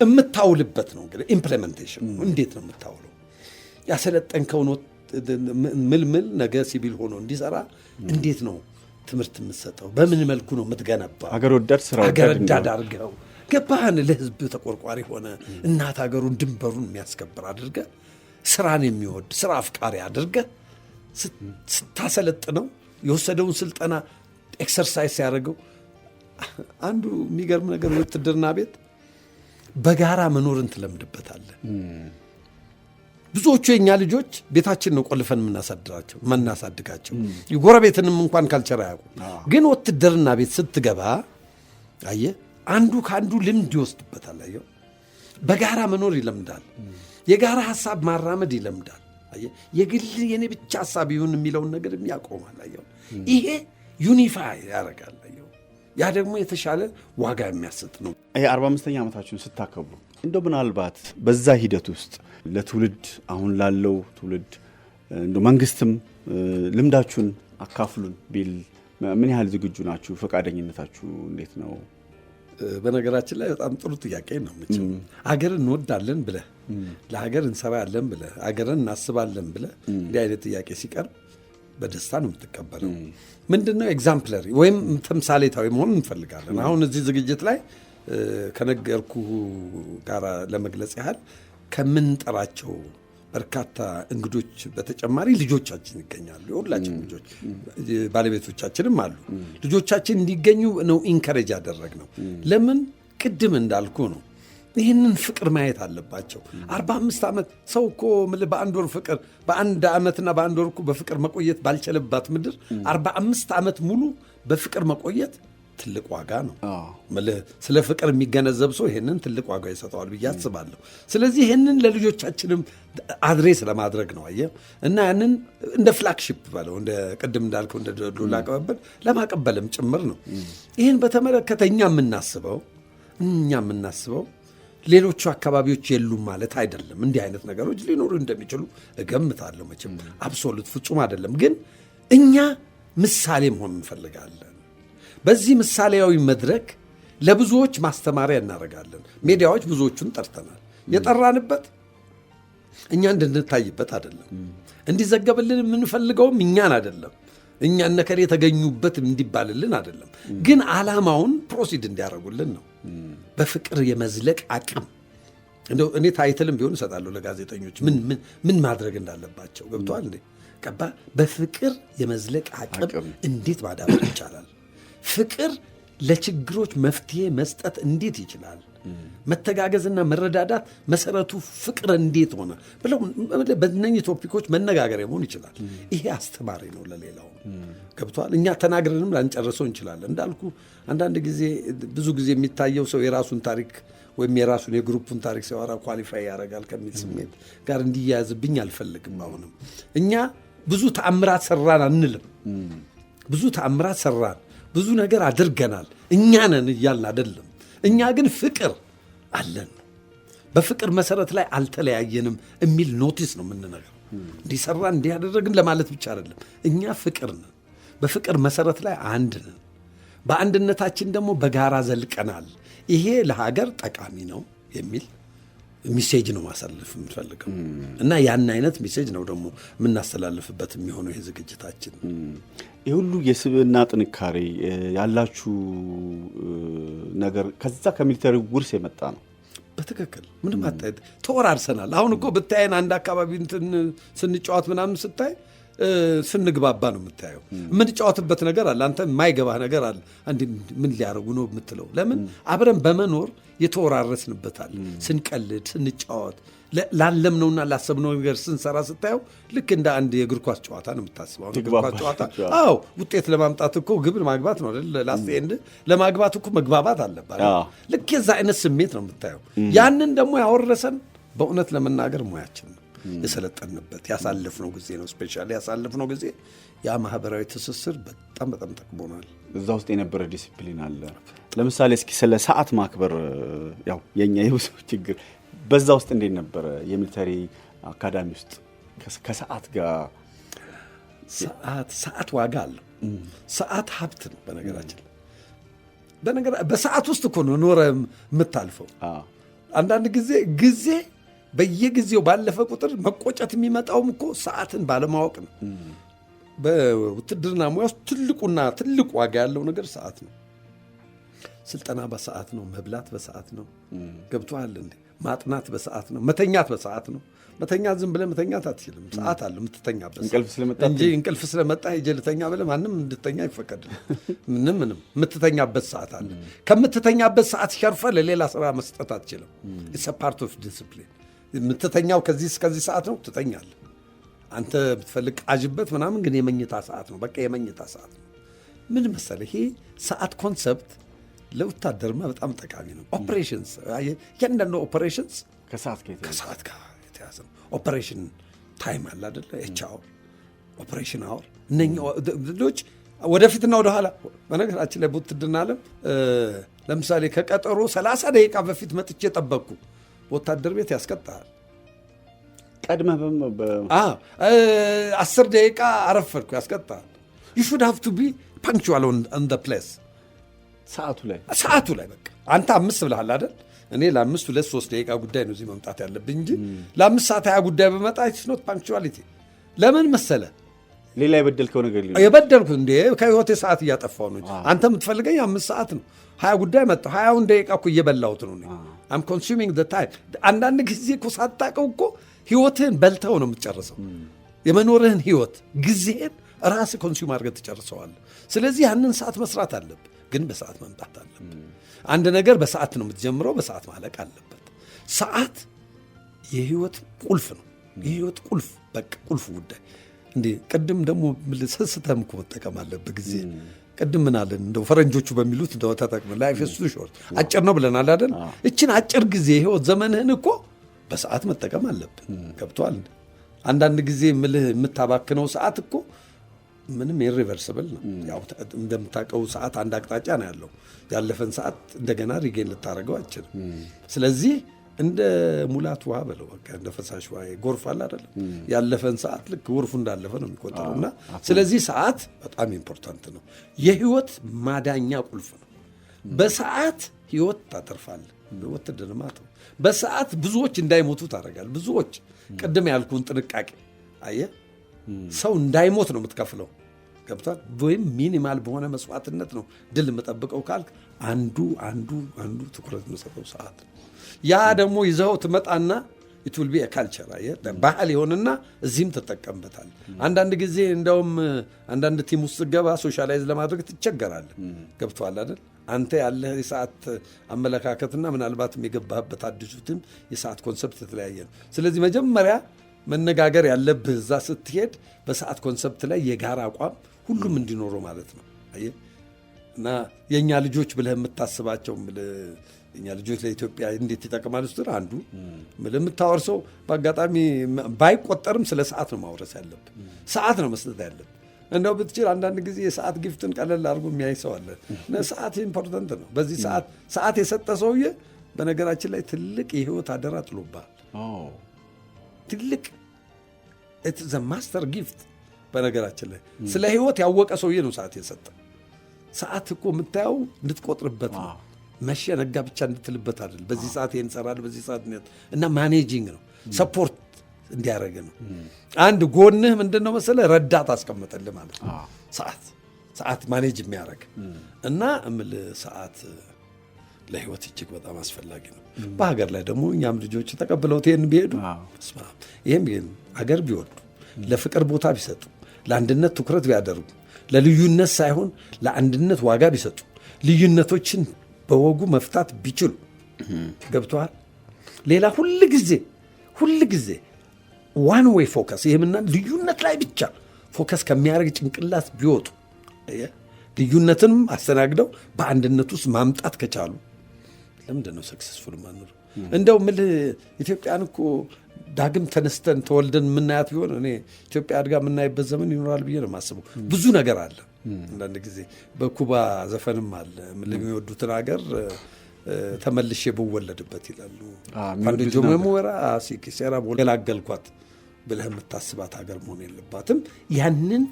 የምታውልበት ነው እንግዲህ implementation፣ እንዴት ነው የምታውለው? ያሰለጠንከውን ምልምል ነገ ሲቪል ሆኖ እንዲሰራ እንዴት ነው ትምህርት የምትሰጠው? በምን መልኩ ነው የምትገነባው? ሀገር ወዳድ፣ ስራ ሀገር ወዳድ ወዳድ አድርገው፣ ገባህን? ለህዝብ ተቆርቋሪ ሆነ እናት ሀገሩን ድንበሩን የሚያስከብር አድርገህ፣ ስራን የሚወድ፣ ስራ አፍቃሪ አድርገህ ስታሰለጥነው የወሰደውን ስልጠና exercise ሲያደርገው፣ አንዱ የሚገርም ነገር ውትድርና ቤት በጋራ መኖርን ትለምድበታለህ። ብዙዎቹ የእኛ ልጆች ቤታችን ነው ቆልፈን የምናሳድራቸው የምናሳድጋቸው፣ ጎረቤትንም እንኳን culture አያውቁም። ግን ውትድርና ቤት ስትገባ አየህ አንዱ ከአንዱ ልምድ ይወስድበታል። አየው በጋራ መኖር ይለምዳል። የጋራ ሀሳብ ማራመድ ይለምዳል። አየህ የግል የኔ ብቻ ሀሳብ ይሁን የሚለውን ነገር ያቆማል። አየው ይሄ unify ያደርጋል። አየው ያ ደግሞ የተሻለ ዋጋ የሚያሰጥ ነው። ይሄ 45ኛ ዓመታችሁን ስታከብሩ እንደው ምናልባት በዛ ሂደት ውስጥ ለትውልድ፣ አሁን ላለው ትውልድ እንደው መንግስትም ልምዳችሁን አካፍሉን ቢል ምን ያህል ዝግጁ ናችሁ? ፈቃደኝነታችሁ እንዴት ነው? በነገራችን ላይ በጣም ጥሩ ጥያቄ ነው። መቼም አገር እንወዳለን ብለህ፣ ለሀገር እንሰራለን ብለህ፣ አገርን እናስባለን ብለህ እንዲህ አይነት ጥያቄ ሲቀርብ በደስታ ነው የምትቀበለው። ምንድነው exemplary ወይም ተምሳሌታዊ መሆን እንፈልጋለን። አሁን እዚህ ዝግጅት ላይ ከነገርኩ ጋር ለመግለጽ ያህል ከምንጠራቸው በርካታ እንግዶች በተጨማሪ ልጆቻችን ይገኛሉ። የሁላችን ልጆች ባለቤቶቻችንም አሉ። ልጆቻችን እንዲገኙ ነው encourage ያደረግነው። ለምን? ቅድም እንዳልኩ ነው። ይህንን ፍቅር ማየት አለባቸው። 45 ዓመት ሰው እኮ በአንድ ወር ፍቅር፣ በአንድ ዓመትና በአንድ ወር እኮ በፍቅር መቆየት ባልቻለባት ምድር 45 ዓመት ሙሉ በፍቅር መቆየት ትልቅ ዋጋ ነው። ስለ ፍቅር የሚገነዘብ ሰው ይሄንን ትልቅ ዋጋ ይሰጠዋል ብዬ አስባለሁ። ስለዚህ ይሄንን ለልጆቻችንም address ለማድረግ ነው አየህ፣ እና ያንን እንደ flagship በለው፣ እንደ ቅድም እንዳልከው እንደ ዱላ ቅብብል ለማቀበልም ጭምር ነው። ይህን በተመለከተ እኛ የምናስበው ሌሎቹ አካባቢዎች የሉም ማለት አይደለም። እንዲህ አይነት ነገሮች ሊኖሩ እንደሚችሉ እገምታለሁ። መቼም absolute ፍጹም አይደለም፣ ግን እኛ ምሳሌ መሆን እንፈልጋለን። በዚህ ምሳሌያዊ መድረክ ለብዙዎች ማስተማሪያ እናደርጋለን። ሚዲያዎች ብዙዎቹን ጠርተናል። የጠራንበት እኛ እንድንታይበት አይደለም። እንዲዘገብልን የምንፈልገውም እኛን አይደለም። እኛ እነከሌ የተገኙበት እንዲባልልን አይደለም። ግን ዓላማውን proceed እንዲያደርጉልን ነው። በፍቅር የመዝለቅ አቅም እንደው እኔ title ም ቢሆን እሰጣለሁ ለጋዜጠኞች ምን ምን ምን ማድረግ እንዳለባቸው። ገብቶሃል እንዴ? ቀባ በፍቅር የመዝለቅ አቅም እንዴት ማዳበር ይቻላል? ፍቅር ለችግሮች መፍትሄ መስጠት እንዴት ይችላል? መተጋገዝና መረዳዳት መሰረቱ ፍቅር እንዴት ሆነ ብለው በእነኚህ topic ኦች መነጋገሪያ መሆን ይችላል። ይሄ አስተማሪ ነው ለሌላው። ገብቶሃል? እኛ ተናግረንም ላንጨርሰው እንችላለን። እንዳልኩ አንዳንድ ጊዜ፣ ብዙ ጊዜ የሚታየው ሰው የራሱን ታሪክ ወይም የራሱን የ group ኡን ታሪክ ሲያወራ qualify ያደርጋል ከሚል ስሜት ጋር እንዲያያዝብኝ አልፈልግም። አሁንም እኛ ብዙ ተአምራት ሰራን አንልም። ብዙ ተአምራት ሰራን፣ ብዙ ነገር አድርገናል፣ እኛ ነን እያልን አይደለም። እኛ ግን ፍቅር አለን፣ በፍቅር መሰረት ላይ አልተለያየንም የሚል notice ነው የምንነግረው። እንዲሰራ እንዲያደረግን ለማለት ብቻ አይደለም። እኛ ፍቅር ነን፣ በፍቅር መሰረት ላይ አንድ ነን። በአንድነታችን ደግሞ በጋራ ዘልቀናል። ይሄ ለሀገር ጠቃሚ ነው የሚል message ነው ማሳለፍ የምንፈልገው እና ያን አይነት message ነው ደግሞ የምናስተላልፍበት የሚሆነው ይሄ ዝግጅታችን። ይህ ሁሉ የስብዕና ጥንካሬ ያላችሁ ነገር ከዛ ከ military ውርስ የመጣ ነው። በትክክል፣ ምንም አታየት ተወራርሰናል። አሁን እኮ ብታየን አንድ አካባቢ እንትን ስንጫወት ምናምን ስታይ ስንግባባ ነው የምታየው። የምንጫወትበት ነገር አለ፣ አንተ የማይገባህ ነገር አለ። አንድ ምን ሊያደርጉ ነው የምትለው። ለምን? አብረን በመኖር የተወራረስንበታል። ስንቀልድ፣ ስንጫወት፣ ላለምነውና ላሰብነው ነገር ስንሰራ ስታየው ልክ እንደ አንድ የእግር ኳስ ጨዋታ ነው የምታስበው። አሁን እግር ኳስ ጨዋታ፣ አዎ፣ ውጤት ለማምጣት እኮ ግብ ማግባት ነው አይደል? Last end ለማግባት እኮ መግባባት አለባት። ልክ የዛ አይነት ስሜት ነው የምታየው። ያንን ደግሞ ያወረሰን በእውነት ለመናገር ሙያችን ነው። የሰለጠንበት ያሳለፍነው ጊዜ ነው። Specially ያሳለፍነው ጊዜ ያ ማህበራዊ ትስስር በጣም በጣም ጠቅሞናል። እዛ ውስጥ የነበረ ዲሲፕሊን አለ። ለምሳሌ እስኪ ስለ ሰዓት ማክበር፣ ያው የኛ የብዙ ችግር፣ በዛ ውስጥ እንዴት ነበረ? የ military academy ውስጥ ከሰዓት ጋር? ሰዓት ዋጋ አለው። ሰዓት ሀብት ነው። በነገራችን ላይ በሰዓት ውስጥ እኮ ነው ኖረ የምታልፈው። አንዳንድ ጊዜ ጊዜ በየጊዜው ባለፈ ቁጥር መቆጨት የሚመጣውም እኮ ሰዓትን ባለማወቅ ነው። በውትድርና ሙያ ውስጥ ትልቁና ትልቅ ዋጋ ያለው ነገር ሰዓት ነው። ስልጠና በሰዓት ነው። መብላት በሰዓት ነው። ገብቶሃል እንዴ? ማጥናት በሰዓት ነው። መተኛት በሰዓት ነው። መተኛት ዝም ብለህ መተኛት አትችልም። ሰዓት አለ የምትተኛበት እንቅልፍ ስለመጣ እንጂ እንቅልፍ ስለመጣ ሄጄ ልተኛ ብለህ ማንም እንድተኛ አይፈቀድም። ምንም ምንም የምትተኛበት ሰዓት አለ። ከምትተኛበት ሰዓት ሸርፈህ ለሌላ ስራ መስጠት አትችልም። It's part of discipline። የምትተኛው ከዚህ እስከዚህ ሰዓት ነው፣ ትተኛለህ። አንተ ብትፈልግ ቃዥበት ምናምን፣ ግን የመኝታ ሰዓት ነው። በቃ የመኝታ ሰዓት ነው። ምን መሰለህ፣ ይሄ ሰዓት concept ለወታደርማ በጣም ጠቃሚ ነው። Operations፣ እያንዳንዱ operations ከሰዓት ጋር የተያዘ ከሰዓት ጋር የተያዘ ነው። Operation time አለ አደለ? H hour፣ operation hour፣ እነኛ ልጆች ወደፊትና ወደኋላ። በነገራችን ላይ በውትድርና ዓለም ለምሳሌ ከቀጠሮ 30 ደቂቃ በፊት መጥቼ ጠበቅኩ፣ ወታደር ቤት ያስቀጣል። ቀድመህ 10 ደቂቃ አረፈድኩ፣ ያስቀጣል። You should have to be punctual on the place። ሰዓቱ ላይ። ሰዓቱ ላይ። በቃ አንተ 5 ብለሃል አይደል? እኔ ለ5 2 3 ደቂቃ ጉዳይ ነው እዚህ መምጣት ያለብኝ እንጂ ለ5 ሰዓት 20 ጉዳይ በመጣ it's not punctuality። ለምን መሰለ? ሌላ የበደልከው ነገር ሊኖር የበደልኩት እንዴ፣ ከህይወቴ ሰዓት እያጠፋው ነው። አንተ የምትፈልገኝ 5 ሰዓት ነው፣ 20 ጉዳይ መጣሁ። 20ውን ደቂቃ እኮ እየበላሁት ነው። I'm consuming the time። አንዳንድ ጊዜ እኮ ሳታውቀው እኮ ህይወትህን በልተው ነው የምትጨርሰው። የመኖርህን ህይወት፣ ጊዜህን ራስህ consume አድርገህ ትጨርሰዋለህ። ስለዚህ ያንን ሰዓት መስራት አለብህ፣ ግን በሰዓት መምጣት አለብህ። አንድ ነገር በሰዓት ነው የምትጀምረው፣ በሰዓት ማለቅ አለበት። ሰዓት የህይወት ቁልፍ ነው። የህይወት ቁልፍ፣ በቃ ቁልፍ ጉዳይ እንዴ። ቅድም ደግሞ ሰስተም እኮ መጠቀም አለብህ ጊዜ። ቅድም ምን አለን? እንደው ፈረንጆቹ በሚሉት እንደው ተጠቅመን life is too short፣ አጭር ነው ብለናል አይደል? እችን አጭር ጊዜ የህይወት ዘመንህን እኮ በሰዓት መጠቀም አለብህ። ገብቶሃል? አንዳንድ ጊዜ ምልህ የምታባክነው ሰዓት እኮ ምንም irreversible ነው። ያው እንደምታውቀው ሰዓት አንድ አቅጣጫ ነው ያለው። ያለፈን ሰዓት እንደገና regain ልታደርገው አትችልም። ስለዚህ እንደ ሙላት ውሃ በለው፣ በቃ እንደ ፈሳሽ ውሃ፣ ጎርፍ አለ አይደለም? ያለፈን ሰዓት ልክ ጎርፉ እንዳለፈ ነው የሚቆጠረው። እና ስለዚህ ሰዓት በጣም important ነው። የህይወት ማዳኛ ቁልፍ ነው። በሰዓት ህይወት ታተርፋለህ። ውትድርና ነው። በሰዓት ብዙዎች እንዳይሞቱ ታደርጋለህ። ብዙዎች ቅድም ያልኩህን ጥንቃቄ አየህ፣ ሰው እንዳይሞት ነው የምትከፍለው። ገብቷል። ወይም minimal በሆነ መስዋዕትነት ነው ድል የምጠብቀው ካልክ አንዱ ትኩረት የምሰጠው ሰዓት ነው። ያ ደግሞ ይዘው ትመጣና it will be culture፣ ባህል ይሆንና እዚህም ትጠቀምበታል። አንዳንድ ጊዜ እንደውም አንዳንድ team ውስጥ ስትገባ socialize ለማድረግ ትቸገራለህ። ገብቶሃል አይደል? አንተ ያለህ የሰዓት አመለካከትና ምናልባትም የገባህበት አዲሱ team የሰዓት concept የተለያየ ነው። ስለዚህ መጀመሪያ መነጋገር ያለብህ እዛ ስትሄድ በሰዓት concept ላይ የጋራ አቋም ሁሉም እንዲኖረው ማለት ነው። አየህ፣ እና የእኛ ልጆች ብለህ የምታስባቸው፣ የእኛ ልጆች ለኢትዮጵያ እንዴት ይጠቅማሉ ስትል አንዱ የምታወርሰው በአጋጣሚ ባይቆጠርም ስለ ሰዓት ነው ማውረስ ያለብህ። ሰዓት ነው መስጠት ያለብህ። እንደው ብትችል አንዳንድ ጊዜ የሰዓት gift ን ቀለል አድርጎ የሚያይ ሰው አለ። ሰዓት important ነው። በዚህ ሰዓት ሰዓት የሰጠ ሰውዬ በነገራችን ላይ ትልቅ የህይወት አደራ ጥሎብሃል። ትልቅ the master gift። በነገራችን ላይ ስለ ህይወት ያወቀ ሰውዬ ነው ሰዓት የሰጠ። ሰዓት እኮ የምታየው እንድትቆጥርበት ነው። መሸ ነጋ ብቻ እንድትልበት አይደል። በዚህ ሰዓት ይሄን እሰራለሁ፣ በዚህ ሰዓት እና managing ነው፣ support እንዲያደርግ ነው። አንድ ጎንህ ምንድን ነው መሰለህ፣ ረዳት አስቀመጠልህ ማለት ነው። ሰዓት manage የሚያደርግ። እና እምልህ ሰዓት ለህይወት እጅግ በጣም አስፈላጊ ነው። በሀገር ላይ ደግሞ እኛም ልጆች ተቀብለውት ይህን ቢሄዱ፣ ይህም ይህን ሀገር ቢወዱ፣ ለፍቅር ቦታ ቢሰጡ፣ ለአንድነት ትኩረት ቢያደርጉ፣ ለልዩነት ሳይሆን ለአንድነት ዋጋ ቢሰጡ፣ ልዩነቶችን በወጉ መፍታት ቢችሉ፣ ገብቶሃል። ሌላ ሁል ጊዜ one way focus፣ ይህምና ልዩነት ላይ ብቻ focus ከሚያደርግ ጭንቅላት ቢወጡ፣ ልዩነትንም አስተናግደው በአንድነት ውስጥ ማምጣት ከቻሉ ለምንድን ነው successful ማንሆነው? እንደው ምልህ ኢትዮጵያን እኮ ዳግም ተነስተን ተወልደን የምናያት ቢሆን እኔ ኢትዮጵያ አድጋ የምናይበት ዘመን ይኖራል ብዬ ነው የማስበው። ብዙ ነገር አለ። አንዳንድ ጊዜ በኩባ ዘፈንም አለ፣ የሚወዱትን ሀገር ተመልሼ ብወለድበት ይላሉ። Cuando yo me muera si quisiera ገላገልኳት ብለህ የምታስባት ሀገር መሆን የለባትም። ያንን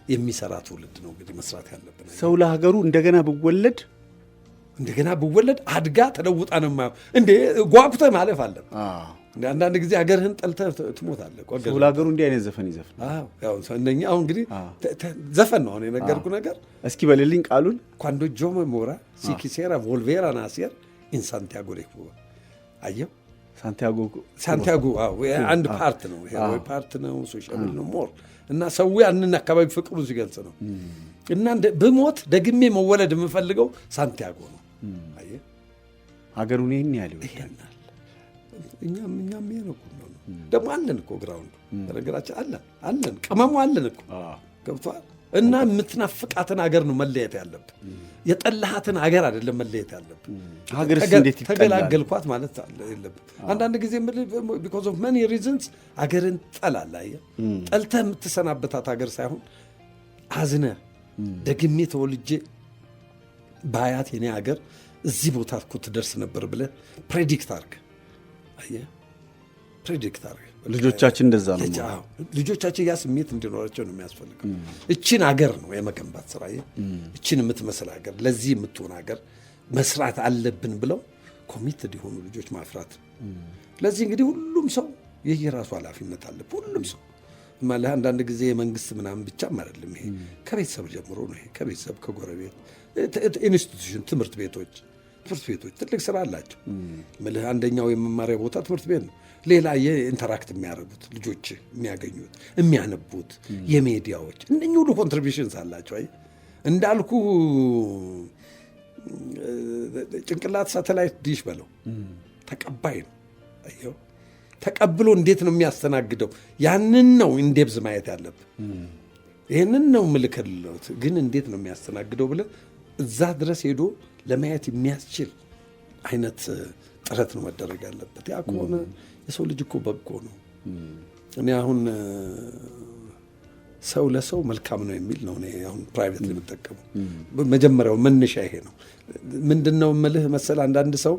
የሚሰራ ትውልድ ነው እንግዲህ መስራት ያለብን። ሰው ለሀገሩ እንደገና ብወለድ እንደገና ብወለድ አድጋ ተለውጣ ነው የማየው። እንዴ፣ ጓጉተህ ማለፍ አለብህ። አንዳንድ ጊዜ ሀገርህን ጠልተህ ትሞታለህ። ሰው ለሀገሩ እንዲህ አይነት ዘፈን ይዘፍን። እነኛ አሁን እንግዲህ ዘፈን ነው አሁን የነገርኩህ ነገር። እስኪ በልልኝ ቃሉን። Cuando yo me muera si quisiera volver a nacer en Santiago de Cuba። አየው። ሳንቲያጎ። ሳንቲያጎ አንድ part ነው፣ ወይ part ነው፣ sociable ነው more እና ሰው ያንን አካባቢ ፍቅሩ ሲገልጽ ነው። እና ብሞት ደግሜ መወለድ የምፈልገው ሳንቲያጎ ነው። አየህ፣ ሀገሩን ይህን ያህል። ይሄናል። እኛም ይሄ ነው ደግሞ አለን እኮ ground ኡ፣ በነገራችን አለን፣ ቅመሙ አለን እኮ፣ ገብቶሃል። እና የምትናፍቃትን ሀገር ነው መለየት ያለብህ። የጠላሃትን ሀገር አይደለም መለየት ያለብህ። ሀገርስ እንዴት ይጠላል? ተገላገልኳት ማለት የለብህ። አንዳንድ ጊዜ because of many reasons ሀገርን ትጠላለህ። አየህ፣ ጠልተህ የምትሰናበታት ሀገር ሳይሆን አዝነህ ደግሜ ተወልጄ በአያት የኔ ሀገር እዚህ ቦታ እኮ ትደርስ ነበር ብለህ predict አድርግ። አየህ፣ predict አድርግ። ልጆቻችን እንደዛ ነው። ልጆቻችን ያ ስሜት እንዲኖራቸው ነው የሚያስፈልገው። እችን ሀገር ነው የመገንባት ስራ። እችን የምትመስል ሀገር፣ ለዚህ የምትሆን ሀገር መስራት አለብን ብለው committed የሆኑ ልጆች ማፍራት። ለዚህ እንግዲህ ሁሉም ሰው የየራሱ ኃላፊነት አለበት። ሁሉም ሰው ማለት አንዳንድ ጊዜ የመንግስት ምናምን ብቻም አይደለም። ይሄ ከቤተሰብ ጀምሮ ነው። ይሄ ከቤተሰብ፣ ከጎረቤት፣ institution፣ ትምህርት ቤቶች ትልቅ ስራ አላቸው። ምልህ አንደኛው የመማሪያ ቦታ ትምህርት ቤት ነው። ሌላ የ interact የሚያደርጉት ልጆች የሚያገኙት፣ የሚያነቡት፣ የሚዲያዎች እነኚህ ሁሉ contributions አላቸው። አየህ፣ እንዳልኩ ጭንቅላት satellite dish በለው፣ ተቀባይ ነው። አየኸው፣ ተቀብሎ እንዴት ነው የሚያስተናግደው? ያንን ነው in depth ማየት ያለብህ። ይህንን ነው ምልክልት ግን እንዴት ነው የሚያስተናግደው ብለህ እዛ ድረስ ሄዶ ለማየት የሚያስችል አይነት ጥረት ነው መደረግ ያለበት። ያ ከሆነ የሰው ልጅ እኮ በጎ ነው። እኔ አሁን ሰው ለሰው መልካም ነው የሚል ነው እኔ አሁን private የምጠቀመው። መጀመሪያው መነሻ ይሄ ነው። ምንድን ነው የምልህ መሰል፣ አንዳንድ ሰው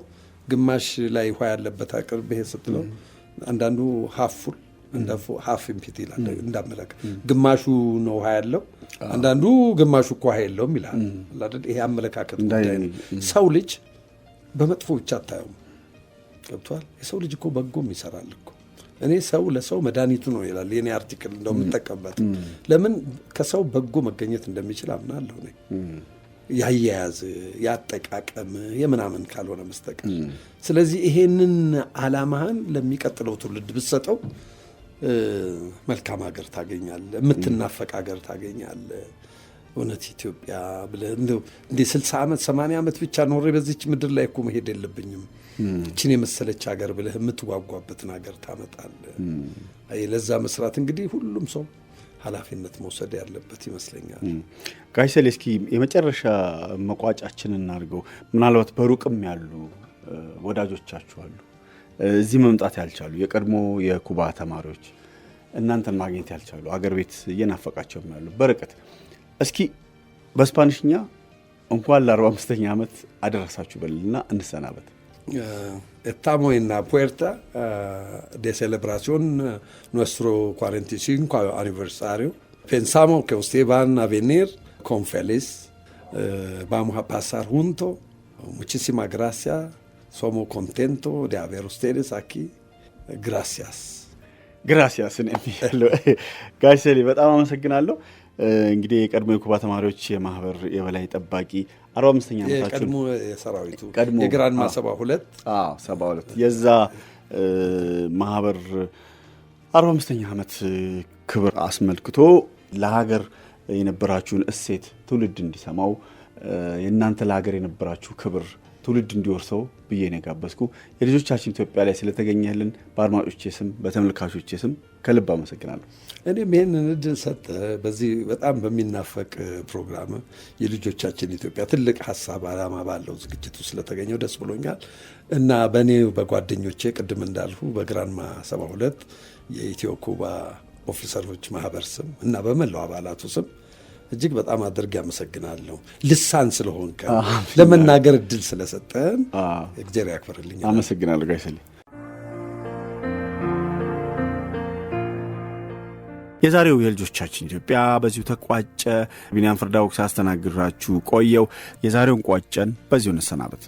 ግማሽ ላይ ውሃ ያለበት አቅርብ ይሄ ስትለው አንዳንዱ half full፣ half empty ይላል። እንዳመለከ ግማሹ ነው ውሃ ያለው፣ አንዳንዱ ግማሹ እኮ ውሃ የለውም ይላል። ይሄ አመለካከት ጉዳይ ነው። ሰው ልጅ በመጥፎ ብቻ አታየውም። ገብቶሃል? የሰው ልጅ እኮ በጎም ይሰራል እኮ። እኔ ሰው ለሰው መድኃኒቱ ነው ይላል የኔ article እንደው የምጠቀምበት። ለምን ከሰው በጎ መገኘት እንደሚችል አምናለሁ እኔ፣ ያያያዝ፣ ያጠቃቀም የምናምን ካልሆነ በስተቀር። ስለዚህ ይሄንን አላማህን ለሚቀጥለው ትውልድ ብትሰጠው መልካም ሀገር ታገኛለህ፣ የምትናፈቅ ሀገር ታገኛለህ። እውነት ኢትዮጵያ ብለህ እንደው እንደ 60 ዓመት፣ 80 ዓመት ብቻ ኖሬ በዚች ምድር ላይ እኮ መሄድ የለብኝም፣ እችን የመሰለች ሀገር ብለህ የምትጓጓበትን ሀገር ታመጣለህ። አይ ለዛ መስራት እንግዲህ ሁሉም ሰው ኃላፊነት መውሰድ ያለበት ይመስለኛል። ጋሽ ሰሌ፣ እስኪ የመጨረሻ መቋጫችንን እናድርገው። ምናልባት በሩቅም ያሉ ወዳጆቻችሁ አሉ፣ እዚህ መምጣት ያልቻሉ የቀድሞ የኩባ ተማሪዎች፣ እናንተን ማግኘት ያልቻሉ፣ አገር ቤት እየናፈቃቸውም ያሉ በርቀት፣ እስኪ በስፓኒሽኛ እንኳን ለ45ኛ ዓመት አደረሳችሁ በልና እንሰናበት። Estamos en la puerta de celebración nuestro 45 aniversario. Pensamos que ustedes van a venir con feliz. Vamos a pasar juntos. Muchísimas gracias. Somos contentos de haber ustedes aquí. Gracias. Gracias ያለው ጋሽ ሰሌ በጣም አመሰግናለሁ። እንግዲህ የቀድሞ የኩባ ተማሪዎች የማህበር የበላይ ጠባቂ 45ኛ ዓመታችሁን የቀድሞ የሰራዊቱ ቀድሞ የግራንማ 72። 72 የዛ ማህበር 45ኛ ዓመት ክብር አስመልክቶ ለሀገር የነበራችሁን እሴት ትውልድ እንዲሰማው፣ የእናንተ ለሀገር የነበራችሁ ክብር ትውልድ እንዲወርሰው ብዬ ነው የጋበዝኩ። የልጆቻችን ኢትዮጵያ ላይ ስለተገኘህልን በአድማጮቼ ስም፣ በተመልካቾቼ ስም ከልብ አመሰግናለሁ። እኔም ይህንን እድል ሰጠ በዚህ በጣም በሚናፈቅ ፕሮግራም የልጆቻችን ኢትዮጵያ ትልቅ ሀሳብ ዓላማ ባለው ዝግጅቱ ስለተገኘው ደስ ብሎኛል እና በእኔ በጓደኞቼ ቅድም እንዳልሁ በግራንማ 72 የኢትዮ ኩባ officer ኦች ማህበር ስም እና በመላው አባላቱ ስም እጅግ በጣም አድርጌ አመሰግናለሁ። ልሳን ስለሆንከ፣ ለመናገር እድል ስለሰጠን እግዚአብሔር ያክብርልኝ። አመሰግናለሁ ጋሽ ሰሌ። የዛሬው የልጆቻችን ኢትዮጵያ በዚሁ ተቋጨ። ቢንያም ፍርዳው ሳስተናግዳችሁ ቆየው። የዛሬውን ቋጨን፣ በዚሁ እንሰናበት።